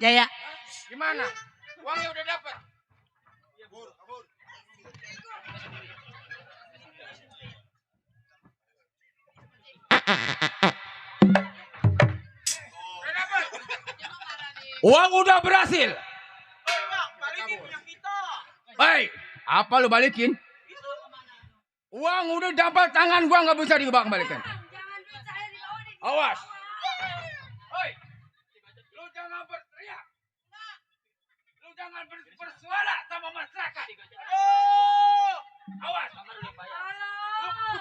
Jaya. Gimana? Uangnya udah dapat. Uang udah berhasil. Hei, apa lu balikin? Uang udah dapat, tangan gua nggak bisa dibalikin. Awas. Hei, lu jangan berteriak. Lu jangan bersuara sama masyarakat. Awas.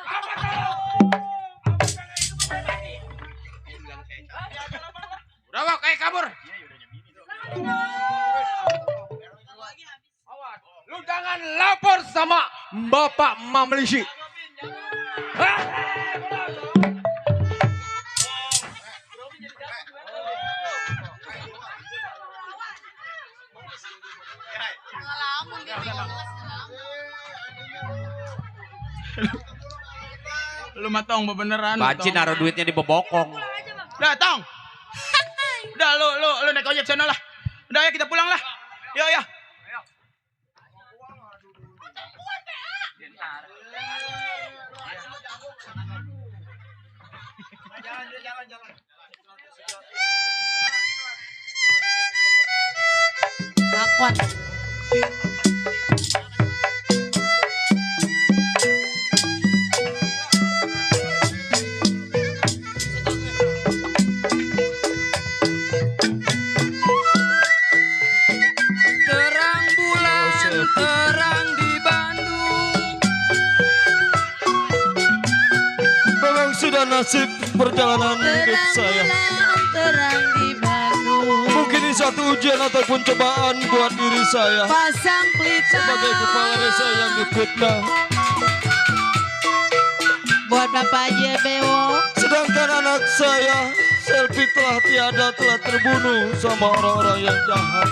Apa tahu? Udah Wak, kayak kabur. Awas, lu jangan lapor sama Bapak Mamlisi. Lu mah tong beneran. Banci naruh duitnya di bebokong. Udah tong. Udah lu naik ojek sana lah. Udah ya kita pulang lah. Yuk ya. Akuan. Terang bulan, terang di Bandung. Memang sudah nasib perjalanan hidup saya. Terang di Bandung. Mungkin ini satu ujian ataupun cobaan buat diri saya. Pasang pelita. Sebagai kepala desa yang difitnah. Buat Bapak JBO. Sedangkan anak saya, Selvi telah tiada, telah terbunuh sama orang-orang yang jahat.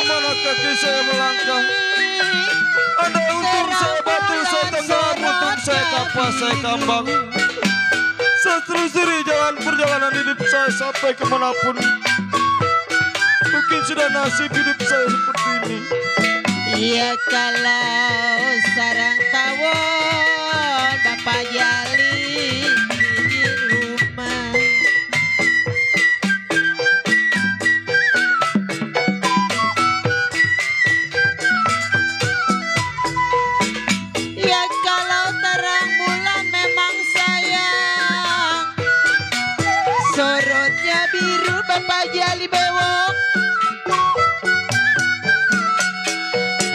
Kemana kaki saya melangkah? Ada untung saya batu, saya tenggelam, untung saya kapas, saya kambang. Saya telusuri jalan perjalanan hidup saya sampai kemanapun. Mungkin sudah nasib hidup saya seperti ini. Iya kalau sarang tawon Bapak Jali di rumah. Ya kalau terang bulan memang sayang, sorotnya biru Bapak Jali bewok.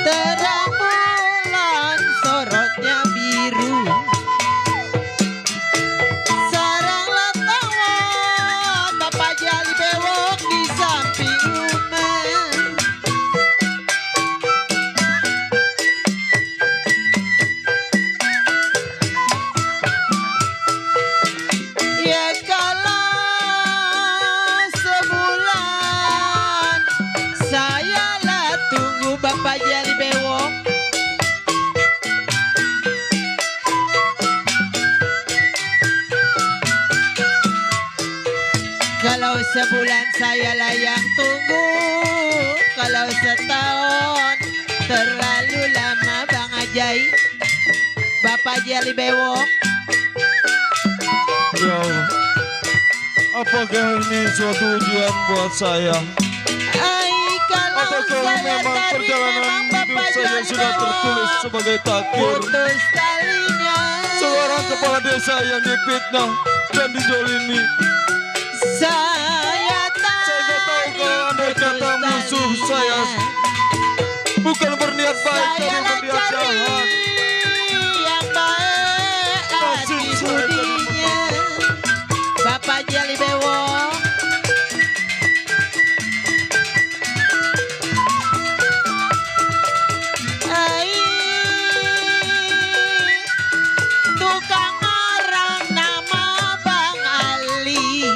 Terang bulan sorotnya biru, sarang latawan Bapak Jali bewok di samping rumah. Ya kalau sebulan saya lah tunggu Bapak Jali bewok. Kalau sebulan saya lah yang tunggu, kalau setahun terlalu lama Bang Ajai. Bapak Jali bewok. Ya Allah, apakah ini suatu ujian buat saya? Kalau Apakah memang perjalanan hidup saya sudah tertulis sebagai takdir? putus talinya. Seorang kepala desa yang difitnah dan dijolimi. Saya nggak tahu kalau andai kata musuh saya bukan berniat baik tapi berniat jahat. yang baik hati budinya. Bapak Jali bewok. Tukang arang nama Bang Ali.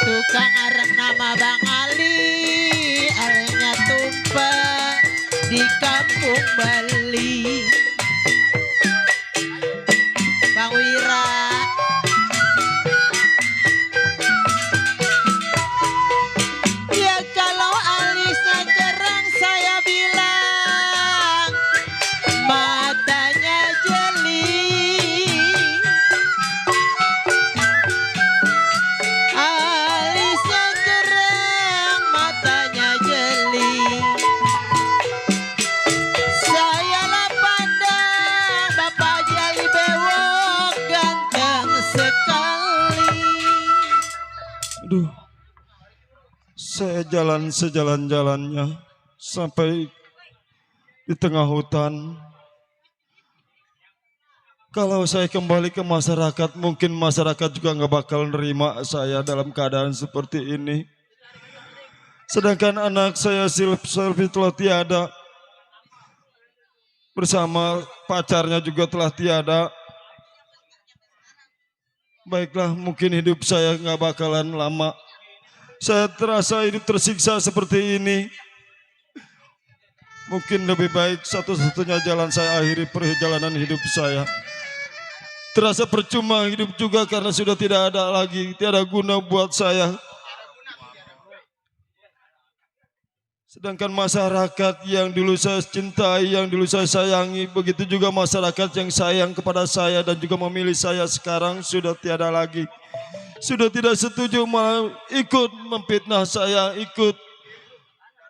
Tukang arang nama Bang Ali, alnya tumpah di kampung Bali. jeli. Bang Wira. Ya kalau alisnya kerang saya bilang matanya jeli. Alisnya kerang matanya jeli. Saya lah pandang Bapak Jali bewok ganteng sekali. Aduh, saya jalan sejalan-jalannya sampai di tengah hutan. Kalau saya kembali ke masyarakat, mungkin masyarakat juga nggak bakal nerima saya dalam keadaan seperti ini. Sedangkan anak saya Sylvie telah tiada, bersama pacarnya juga telah tiada. Baiklah, mungkin hidup saya nggak bakalan lama. Saya terasa hidup tersiksa seperti ini. Mungkin lebih baik satu-satunya jalan saya akhiri perjalanan hidup saya. Terasa percuma hidup juga karena sudah tidak ada lagi, tiada guna buat saya. Sedangkan masyarakat yang dulu saya cintai, yang dulu saya sayangi, begitu juga masyarakat yang sayang kepada saya dan juga memilih saya sekarang sudah tiada lagi. Sudah tidak setuju, malah ikut memfitnah saya, ikut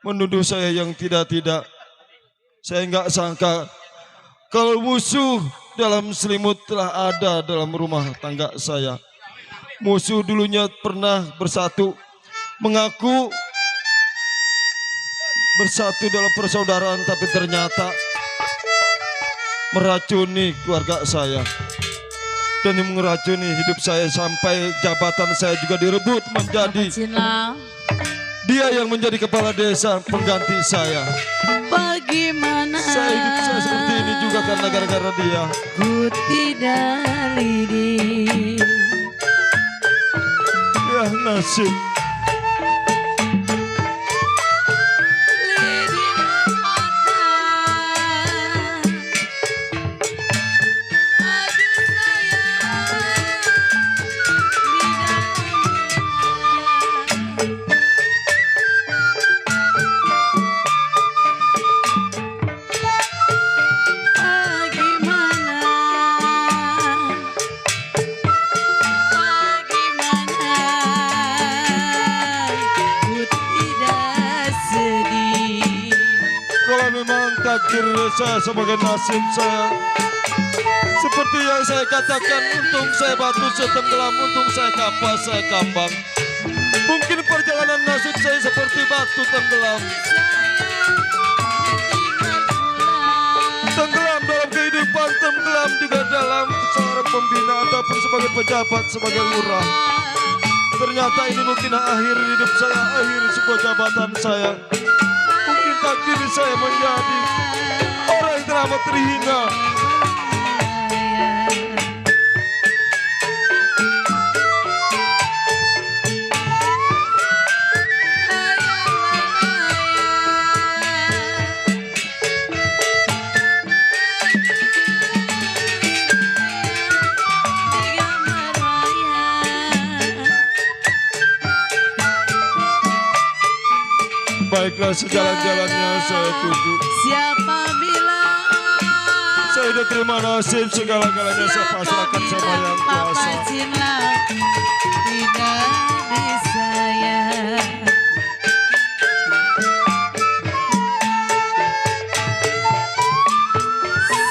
menuduh saya yang tidak-tidak. Saya enggak sangka kalau musuh dalam selimut telah ada dalam rumah tangga saya. Musuh dulunya pernah bersatu, mengaku bersatu dalam persaudaraan, tapi ternyata meracuni keluarga saya. Dan meracuni hidup saya sampai jabatan saya juga direbut menjadi dia yang menjadi kepala desa pengganti saya. Bagaimana Saya hidup saya seperti ini juga karena gara-gara dia. ku tidak lidi. Ya nasib. Takdir saya sebagai nasib saya seperti yang saya katakan, untung saya batu setenggelam, untung saya kapas saya kambang. Mungkin perjalanan nasib saya seperti batu tenggelam, tenggelam dalam kehidupan, tenggelam juga dalam seorang pembina ataupun sebagai pejabat, sebagai lurah. Ternyata ini mungkin akhir hidup saya, akhir sebuah jabatan saya. Mungkin takdir saya menjadi orang yang teramat terhina. Baiklah, sejalan-jalannya saya tunggu. Siapa bilang saya sudah terima nasib, segala-galanya saya pasrahkan sama Yang Kuasa. cinta tidak disayang.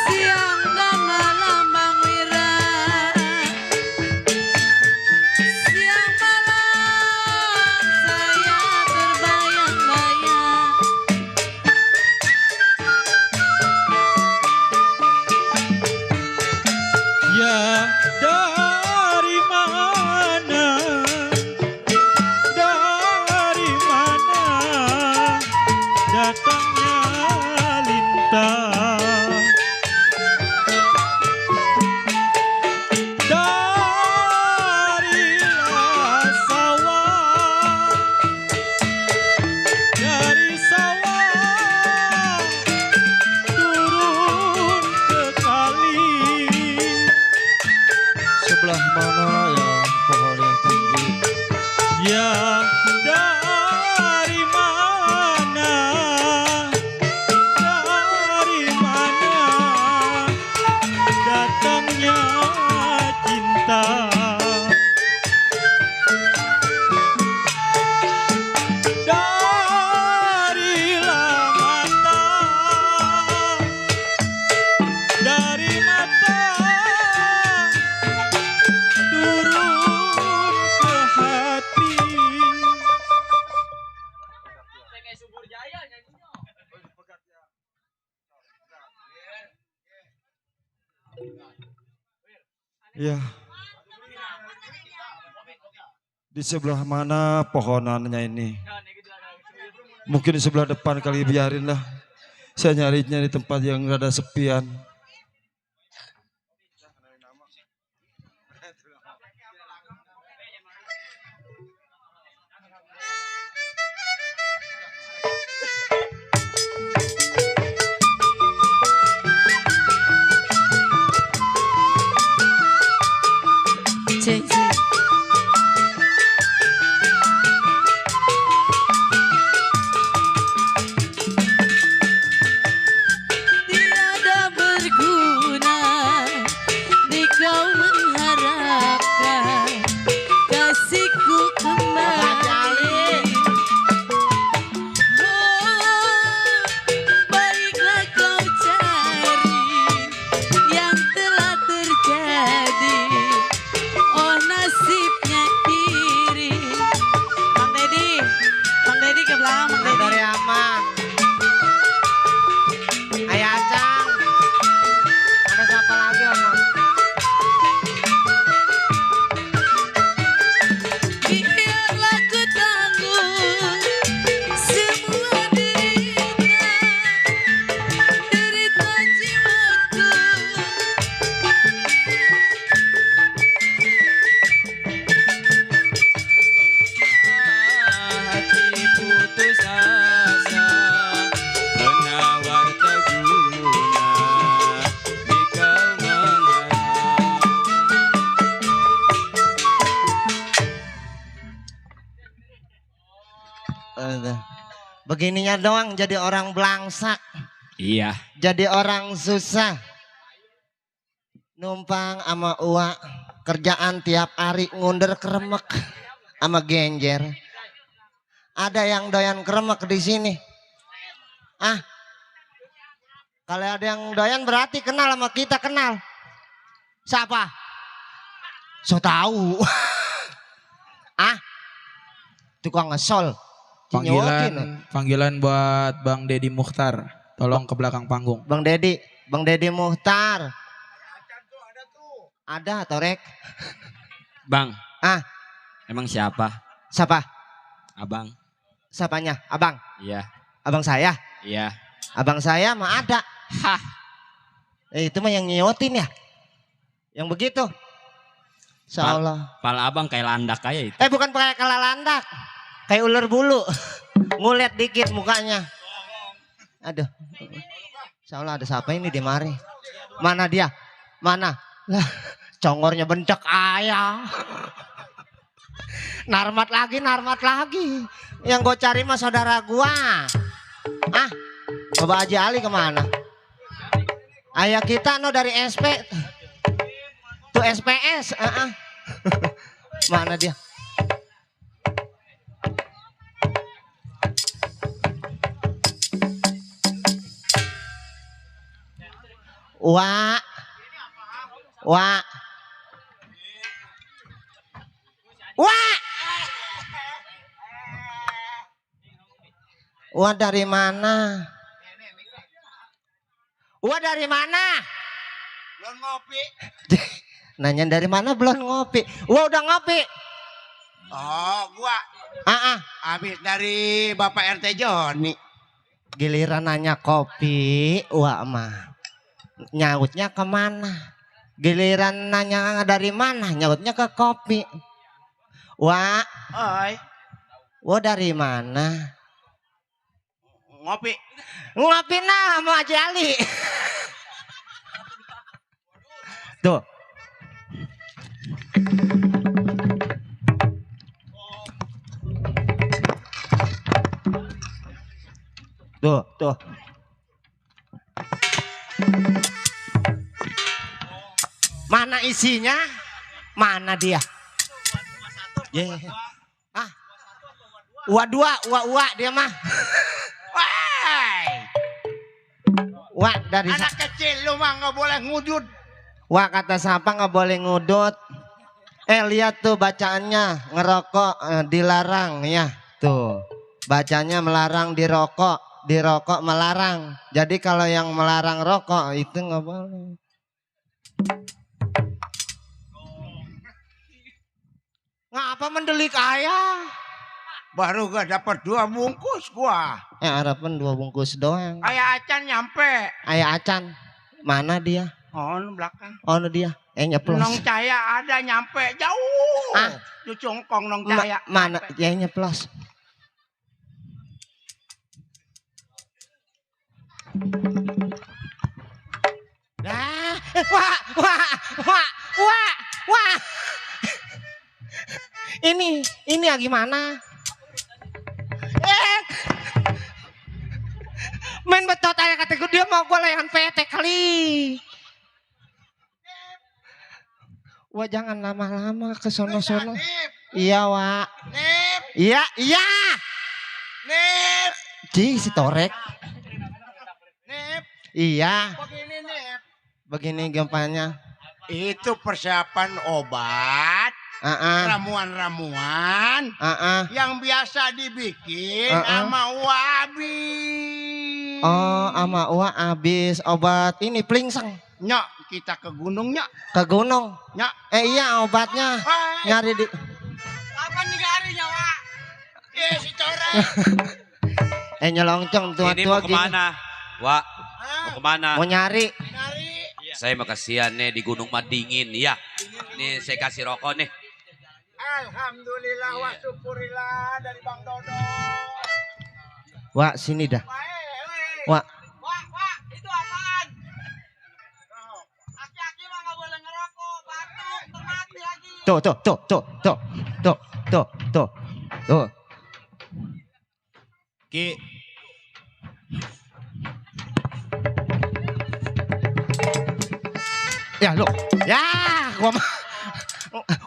Siang dan malam Bang Wira, siang malam saya terbayang-bayang. Ya dari mana, dari mata turun ke hati. Ya. Di sebelah mana pohonannya ini? Mungkin di sebelah depan kali, biarinlah. Saya nyarinya di tempat yang rada sepian. Cek, cek. Tiada berguna di kau mengharapkan kasihku kembali. Oh, baiklah kau cari yang telah terjadi. Oh, nasibnya iri. Bang Dedi ke belakang, Bang Dedi. Dari aman. Ayah Acang. Ada siapa lagi ono? Biarlah ku tanggung semua derita jiwaku. Hati putus asa menawar tak guna di kau mengharap. Begininya doang jadi orang belangsak. Iya. Jadi orang susah. Numpang sama uak. Kerjaan tiap hari ngunder kremek sama genjer. Ada yang doyan kremek di sini. Ah, kalau ada yang doyan berarti kenal sama kita, kenal. Siapa? So tahu. Ah, tukang ngesol. Panggilan buat Bang Deddy Mukhtar. Tolong ke belakang panggung. Bang Deddy Mukhtar. Ada Torek. Bang. Ah, Emang siapa? siapa? Abang. Siapanya? Abang. Iya. Abang saya. Iya. Abang saya mah ada. Hah. Itu mah yang ngiotin ya. Yang begitu. Insyaallah. Pala abang kayak landak kayak itu. Bukan pakai kala landak. Kayak ular bulu. Ngulet dikit mukanya. Aduh. Insyaallah ada siapa ini di mari. Mana dia? Mana? Lah, congornya bentek ayah. Narmat lagi. Yang gue cari mah saudara gua. Ah, Bapak Haji Ali kemana? Ayah kita no dari SP. Tuh SPS. Mana dia? Wah. Wah dari mana? Wah dari mana? Belum ngopi. Nanya dari mana belum ngopi? Wah udah ngopi. Oh, gua. Habis dari Bapak RT Joni. Giliran nanya kopi, wah mah nyautnya kemana? Giliran nanya dari mana, nyautnya ke kopi. Wah, wah dari mana? Ngopi. Ngopi nah sama Haji Ali. Tuh. Tuh. Mana isinya? Mana dia? Yeah. Uwa dia mah. Wah, dari Anak kecil lu mah nggak boleh ngudut. Wah, kata siapa nggak boleh ngudut? Lihat tuh bacaannya, ngerokok dilarang ya. Tuh, bacanya melarang dirokok melarang. Jadi kalau yang melarang rokok itu nggak boleh. Ngapa mendelik ayah? Baru gak dapat 2 bungkus gua. Harapan 2 bungkus doang. Ayah Acan nyampe. Ayah Acan, mana dia? Oh, belakang. Oh, dia. Nyeplos. Nong Cahaya ada nyampe jauh. Cucu ngkong Nong Cahaya. Mana? Ya nyeplos. Nah, wah. Ini ya gimana? Main betot aja kata dia mau gue layan PT kali. Wah, jangan lama-lama ke sono-sono. Iya, Wak. Iya. Nip. Si Torek. Nip. Iya. Begini Nip. Begini gempanya. Itu persiapan obat. Ramuan-ramuan. Yang biasa dibikin sama Wabi. Oh, sama Wak habis obat ini plingseng. Nyok, kita ke gunung nyok. Ke gunung? Nyok. Iya obatnya. Nyari di... Apa nih harinya, Wak? Si Torek. Nyelongcong tua-tua gini. Ini mau kemana? Wak, mau kemana? Mau nyari. Saya mah kasihan nih di gunung mah dingin. Ya, nih saya kasih rokok nih. Alhamdulillah wa syukurillah dari Bang Dodo. Wak, sini dah. Wak. Wak, itu apaan? Aki-aki mah nggak boleh ngerokok, batuk, termati lagi. Tuh. Ki. Ya lu. Ya, gua mah.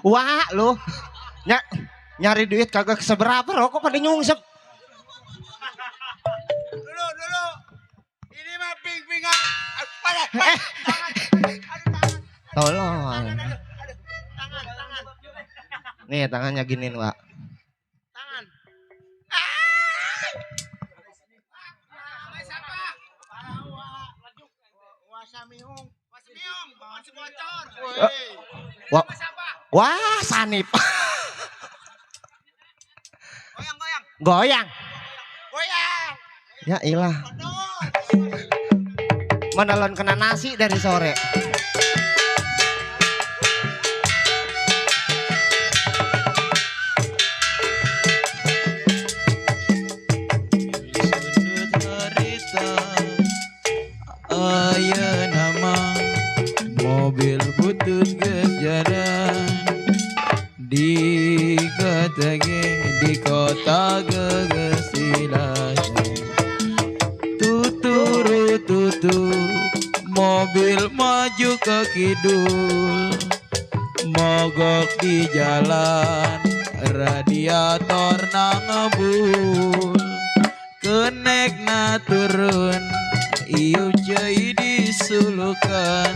Wah, lu. Nyari duit kagak seberapa rokok pada nyungsep. Dulu. Ini mah ping-pingan. Tolong. Nih tangannya giniin, Wak. Tangan. Wah, Sanip. Goyang. Ya ilah. Menelon kena nasi dari sore. Nama mobil butut kejaran di kota gegesilan tutut mobil maju ke kidul mogok di jalan radiator nangebul kenek na turun iu cuy disulukan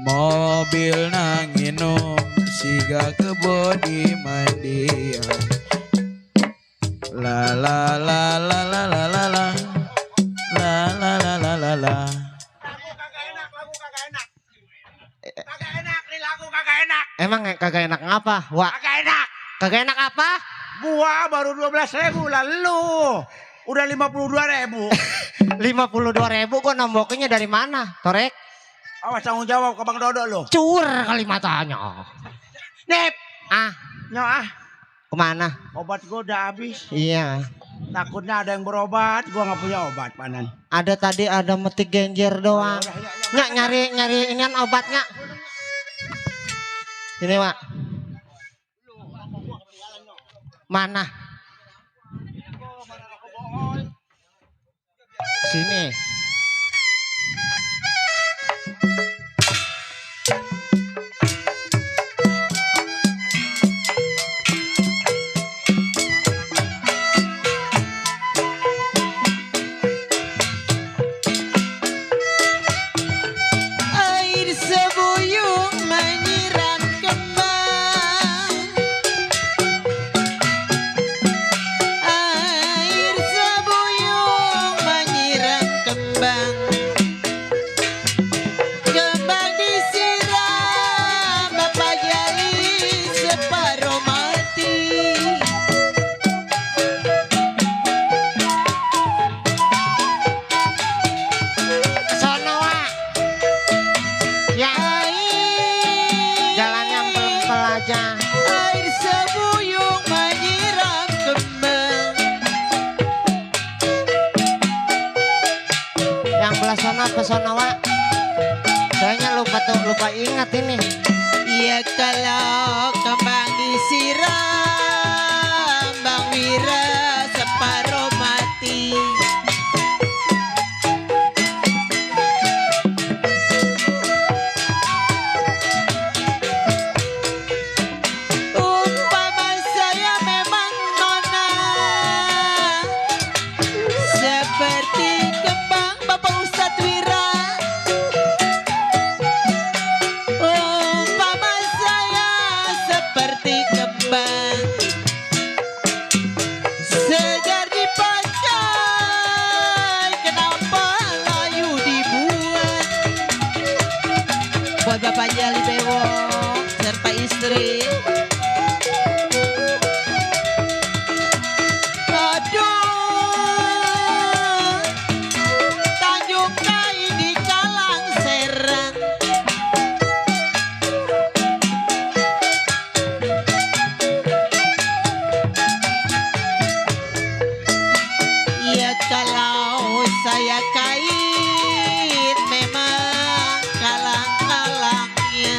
mobil nanginum siga ke bodi mandian la la la la la la la la la la. Emang kagak enak ngapa? Wak. Kagak enak apa? Gua baru 12.000 lalu. Udah 52.000. 52.000 gua nombokinnya dari mana? Torek? Awas tanggung jawab ke Bang Dodo lo. Cur kali matanya. Nip. Nyok Kemana? Obat gua udah habis. Iya. Takutnya ada yang berobat, gua nggak punya obat panan. Ada tadi ada metik genjer doang. Nyak nyari inian obatnya. Ini, Wak. Mana? Sini. ke sono, Wak. Soalnya lupa ingat ini. Ya kalau kembang disiram, Bang Wira separuh mati. Umpama saya memang nona, seperti kembang Bapak Ustadz Wira. Umpama saya seperti kembang segar dipakai, kenapa layu dibuat? Buat Bapak Jali Bewok serta istri. Aduh, Tanjung Kai di Calang Serang. Ya kalau saya kait memang kalang-kalangnya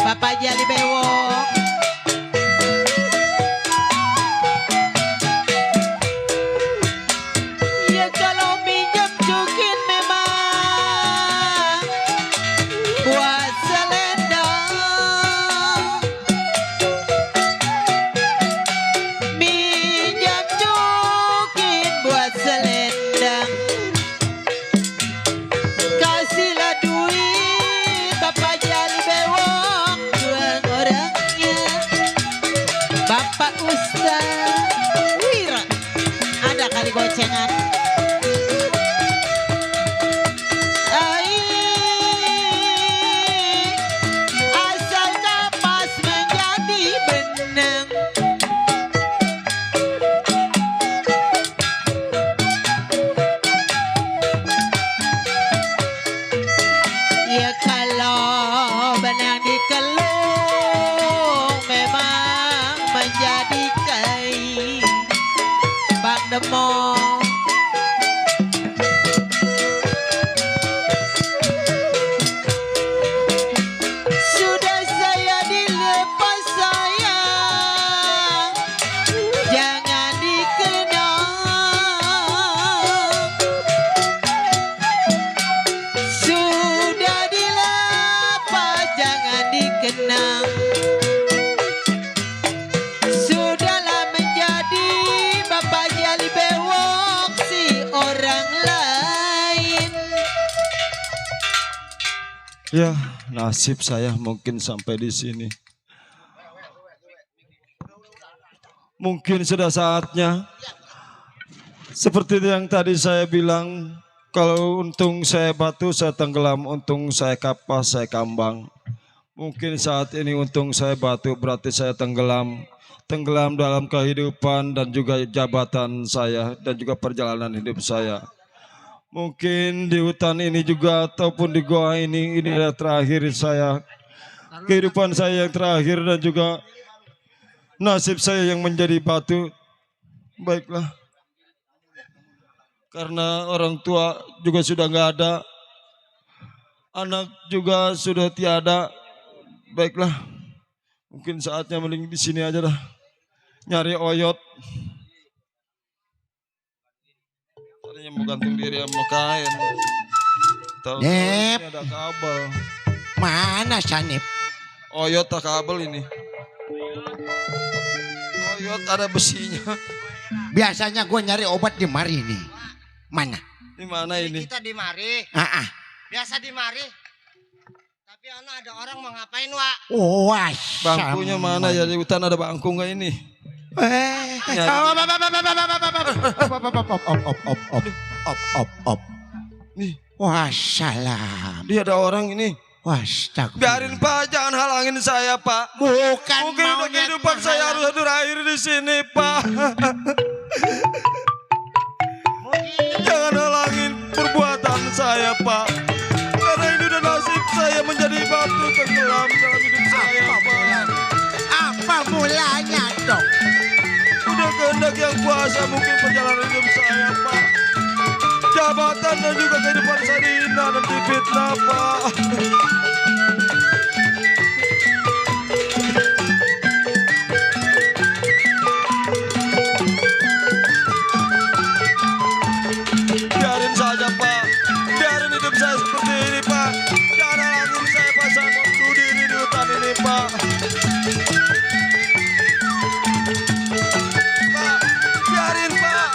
Bapak Jali Bewok. Ya kalau minjem jukin memang buat selendang. Minjem jukin buat selendang. Kasihlah duit Bapak Jali Bewok, tuang orangnya Bapak Ustadz Wira. Ada kali gocengan. Asal kapas menjadi benang. Ya kalau benang dikelung memang menjadi kain Bang Demong. Sudah saya dilepas sayang, jangan dikenang. Sudah dilepas jangan dikenang. Sudahlah menjadi Bapak Jali Bewok si orang lain. Ya, nasib saya mungkin sampai di sini. Mungkin sudah saatnya. Seperti yang tadi saya bilang, kalau untung saya batu, saya tenggelam. Untung saya kapas, saya kambang. Mungkin saat ini untung saya batu, berarti saya tenggelam. Tenggelam dalam kehidupan dan juga jabatan saya dan juga perjalanan hidup saya. Mungkin di hutan ini juga ataupun di goa ini adalah terakhir saya. Kehidupan saya yang terakhir dan juga nasib saya yang menjadi batu. Baiklah. Karena orang tua juga sudah nggak ada. Anak juga sudah tiada. Baiklah. Mungkin saatnya mending di sini aja dah. Nyari oyot. Tadinya mau gantung diri sama kain. Tahu Nep. ini ada kabel. Mana Sanip? Oyot tak kabel ini. Oyot ada besinya. Biasanya gue nyari obat di mari nih. Mana? Di mana ini? Kita di mari. Biasa di mari. Tapi ada orang mau ngapain, Wak? Wah, bangkunya mana ya? Di hutan ada bangku nggak ini? Op. Nih. Wassalam. Dia ada orang ini. Wastagfirullah. Biarin Pak, jangan halangin saya Pak. Bukan mungkin udah kehidupan saya harus berakhir di sini Pak. Jangan halangin perbuatan saya Pak. Karena ini udah nasib saya menjadi batu tenggelam dalam hidup saya Pak. Apa mulanya dong? Udah kehendak yang kuasa mungkin perjalanan hidup saya Pak. jabatan dan juga kehidupan saya dihina dan difitnah, Pak. Biarin saja, Pak. Biarin hidup saya seperti ini, Pak. Jangan halangin saya, Pak. Saya mau bunuh diri di hutan ini, Pak. Pak, biarin, Pak.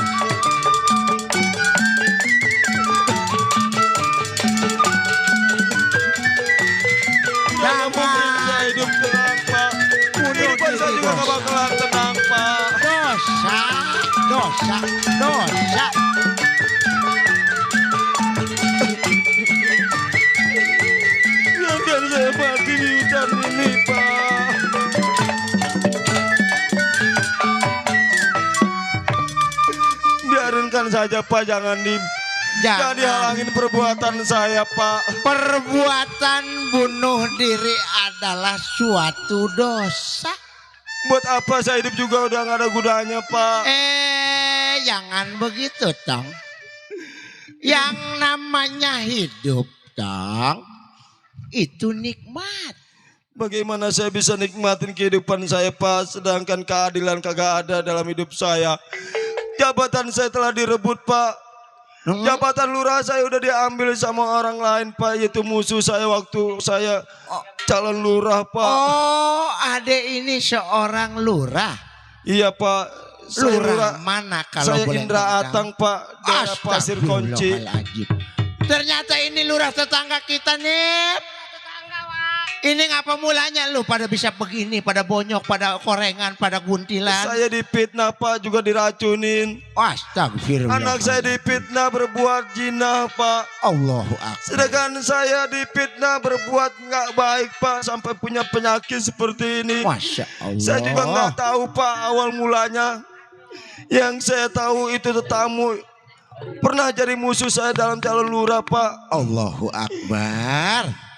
Jangan memberi saya hidup tenang, Pak. Kehidupan saya juga gak bakalan tenang, Pak. Dosa, dosa, dosa. Biarkan saya mati di hutan ini, Pak. Biarinkan saja, Pak. Jangan dihalangin perbuatan saya, Pak. Perbuatan bunuh diri adalah suatu dosa. Buat apa saya hidup juga udah gak ada gunanya, Pak. Jangan begitu, Tong. Yang namanya hidup, Tong, itu nikmat. Bagaimana saya bisa nikmatin kehidupan saya, Pak, sedangkan keadilan kagak ada dalam hidup saya. Jabatan saya telah direbut, Pak. Jabatan lurah saya udah diambil sama orang lain, Pak, yaitu musuh saya waktu saya calon lurah, Pak. Oh, adek ini seorang lurah. Iya, Pak. Saya Lurah mana kalau saya boleh Indra tahu? Atang, Pak, daerah Pasir Konci. Astagfirullahaladzim. Ternyata ini lurah tetangga kita, Nip. Ini ngapa mulanya lu pada bisa begini, pada bonyok, pada korengan, pada guntilan? Saya difitnah, Pak, juga diracunin. Astagfirullah. Anak saya difitnah berbuat jinah, Pak. Allahu Akbar. Sedangkan saya difitnah berbuat nggak baik, Pak, sampai punya penyakit seperti ini. Masya Allah. Saya juga nggak tahu, Pak, awal mulanya. Yang saya tahu itu tetamu pernah jadi musuh saya dalam calon lurah, Pak. Allahu Akbar.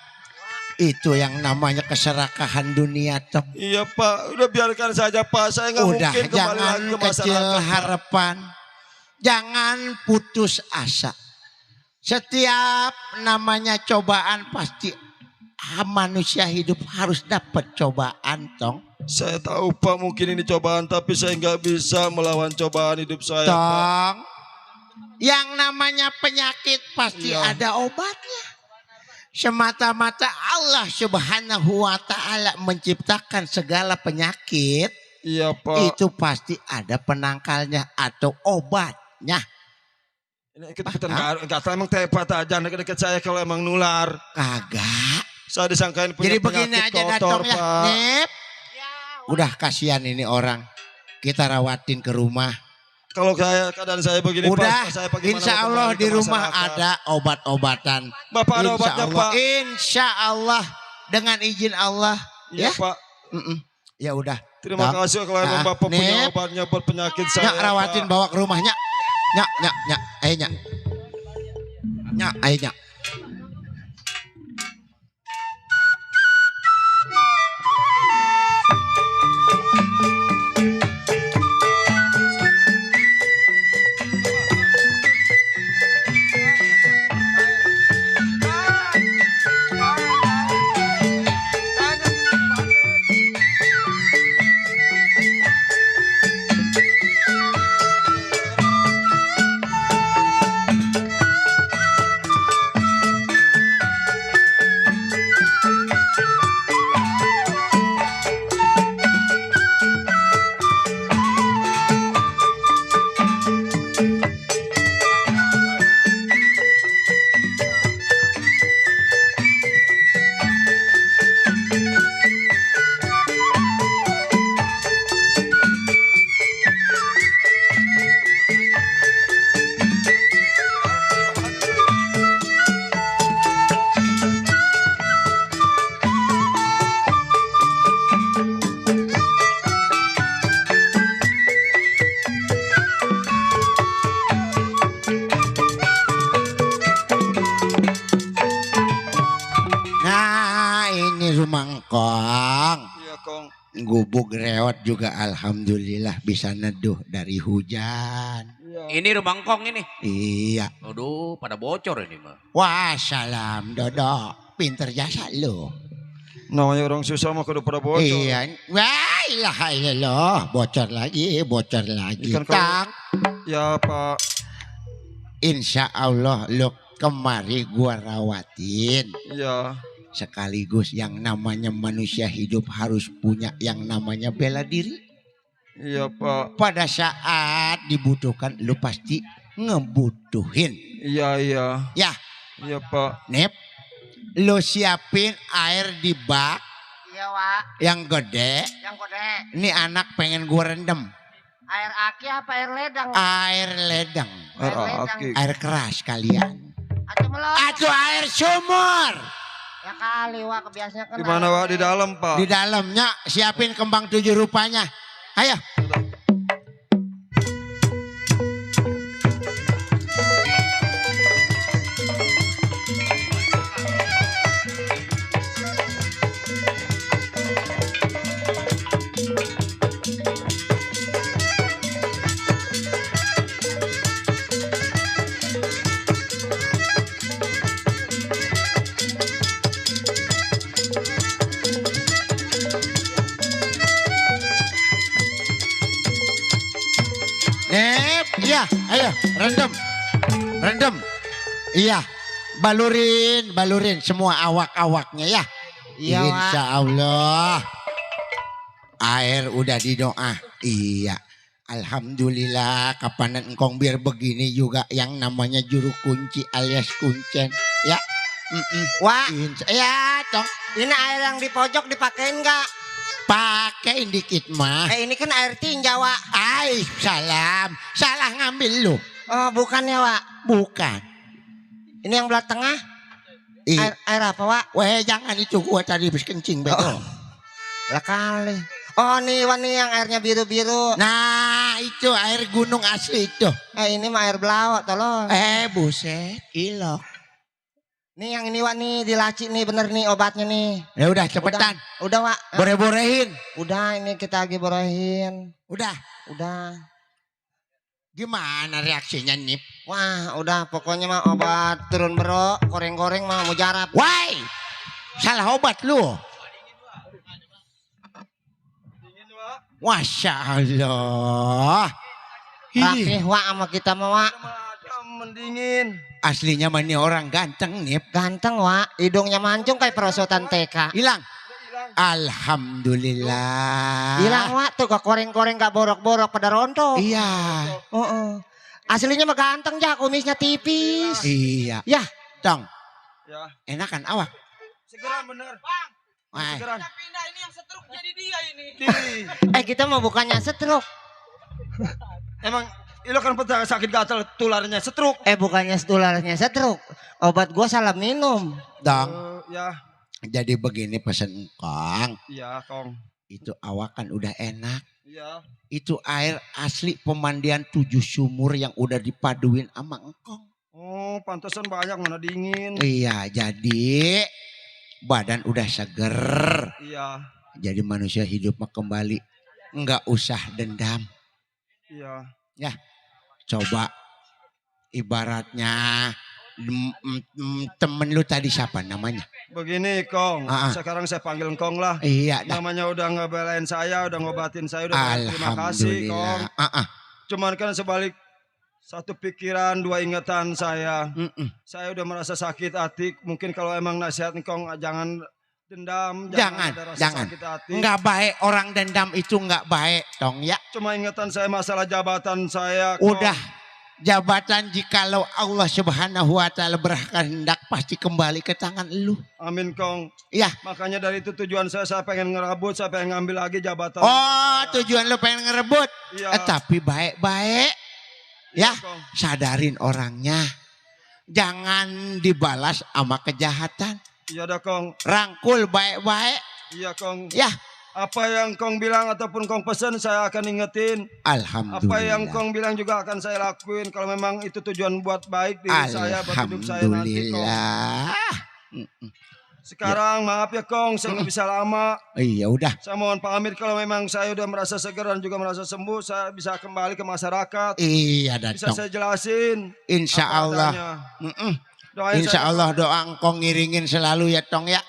Itu yang namanya keserakahan dunia, Tong. Iya, Pak, udah biarkan saja, Pak. Saya nggak Udah, mungkin kembali jangan lagi ke kecil masyarakat, Pak. harapan. Jangan putus asa. Setiap namanya cobaan pasti manusia hidup harus dapat cobaan, Tong. Saya tahu, Pak, mungkin ini cobaan, tapi saya nggak bisa melawan cobaan hidup saya, Pak. Tong, yang namanya penyakit pasti ada obatnya. Semata-mata Allah Subhanahu wa Ta'ala menciptakan segala penyakit. Iya, Pak. Itu pasti ada penangkalnya atau obatnya. Ini ikut-ikutan nggak tahu, emang tepat aja deket-deket saya kalau emang nular. Kagak. Saya disangkain punya Jadi begini penyakit aja kotor, datang ya, Pak. Nip. Udah kasihan ini orang. Kita rawatin ke rumah. Kalau keadaan saya begini, udah, Pak, saya bagaimana insya Allah kembali di ke rumah masyarakat? ada obat-obatan. Bapak ada Insya obatnya, Allah, Pak. Insya Allah dengan izin Allah. Iya, Ya, Pak. Ya udah. Terima Tong. kasih kalau emang Nah, Bapak punya Nip. obatnya buat penyakit saya, Nyak rawatin Pak. bawa ke rumahnya. Nyak. Nyak. Nyak, Nyak. Mangkong. Iya, Kong. Gubuk reot juga alhamdulillah bisa neduh dari hujan. Iya, Ini rumah engkong ini. Iya. Aduh, pada bocor ini mah. Wah, salam Dodo. Pinter jasa lu. Namanya orang susah mah kudu pada bocor. Iya. Wah, ilaha illallah. Bocor lagi. Ikan Kang. Ya Pak. Insya Allah lu kemari gua rawatin. Iya. Sekaligus yang namanya manusia hidup harus punya yang namanya bela diri. Iya Pak. Pada saat dibutuhkan lu pasti ngebutuhin. Iya. Ya. Iya Pak. Nip, lu siapin air di bak. Iya, Wak. Yang gede. Yang gede. Ini anak pengen gua rendem. Air aki apa air ledang? Air ledang. Air ledang. Air keras kalian. Atau melongo. Atau air sumur. Ya kali, Wak. Kebiasanya kan. Di mana Wak? Di dalam Pak. Di dalamnya siapin kembang 7 rupanya. Ayo. Iya, ayo rendem. Iya, balurin semua awak-awaknya ya. Iya, Wak. Insya Allah. Air udah didoa. Iya. Alhamdulillah kapanan engkong biar begini juga yang namanya juru kunci alias kuncen. Ya. Wak. Ya, Tong. Ini air yang di pojok dipakein nggak? Pakein dikit mah. Ini kan air tinja, Wak. Ay, salah ngambil lu. Oh, bukan ya, Wak? Bukan. Ini yang belah tengah? Air apa, Wak? Weh, jangan itu gua tadi habis kencing betul. Lah kali. Oh, nih yang airnya biru-biru. Nah, itu air gunung asli itu. Ini mah air belawak, tolong. Buset, ilok. Nih yang ini, Wak, nih di laci nih, bener nih obatnya nih. Ya udah cepetan. Udah, Wak. Bore-borehin. Udah, ini kita lagi borehin. Udah. Gimana reaksinya, Nip? Wah, udah pokoknya mah obat turun bero, goreng-goreng mah mujarab. Why? Salah obat lu. Masya Allah. Rapih, Wak, sama kita mah, Wak. Mendingin. Aslinya mah ini orang ganteng, Nip. Ganteng, Wak. Hidungnya mancung kayak perosotan TK. Hilang. Alhamdulillah. Hilang, Wak. Tuh gak koreng-koreng gak borok-borok pada rontok. Iya. Aslinya mah ganteng, ya. Kumisnya tipis. Iya. Ya. Tong. Ya. Enakan awak. Segeran bener. Segeran. Pindah ini yang setruk jadi dia ini. Kita mau bukannya setruk. Emang lo kan pernah sakit gatal tularnya setruk. Bukannya tularnya setruk. Obat gua salah minum. Dong. Ya. Jadi begini pesan engkong. Iya, Kong. Itu awak kan udah enak. Iya. Itu air asli pemandian 7 sumur yang udah dipaduin sama engkong. Oh, pantesan banyak mana dingin. Iya, jadi badan udah seger. Iya. Jadi manusia hidup mah kembali. Enggak usah dendam. Iya. Ya, coba ibaratnya temen lu tadi siapa namanya? Begini Kong, sekarang saya panggil Kong lah. Iya. Namanya udah ngebelain saya, udah ngobatin saya, udah terima kasih Kong. Cuman kan sebalik satu pikiran, 2 ingatan saya. Saya udah merasa sakit hati. Mungkin kalau emang nasihat Kong jangan dendam, jangan. Sakit hati. Enggak baik, orang dendam itu enggak baik, Tong ya. Cuma ingatan saya masalah jabatan saya. Kong. Udah. Jabatan jikalau Allah Subhanahu wa taala berkehendak pasti kembali ke tangan lu. Amin Kong. Iya. Makanya dari itu tujuan saya pengen ngerebut, saya pengen ngambil lagi jabatan. Oh, tujuan lu pengen ngerebut. Iya. Tapi baik-baik. Ya, Kong. sadarin orangnya. Jangan dibalas sama kejahatan. Iya dah Kong. Rangkul baik-baik. Iya Kong. Ya. Apa yang Kong bilang ataupun Kong pesan saya akan ingetin. Alhamdulillah. Apa yang Kong bilang juga akan saya lakuin. Kalau memang itu tujuan buat baik diri saya, buat hidup saya nanti Kong. Sekarang maaf ya Kong, saya nggak bisa lama. Iya udah. Saya mohon pamit kalau memang saya udah merasa segar dan juga merasa sembuh, saya bisa kembali ke masyarakat. Iya Bisa datang. saya jelasin. Insya apa Allah. adanya. Doain Insya saya, Allah doa engkau ngiringin selalu ya Tong ya.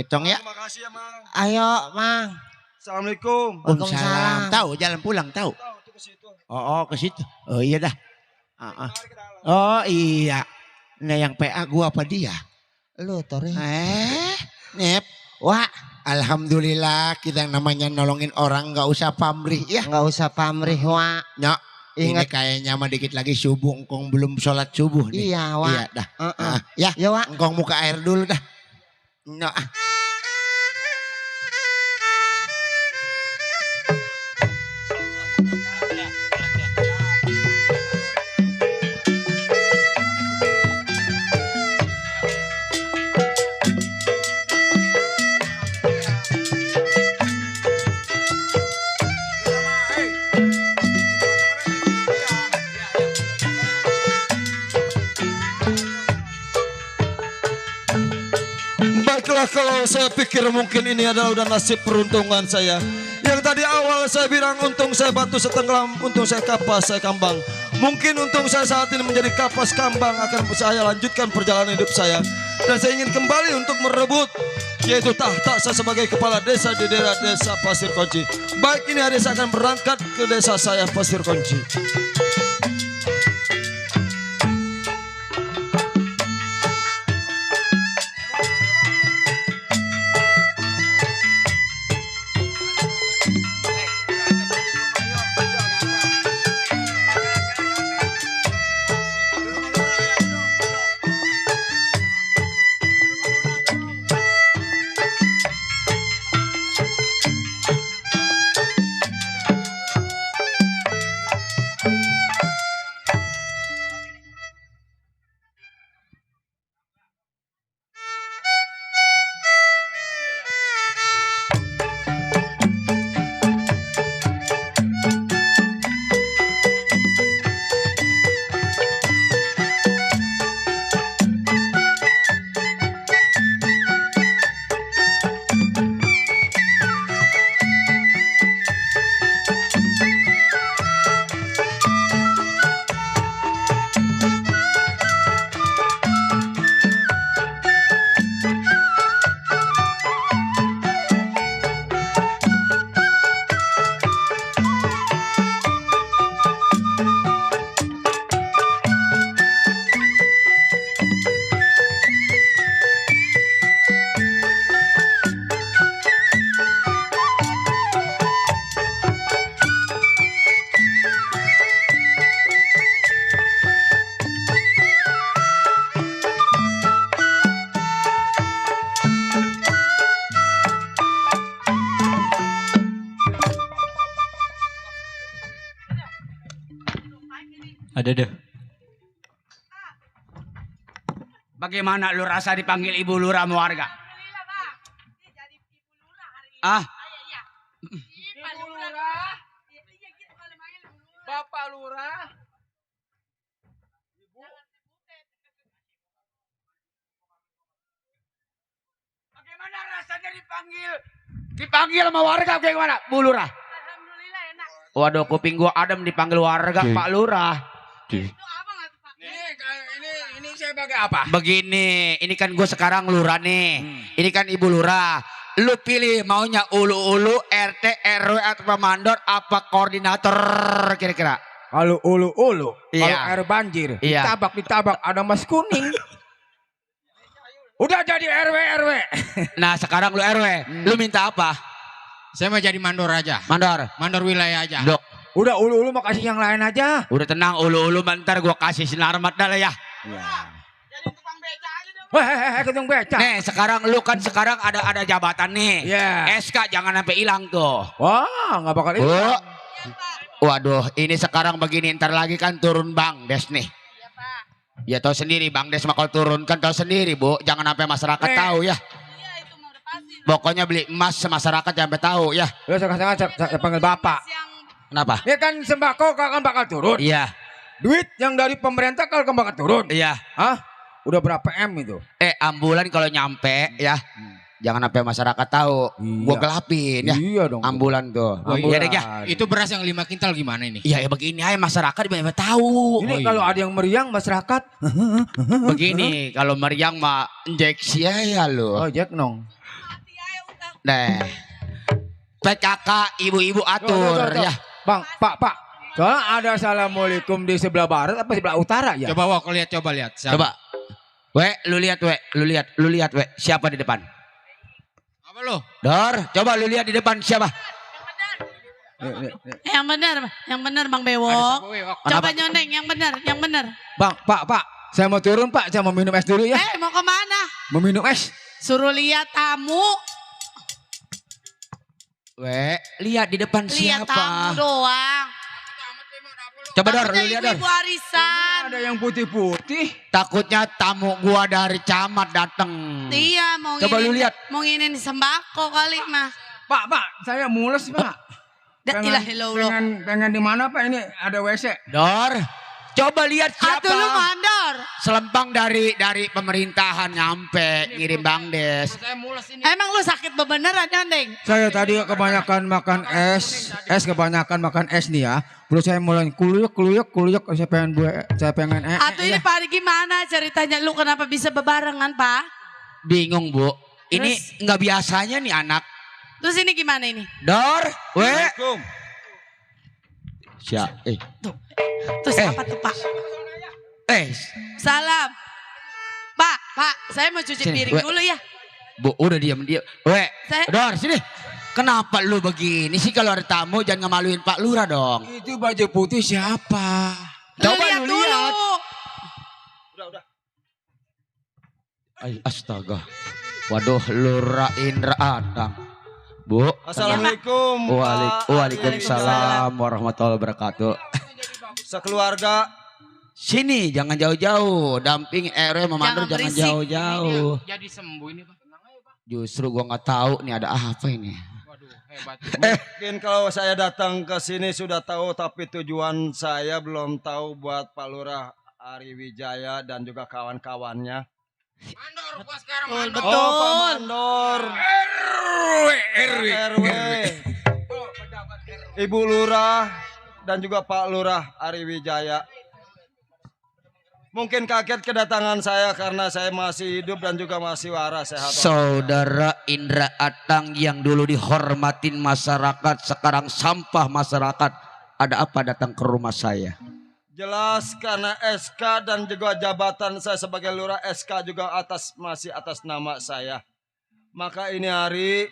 Tong ya. Terima kasih ya Mang. Ayo, Mang. Assalamualaikum. Waalaikumsalam. Tahu jalan pulang tahu. Oh ke situ. Oh iya dah. Oh iya. Nah yang PA gua apa dia? Lu Tori. Nep. Wah, alhamdulillah kita yang namanya nolongin orang nggak usah pamrih ya. Nggak usah pamrih, Wak. Nyok. Ini Ingat. kayaknya mah dikit lagi subuh, engkong belum sholat subuh nih. Iya, Wak. Iya dah. Ya, Wak. engkong muka air dulu dah. Nyok. Baiklah, kalau saya pikir mungkin ini adalah udah nasib peruntungan saya. Yang tadi awal saya bilang untung saya batu setenggelam, untung saya kapas, saya kambang. Mungkin untung saya saat ini menjadi kapas kambang akan saya lanjutkan perjalanan hidup saya. Dan saya ingin kembali untuk merebut yaitu tahta saya sebagai kepala desa di daerah desa Pasir Kunci. Baik, ini hari saya akan berangkat ke desa saya Pasir Kunci. Ada deh. Bagaimana lu rasa dipanggil ibu lurah sama warga? Ah, Ibu Lurah. Bapak Lurah. bagaimana rasanya dipanggil sama warga bagaimana, Bu Lurah? Alhamdulillah enak. Waduh, kuping gua adem dipanggil warga, Pak Lurah. Ini sebagai apa? Begini, ini kan gue sekarang lurah nih. Ini kan ibu lurah. Lu pilih maunya ulu-ulu, RT, RW atau mandor apa koordinator kira-kira? Kalau ulu-ulu, Iya. kalau air banjir, Iya. ditabak ada mas kuning. Udah jadi RW. Nah sekarang lu RW, lu minta apa? Saya mau jadi mandor aja. Mandor wilayah aja. Dok. Udah ulu-ulu mau kasih yang lain aja. Udah tenang ulu-ulu, bentar gua kasih sinar mat dah lah ya. Ketung beca. Nih sekarang lu kan ada jabatan nih. Iya. SK jangan sampai hilang tuh. Wah, nggak bakal itu. Waduh, ini sekarang begini, ntar lagi kan turun Bang Des nih. Ya tahu sendiri Bang Des, kalau turun kan tahu sendiri Bu, jangan sampai masyarakat tahu ya. Pokoknya beli emas masyarakat jangan sampai tahu ya. Lu sekarang saya panggil bapak. Kenapa? Ya kan sembako kan bakal turun. Iya. Duit yang dari pemerintah kan bakal turun. Iya. Hah? Udah berapa M itu? Ambulan kalau nyampe ya. Jangan sampai masyarakat tahu. Gua gelapin ya. Iya dong. Ambulan tuh. Iya deh ya. Itu beras yang 5 kintal gimana ini? Iya ya begini aja masyarakat banyak tahu. Ini kalau ada yang meriang masyarakat. Begini kalau meriang mah injeksi ya lo. Oh Jack nong. Deh. PKK ibu-ibu atur ya. Bang, Pak. Soalnya ada assalamualaikum di sebelah barat apa sebelah utara ya? Coba coba lihat. Coba. Lu lihat we. Siapa di depan? Apa lo? Dor, coba lu lihat di depan siapa? Yang benar Bang Bewok. Coba nyoneng yang benar. Bang, Pak. Saya mau turun Pak, saya mau minum es dulu ya. Mau kemana? Mau minum es. Suruh lihat tamu. Lihat di depan Lihat siapa? tamu doang. Coba Dor, lu lihat Dor. Ibu arisan. Ada yang putih-putih. Takutnya tamu gua dari camat datang. Iya, mau Coba lu lihat. Mau nginin sembako kali mah. Pak, saya mules Pak. Pengen di mana Pak? Ini ada WC. Dor, coba lihat siapa. Lu mandor. Selempang dari pemerintahan nyampe ngirim Bang Des. Emang lu sakit beneran Nyondeng? Saya tadi kebanyakan makan es nih ya. Perlu saya mulai kuluyuk. Saya pengen Atau ini Pak gimana ceritanya lu kenapa bisa bebarengan Pak? Bingung Bu. Ini nggak biasanya nih anak. Terus ini gimana ini? Dor, Assalamualaikum. Tuh siapa tuh Pak? Salam. Pak, saya mau cuci piring dulu ya. Bu, udah diam. Dor, sini. Kenapa lu begini sih kalau ada tamu jangan ngemaluin Pak Lurah dong. Itu baju putih siapa? Coba lihat lu lihat. Udah. Astaga. Waduh, Lurah Indra Atang. Bu. Assalamualaikum. Waalaikumsalam warahmatullahi wabarakatuh. Sekeluarga. Sini, jangan jauh-jauh. Damping RW memandor jangan jauh-jauh. Jadi sembuh ini Pak. Justru gua nggak tahu nih ada apa ini. Mungkin kalau saya datang ke sini sudah tahu, tapi tujuan saya belum tahu buat Pak Lurah Ari Wijaya dan juga kawan-kawannya. Mandor, gua sekarang Betul. Oh, Pak Mandor. RW. Ibu Lurah dan juga Pak Lurah Ari Wijaya. Mungkin kaget kedatangan saya karena saya masih hidup dan juga masih waras sehat. Saudara Indra Atang yang dulu dihormatin masyarakat, sekarang sampah masyarakat. Ada apa datang ke rumah saya? Jelas karena SK dan juga jabatan saya sebagai lurah, SK juga masih atas nama saya. Maka ini hari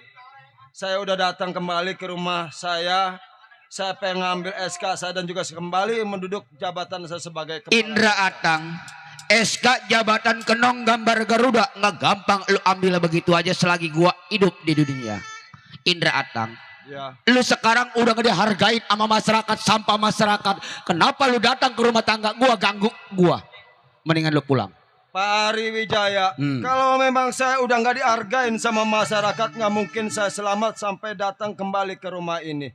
saya udah datang kembali ke rumah saya. Saya pengen ngambil SK saya dan juga kembali menduduk jabatan saya sebagai kepala. Indra Atang, SK jabatan kenong gambar Garuda nggak gampang lu ambil begitu aja selagi gua hidup di dunia. Indra Atang, ya. Lu sekarang udah gak dihargain sama masyarakat, sampah masyarakat. Kenapa lu datang ke rumah tangga gua ganggu gua? Mendingan lu pulang. Pak Ari Wijaya, kalau memang saya udah nggak dihargain sama masyarakat, nggak mungkin saya selamat sampai datang kembali ke rumah ini.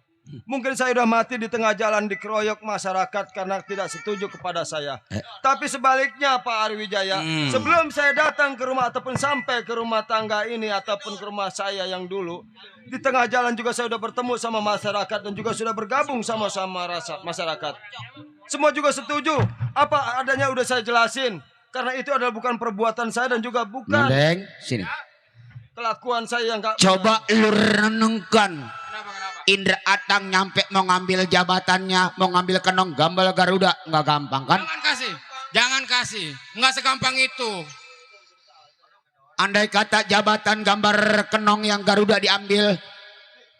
Mungkin saya udah mati di tengah jalan dikeroyok masyarakat karena tidak setuju kepada saya. Tapi sebaliknya Pak Ari Wijaya, sebelum saya datang ke rumah ataupun sampai ke rumah tangga ini ataupun ke rumah saya yang dulu, di tengah jalan juga saya udah bertemu sama masyarakat dan juga sudah bergabung sama-sama masyarakat. Semua juga setuju. Apa adanya udah saya jelasin. Karena itu adalah bukan perbuatan saya dan juga bukan Nandeng, sini. Kelakuan saya yang gak coba lu renungkan. Indra Atang nyampe mau ngambil jabatannya, mau ngambil kenong gambar Garuda, nggak gampang kan? Jangan kasih, nggak segampang itu. Andai kata jabatan gambar kenong yang Garuda diambil,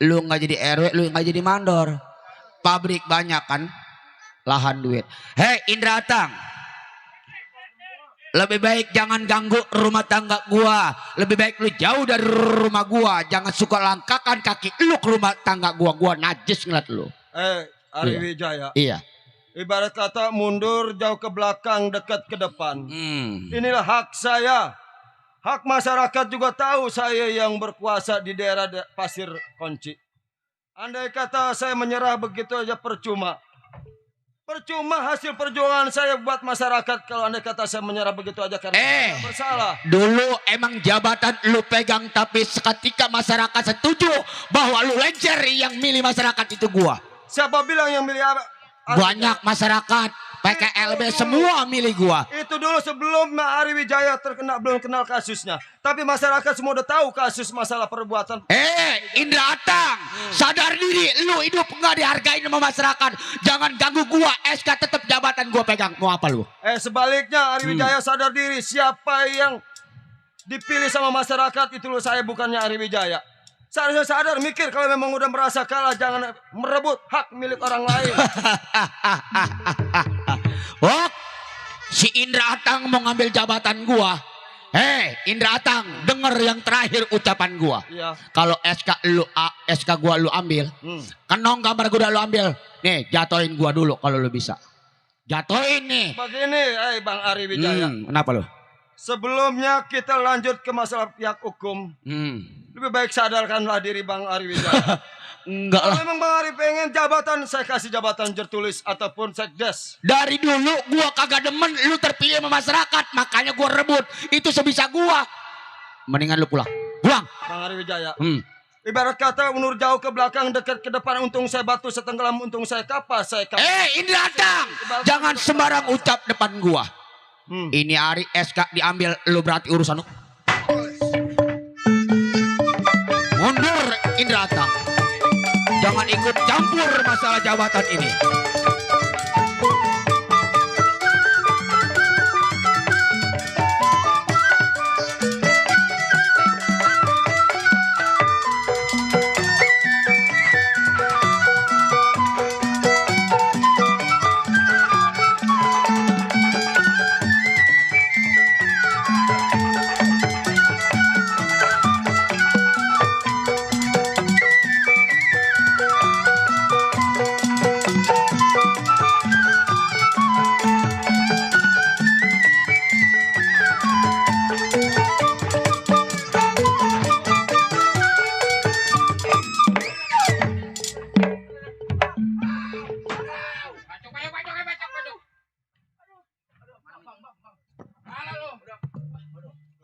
lu nggak jadi RW, lu nggak jadi mandor. Pabrik banyak kan, lahan duit. Hei Indra Atang, lebih baik jangan ganggu rumah tangga gua. Lebih baik lu jauh dari rumah gua. Jangan suka langkakan kaki lu ke rumah tangga gua. Gua najis ngeliat lu. Ari Wijaya. Iya. Ibarat kata mundur jauh ke belakang, dekat ke depan. Inilah hak saya. Hak masyarakat juga tahu saya yang berkuasa di daerah Pasir Konci. Andai kata saya menyerah begitu aja percuma. Percuma hasil perjuangan saya buat masyarakat kalau andai kata saya menyerah begitu aja karena saya bersalah. Dulu emang jabatan lu pegang, tapi seketika masyarakat setuju bahwa lu lencer, yang milih masyarakat itu gua. Siapa bilang yang milih apa? Banyak masyarakat PKLB semua milih gua. Itu dulu sebelum Ari Wijaya belum kenal kasusnya. Tapi masyarakat semua udah tahu kasus masalah perbuatan. Indra Atang, sadar diri, lu hidup nggak dihargain sama masyarakat. Jangan ganggu gua, SK tetap jabatan gua pegang. Mau apa lu? Sebaliknya Ari Wijaya sadar diri, siapa yang dipilih sama masyarakat itu lu, saya bukannya Ari Wijaya. Seharusnya sadar, mikir kalau memang udah merasa kalah, jangan merebut hak milik orang lain. Oh, si Indra Atang mau ngambil jabatan gua. Indra Atang, denger yang terakhir ucapan gua. Iya. Kalau SK gua lu ambil, kenong gambar gua udah lu ambil. Nih, jatoin gua dulu kalau lu bisa. Jatoin nih. Begini, Bang Ari Wijaya. Kenapa lu? Sebelumnya kita lanjut ke masalah pihak hukum. Lebih baik sadarkanlah diri Bang Ari Wijaya. Enggak lah. Kalau memang Bang Ari pengen jabatan, saya kasih jabatan tertulis ataupun sekdes. Dari dulu gua kagak demen lu terpilih sama masyarakat, makanya gua rebut. Itu sebisa gua. Mendingan lu pulang. Pulang. Bang Ari Wijaya. Ibarat kata unur jauh ke belakang, dekat ke depan, untung saya batu, setenggelam untung saya kapas. Indra Atang, jangan sembarang ucap depan gua. Ini Ari SK diambil, lu berarti urusan lu. Mundur Indra Atang. Jangan ikut campur masalah jabatan ini.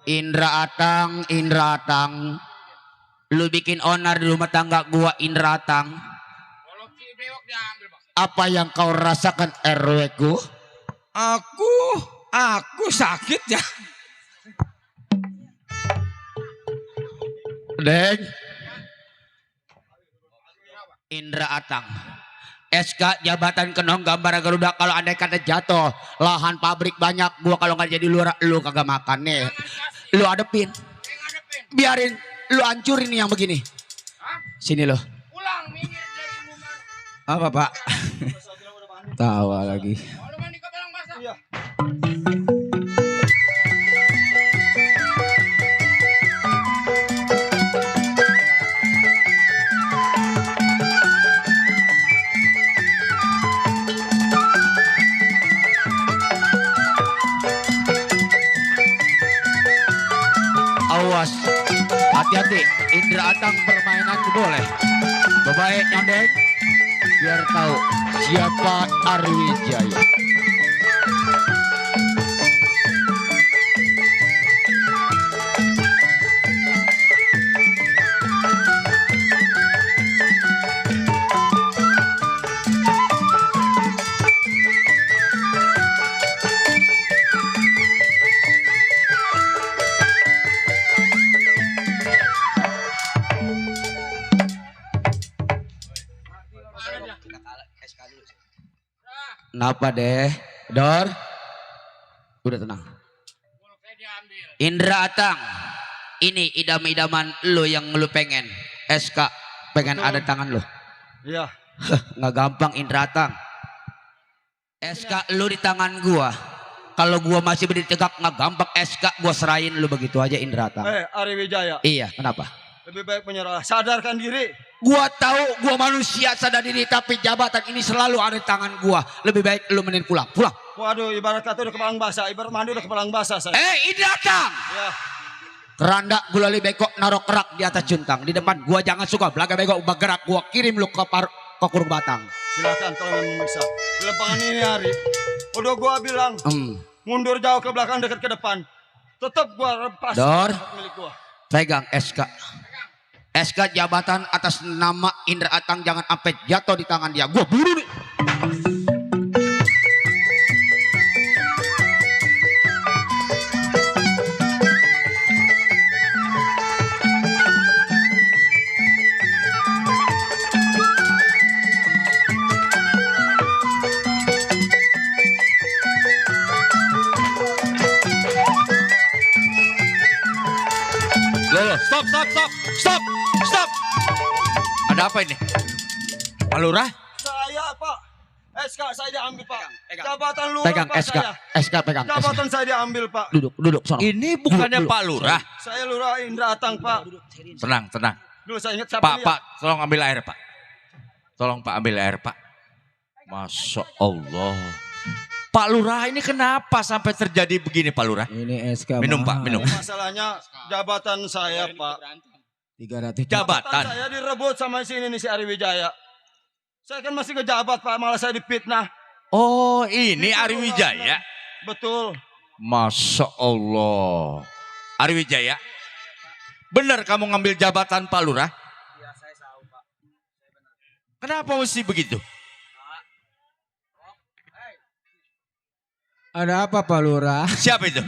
Indra Atang, lu bikin onar di rumah tangga gua, Indra Atang. Apa yang kau rasakan, RW ku? Aku sakit ya. Deng. Indra Atang, SK jabatan kenong gambar Garuda, kalau andai kata jatuh, lahan pabrik banyak, gua kalau nggak jadi lurah, lu kagak makan nih. Lu adepin, biarin lu hancurin yang begini. Sini lo. Apa Pak? Tawa lagi. Awas, hati-hati, Indra Atang permainan boleh. Baik nyondek, biar tahu siapa Ari Wijaya. Kenapa deh? Dor? Udah tenang. Indra Atang, ini idam-idaman lu yang lu pengen. SK pengen ada tangan lu. Iya. Nggak gampang Indra Atang. SK lu di tangan gua. Kalau gua masih berdiri tegak nggak gampang SK gua serahin lu begitu aja Indra Atang. Ari Wijaya. Iya, kenapa? Lebih baik menyerah. Sadarkan diri. Gua tahu gua manusia sadar diri, tapi jabatan ini selalu ada di tangan gua. Lebih baik lu mending pulang. Pulang. Waduh, ibarat kata udah kepalang basah. Ibarat mandi udah kepalang basah saya. Indra Atang. Ya. Keranda gulali beko naruh kerak di atas juntang. Di depan gua jangan suka belaga bego bergerak. Gua kirim lu ke ke Kurung Batang. Silakan kalau memang bisa. Di lapangan ini hari, udah gua bilang mundur jauh ke belakang dekat ke depan. Tetap gua lepas Dor, milik gua. pegang SK. SK jabatan atas nama Indra Atang jangan sampai jatuh di tangan dia. Gua buru nih. Stop. Ada apa ini? Pak Lurah? Saya Pak. SK saya diambil Pak. Jabatan lurah Pegang Pak SK. saya. SK pegang. Jabatan saya diambil Pak. Duduk sono. Ini bukannya Duduk. Pak Lurah. Saya Lurah Indra Atang Pak. Tenang. Dulu saya ingat siapa Pak, ini, Pak, tolong ambil air, Pak. Tolong Pak ambil air, Pak. Masya Allah. Pak Lurah ini kenapa sampai terjadi begini Pak Lurah? Ini SK Minum mahal. Pak, minum. Masalahnya jabatan saya Pak. 300 Jabatan. Saya direbut sama sini nih si Ari Wijaya. Saya kan masih kejabat Pak, malah saya dipitnah. Oh ini Ari Wijaya. Betul. Masya Allah. Ari Wijaya. Benar kamu ngambil jabatan Pak Lurah? Iya saya tahu Pak. Kenapa mesti begitu? Ada apa Pak Lurah? Siapa itu?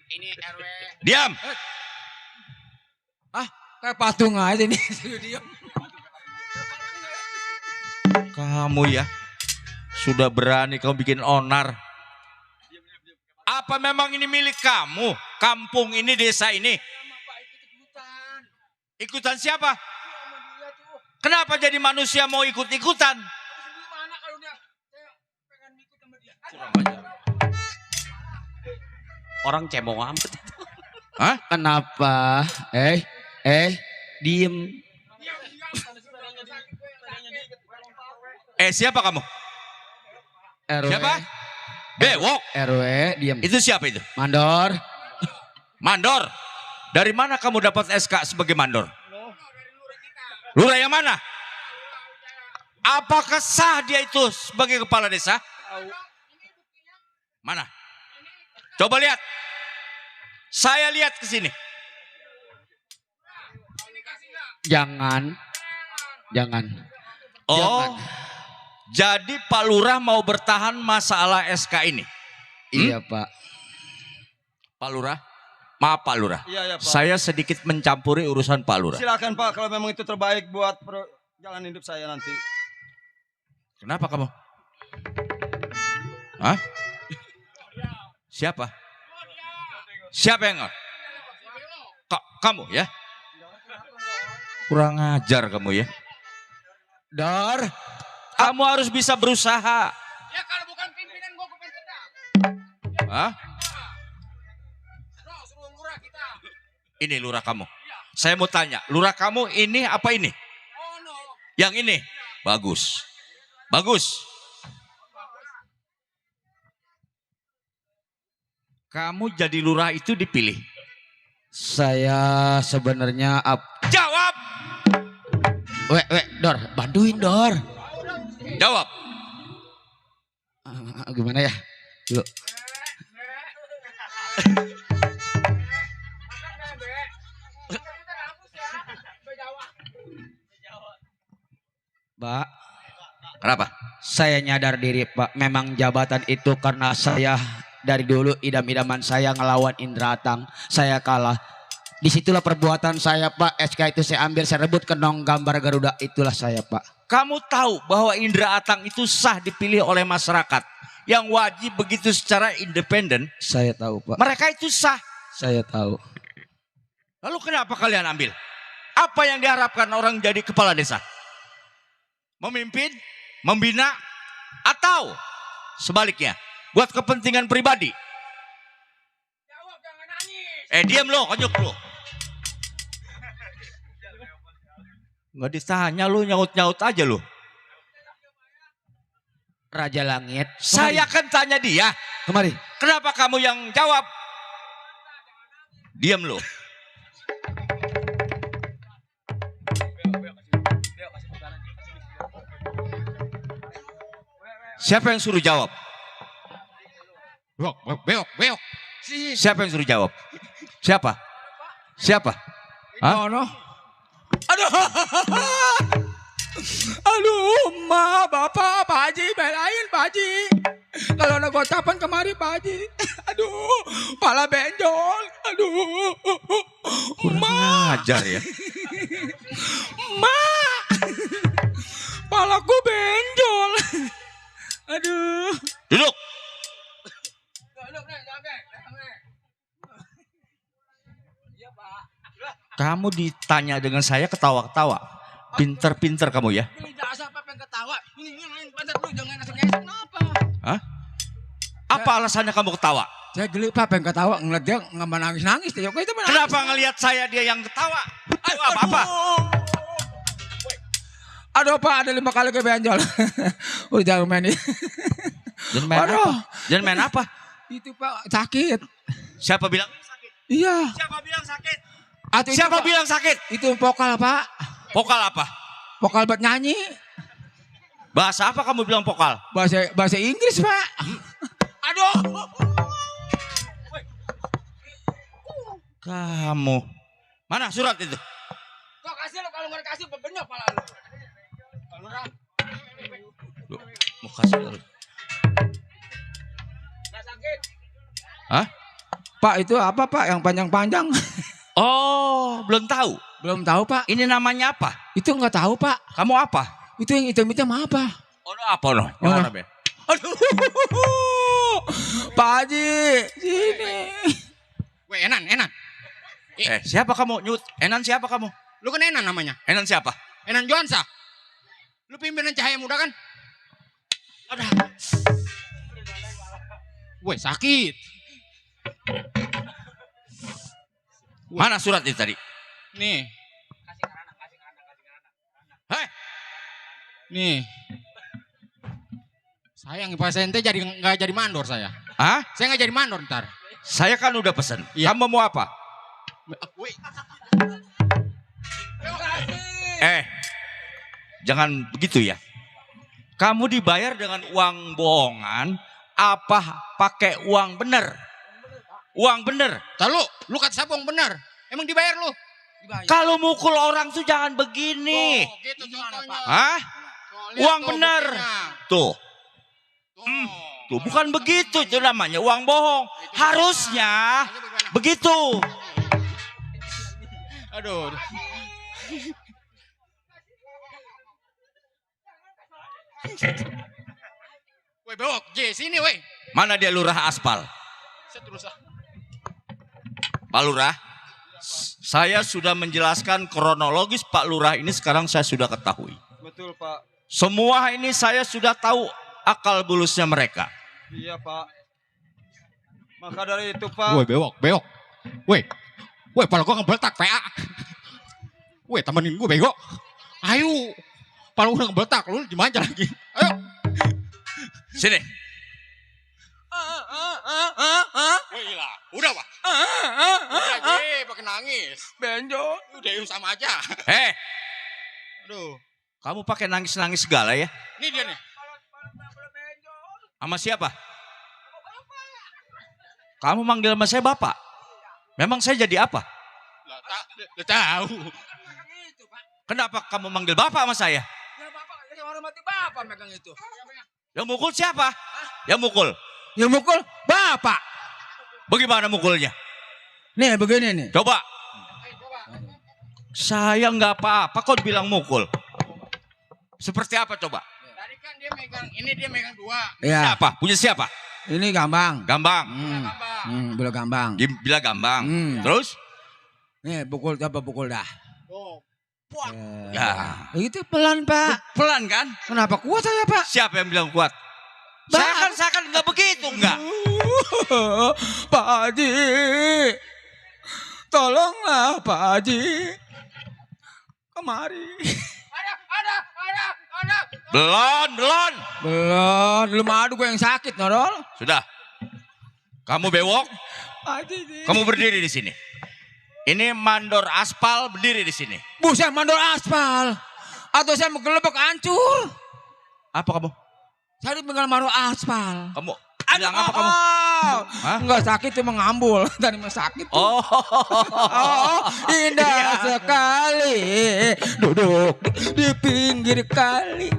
Ini RW. Diam. Kayak patung aja nih. Diam. Kamu ya. Sudah berani kamu bikin onar. Apa memang ini milik kamu? Kampung ini, desa ini? Ikutan siapa? Kenapa jadi manusia mau ikut-ikutan? Orang cemong amat. Hah? Kenapa? Diem. Siapa kamu? RW. Siapa? Bewok. RW, diem. Itu siapa itu? Mandor. Mandor. Dari mana kamu dapat SK sebagai mandor? Lurah yang mana? Apakah sah dia itu sebagai kepala desa? Mana? Coba lihat. Saya lihat ke sini. Jangan. Oh. Jadi Pak Lurah mau bertahan masalah SK ini? Iya Pak. Pak Lurah? Maaf Pak Lurah. Iya, Pak. Saya sedikit mencampuri urusan Pak Lurah. Silakan Pak kalau memang itu terbaik buat jalan hidup saya nanti. Kenapa kamu? Hah? Siapa? Siapa yang kamu ya? Kurang ajar kamu ya. Dor. Kamu harus bisa berusaha. Ya kalau bukan pimpinan gua kepencetan. Hah? Ini lurah kamu. Saya mau tanya, lurah kamu ini apa ini? Yang ini? Bagus. Bagus. Kamu jadi lurah itu dipilih? Saya sebenarnya Jawab. Dor, bantuin Dor. Jawab. Gimana ya? Yuk. Pak. Kenapa? Saya nyadar diri Pak. Memang jabatan itu karena saya dari dulu idam-idaman saya ngelawan Indra Atang. Saya kalah. Disitulah perbuatan saya Pak. SK itu saya ambil, saya rebut kenong gambar Garuda. Itulah saya Pak. Kamu tahu bahwa Indra Atang itu sah dipilih oleh masyarakat. Yang wajib begitu secara independen. Saya tahu Pak. Mereka itu sah. Saya tahu. Lalu kenapa kalian ambil? Apa yang diharapkan orang jadi kepala desa? Memimpin, membina, atau sebaliknya buat kepentingan pribadi? Diam lo, konyok lo. Nggak ditanya lo, nyaut-nyaut aja lo. Raja Langit. Saya kan tanya dia. Kemari. Kenapa kamu yang jawab? Diam lo. Siapa yang suruh jawab? Beok. Siapa yang suruh jawab? Siapa? Hah? Aduh, ma, bapak, Pak Haji, belain Pak Haji. Kalau ada gocapan kemari Pak Haji. Aduh, pala benjol. Aduh, Kurang ajar ya. ma, palaku benjol. Aduh. Duduk. Kamu ditanya dengan saya ketawa-ketawa. Pinter-pinter kamu ya. Jasa apa pengen ketawa? Ini pantat lu jangan ngasih-ngasih kenapa? Hah? Apa alasannya kamu ketawa? Saya geli Pak, pengen ketawa ngeliat dia nggak nangis-nangis. Itu Kenapa ngelihat saya dia yang ketawa? Ayo apa-apa? Aduh Pak, ada 5 kali ke benjol. Udah jangan main ini. Jangan main apa? Jangan main apa? Itu Pak, sakit. Siapa bilang sakit? Iya. Siapa bilang sakit? Siapa bilang sakit? Itu vokal Pak. Vokal apa? Vokal buat nyanyi. Bahasa apa kamu bilang vokal? Bahasa Inggris Pak. Aduh. Kamu. Mana surat itu? Kok kasih lo kalau nggak kasih bebenyak pala lo. Kalau Mau kasih. nggak sakit. Hah? Pak itu apa Pak yang panjang-panjang? Oh, belum tahu. Belum tahu Pak. Ini namanya apa? Itu nggak tahu Pak. Kamu apa? Itu yang hitam-hitam apa? Oh, apa no? Yang mana, Be? Aduh. Pak Haji, sini. Weh, Enan. Siapa kamu? Nyut. Enan siapa kamu? Lu kan Enan namanya. Enan siapa? Enan Johansa. Lu pimpinan Cahaya Muda kan? Ada. Weh, sakit. Mana surat itu tadi? Nih. Hei. Nih. Sayang Pak Sente nggak jadi mandor saya. Hah? Saya nggak jadi mandor ntar. Saya kan udah pesen. Iya. Kamu mau apa? Jangan begitu ya. Kamu dibayar dengan uang bohongan, apa pakai uang bener? Uang bener. Tahu lu kata siapa uang bener? Emang dibayar lu? Kalau mukul orang tuh jangan begini. Gitu contohnya. Hah? Uang bener. Tuh. Tuh bukan begitu itu namanya uang bohong. Harusnya begitu. Aduh. Woi Bok, sini woi. Mana dia lurah aspal? Seterusnya. Pak Lurah, saya sudah menjelaskan kronologis Pak Lurah ini sekarang saya sudah ketahui. Betul Pak. Semua ini saya sudah tahu akal bulusnya mereka. Iya Pak. Maka dari itu Pak. Woi bewok. Woi, pala gua ngebeletak PA. Woi temenin gue bego. Ayo, pala udah ngebeletak lu dimanja lagi. Ayo. Sini. Woi lah, udah Pak. Udah pakai nangis. Benjo, udah sama aja. Aduh. Kamu pakai nangis-nangis segala ya? Ini dia nih. Sama siapa? Kamu manggil sama saya Bapak? Memang saya jadi apa? Lah tahu. Kenapa kamu manggil Bapak sama saya? Ya Bapak, saya hormati Bapak megang itu. Yang mukul siapa? Yang mukul? Yang mukul Bapak. Bagaimana mukulnya? Nih begini nih. Coba. Saya nggak apa-apa kok bilang mukul. Seperti apa coba? Tadi kan dia megang, ini dia megang dua. Iya. Siapa? Punya siapa? Ini Gambang. Gambang. Bila Gambang. Bila Gambang. Terus? Nih pukul dah. Ya. Itu pelan Pak. Pelan kan? Kenapa kuat saya Pak? Siapa yang bilang kuat? Saya kan nggak begitu enggak. Pak Haji. Tolonglah Pak Haji. Kemari. Belon. Lu madu gue yang sakit Nodol. Sudah. Kamu bewok. Kamu berdiri di sini. Ini mandor aspal berdiri di sini. Buset mandor aspal. Atau saya mau gelebek hancur. Apa kamu? Saya tinggal maru aspal. Kamu bilang apa kamu? Hah? Enggak sakit cuma ngambul. Tadi mah sakit. Oh. Indah sekali duduk di pinggir kali.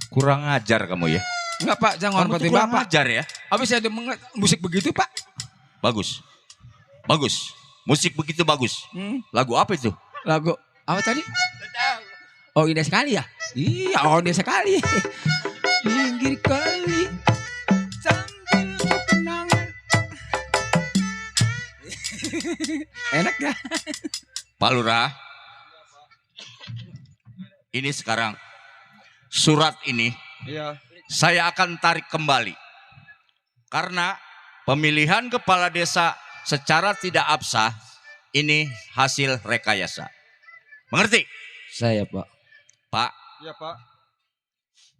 Kurang ajar kamu ya. Enggak Pak, jangan Kamu tuh hormati kurang Bapak. ajar ya. Habis saya demen musik begitu Pak. Bagus. Bagus. Musik begitu bagus. Lagu apa itu? Lagu apa tadi? Oh indah sekali ya? Iya, oh indah sekali. Pinggir kali sambil berkenangan. Enak ya? Pak Lurah. Ini sekarang surat ini Iya. saya akan tarik kembali. Karena pemilihan kepala desa secara tidak absah ini hasil rekayasa. Mengerti? Saya Pak. Pak, Iya Pak.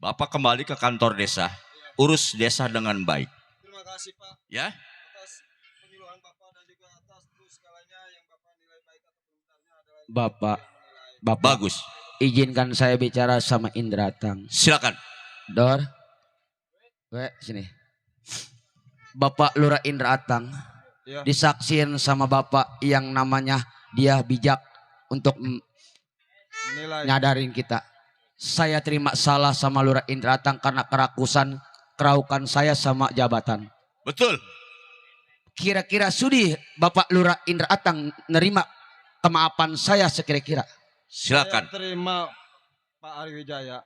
Bapak kembali ke kantor desa. Urus desa dengan baik. Terima kasih Pak. Ya? Atas penyuluhan Bapak dan juga atas segalanya yang Bapak nilai baik atau benarnya adalah Bapak. Bagus. Izinkan saya bicara sama Indra Tang. Silakan. Dor. Sini. Bapak Lurah Indra Atang. Ya. Disaksin sama Bapak yang namanya dia bijak untuk Menilai. nyadarin kita. Saya terima salah sama Lurah Indra Atang karena keraukan saya sama jabatan. Betul. Kira-kira sudi Bapak Lurah Indra Atang nerima kemaafan saya sekira-kira. Silakan. Saya terima Pak Ari Wijaya.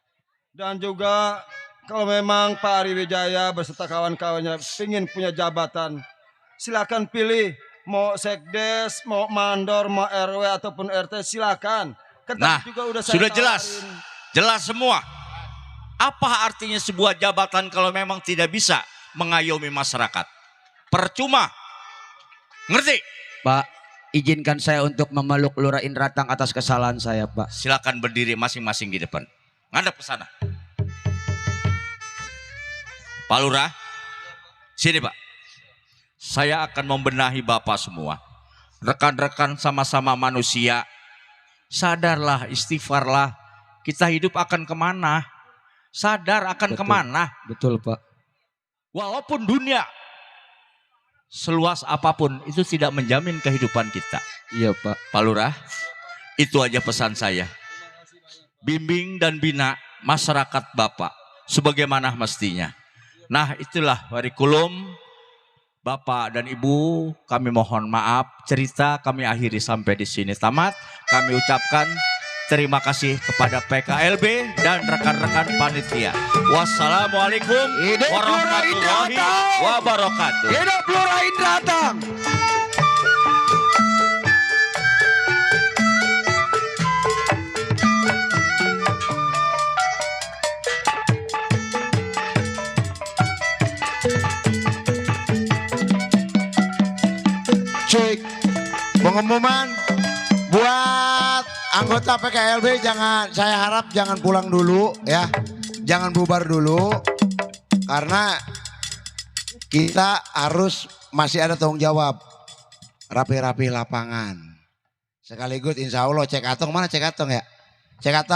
Dan juga kalau memang Pak Ari Wijaya beserta kawan-kawannya ingin punya jabatan, silakan pilih mau sekdes, mau mandor, mau RW ataupun RT silakan. Kan Nah, tadi juga udah saya sudah jelas. tawarin. Jelas semua. Apa artinya sebuah jabatan kalau memang tidak bisa mengayomi masyarakat? Percuma. Ngerti? Pak, izinkan saya untuk memeluk Lurah Indra Atang atas kesalahan saya, Pak. Silakan berdiri masing-masing di depan. Ngadap ke sana. Pak Lurah, sini Pak. Saya akan membenahi Bapak semua. Rekan-rekan sama-sama manusia. Sadarlah, istighfarlah. Kita hidup akan kemana? Sadar akan kemana? Betul Pak. Walaupun dunia seluas apapun itu tidak menjamin kehidupan kita. Iya Pak. Pak Lurah, itu aja pesan saya. Bimbing dan bina masyarakat Bapak sebagaimana mestinya. Nah itulah kurikulum Bapak dan Ibu. Kami mohon maaf, cerita kami akhiri sampai di sini tamat. Kami ucapkan terima kasih kepada PKLB dan rekan-rekan panitia. Wassalamualaikum warahmatullahi wabarakatuh. Hidup Lurah Indra Atang. Cuy, pengumuman buat anggota PKLB saya harap jangan pulang dulu ya. Jangan bubar dulu karena kita harus masih ada tanggung jawab rapi-rapi lapangan. Sekaligus insya Allah cek atong mana cek atong ya? Cek atong.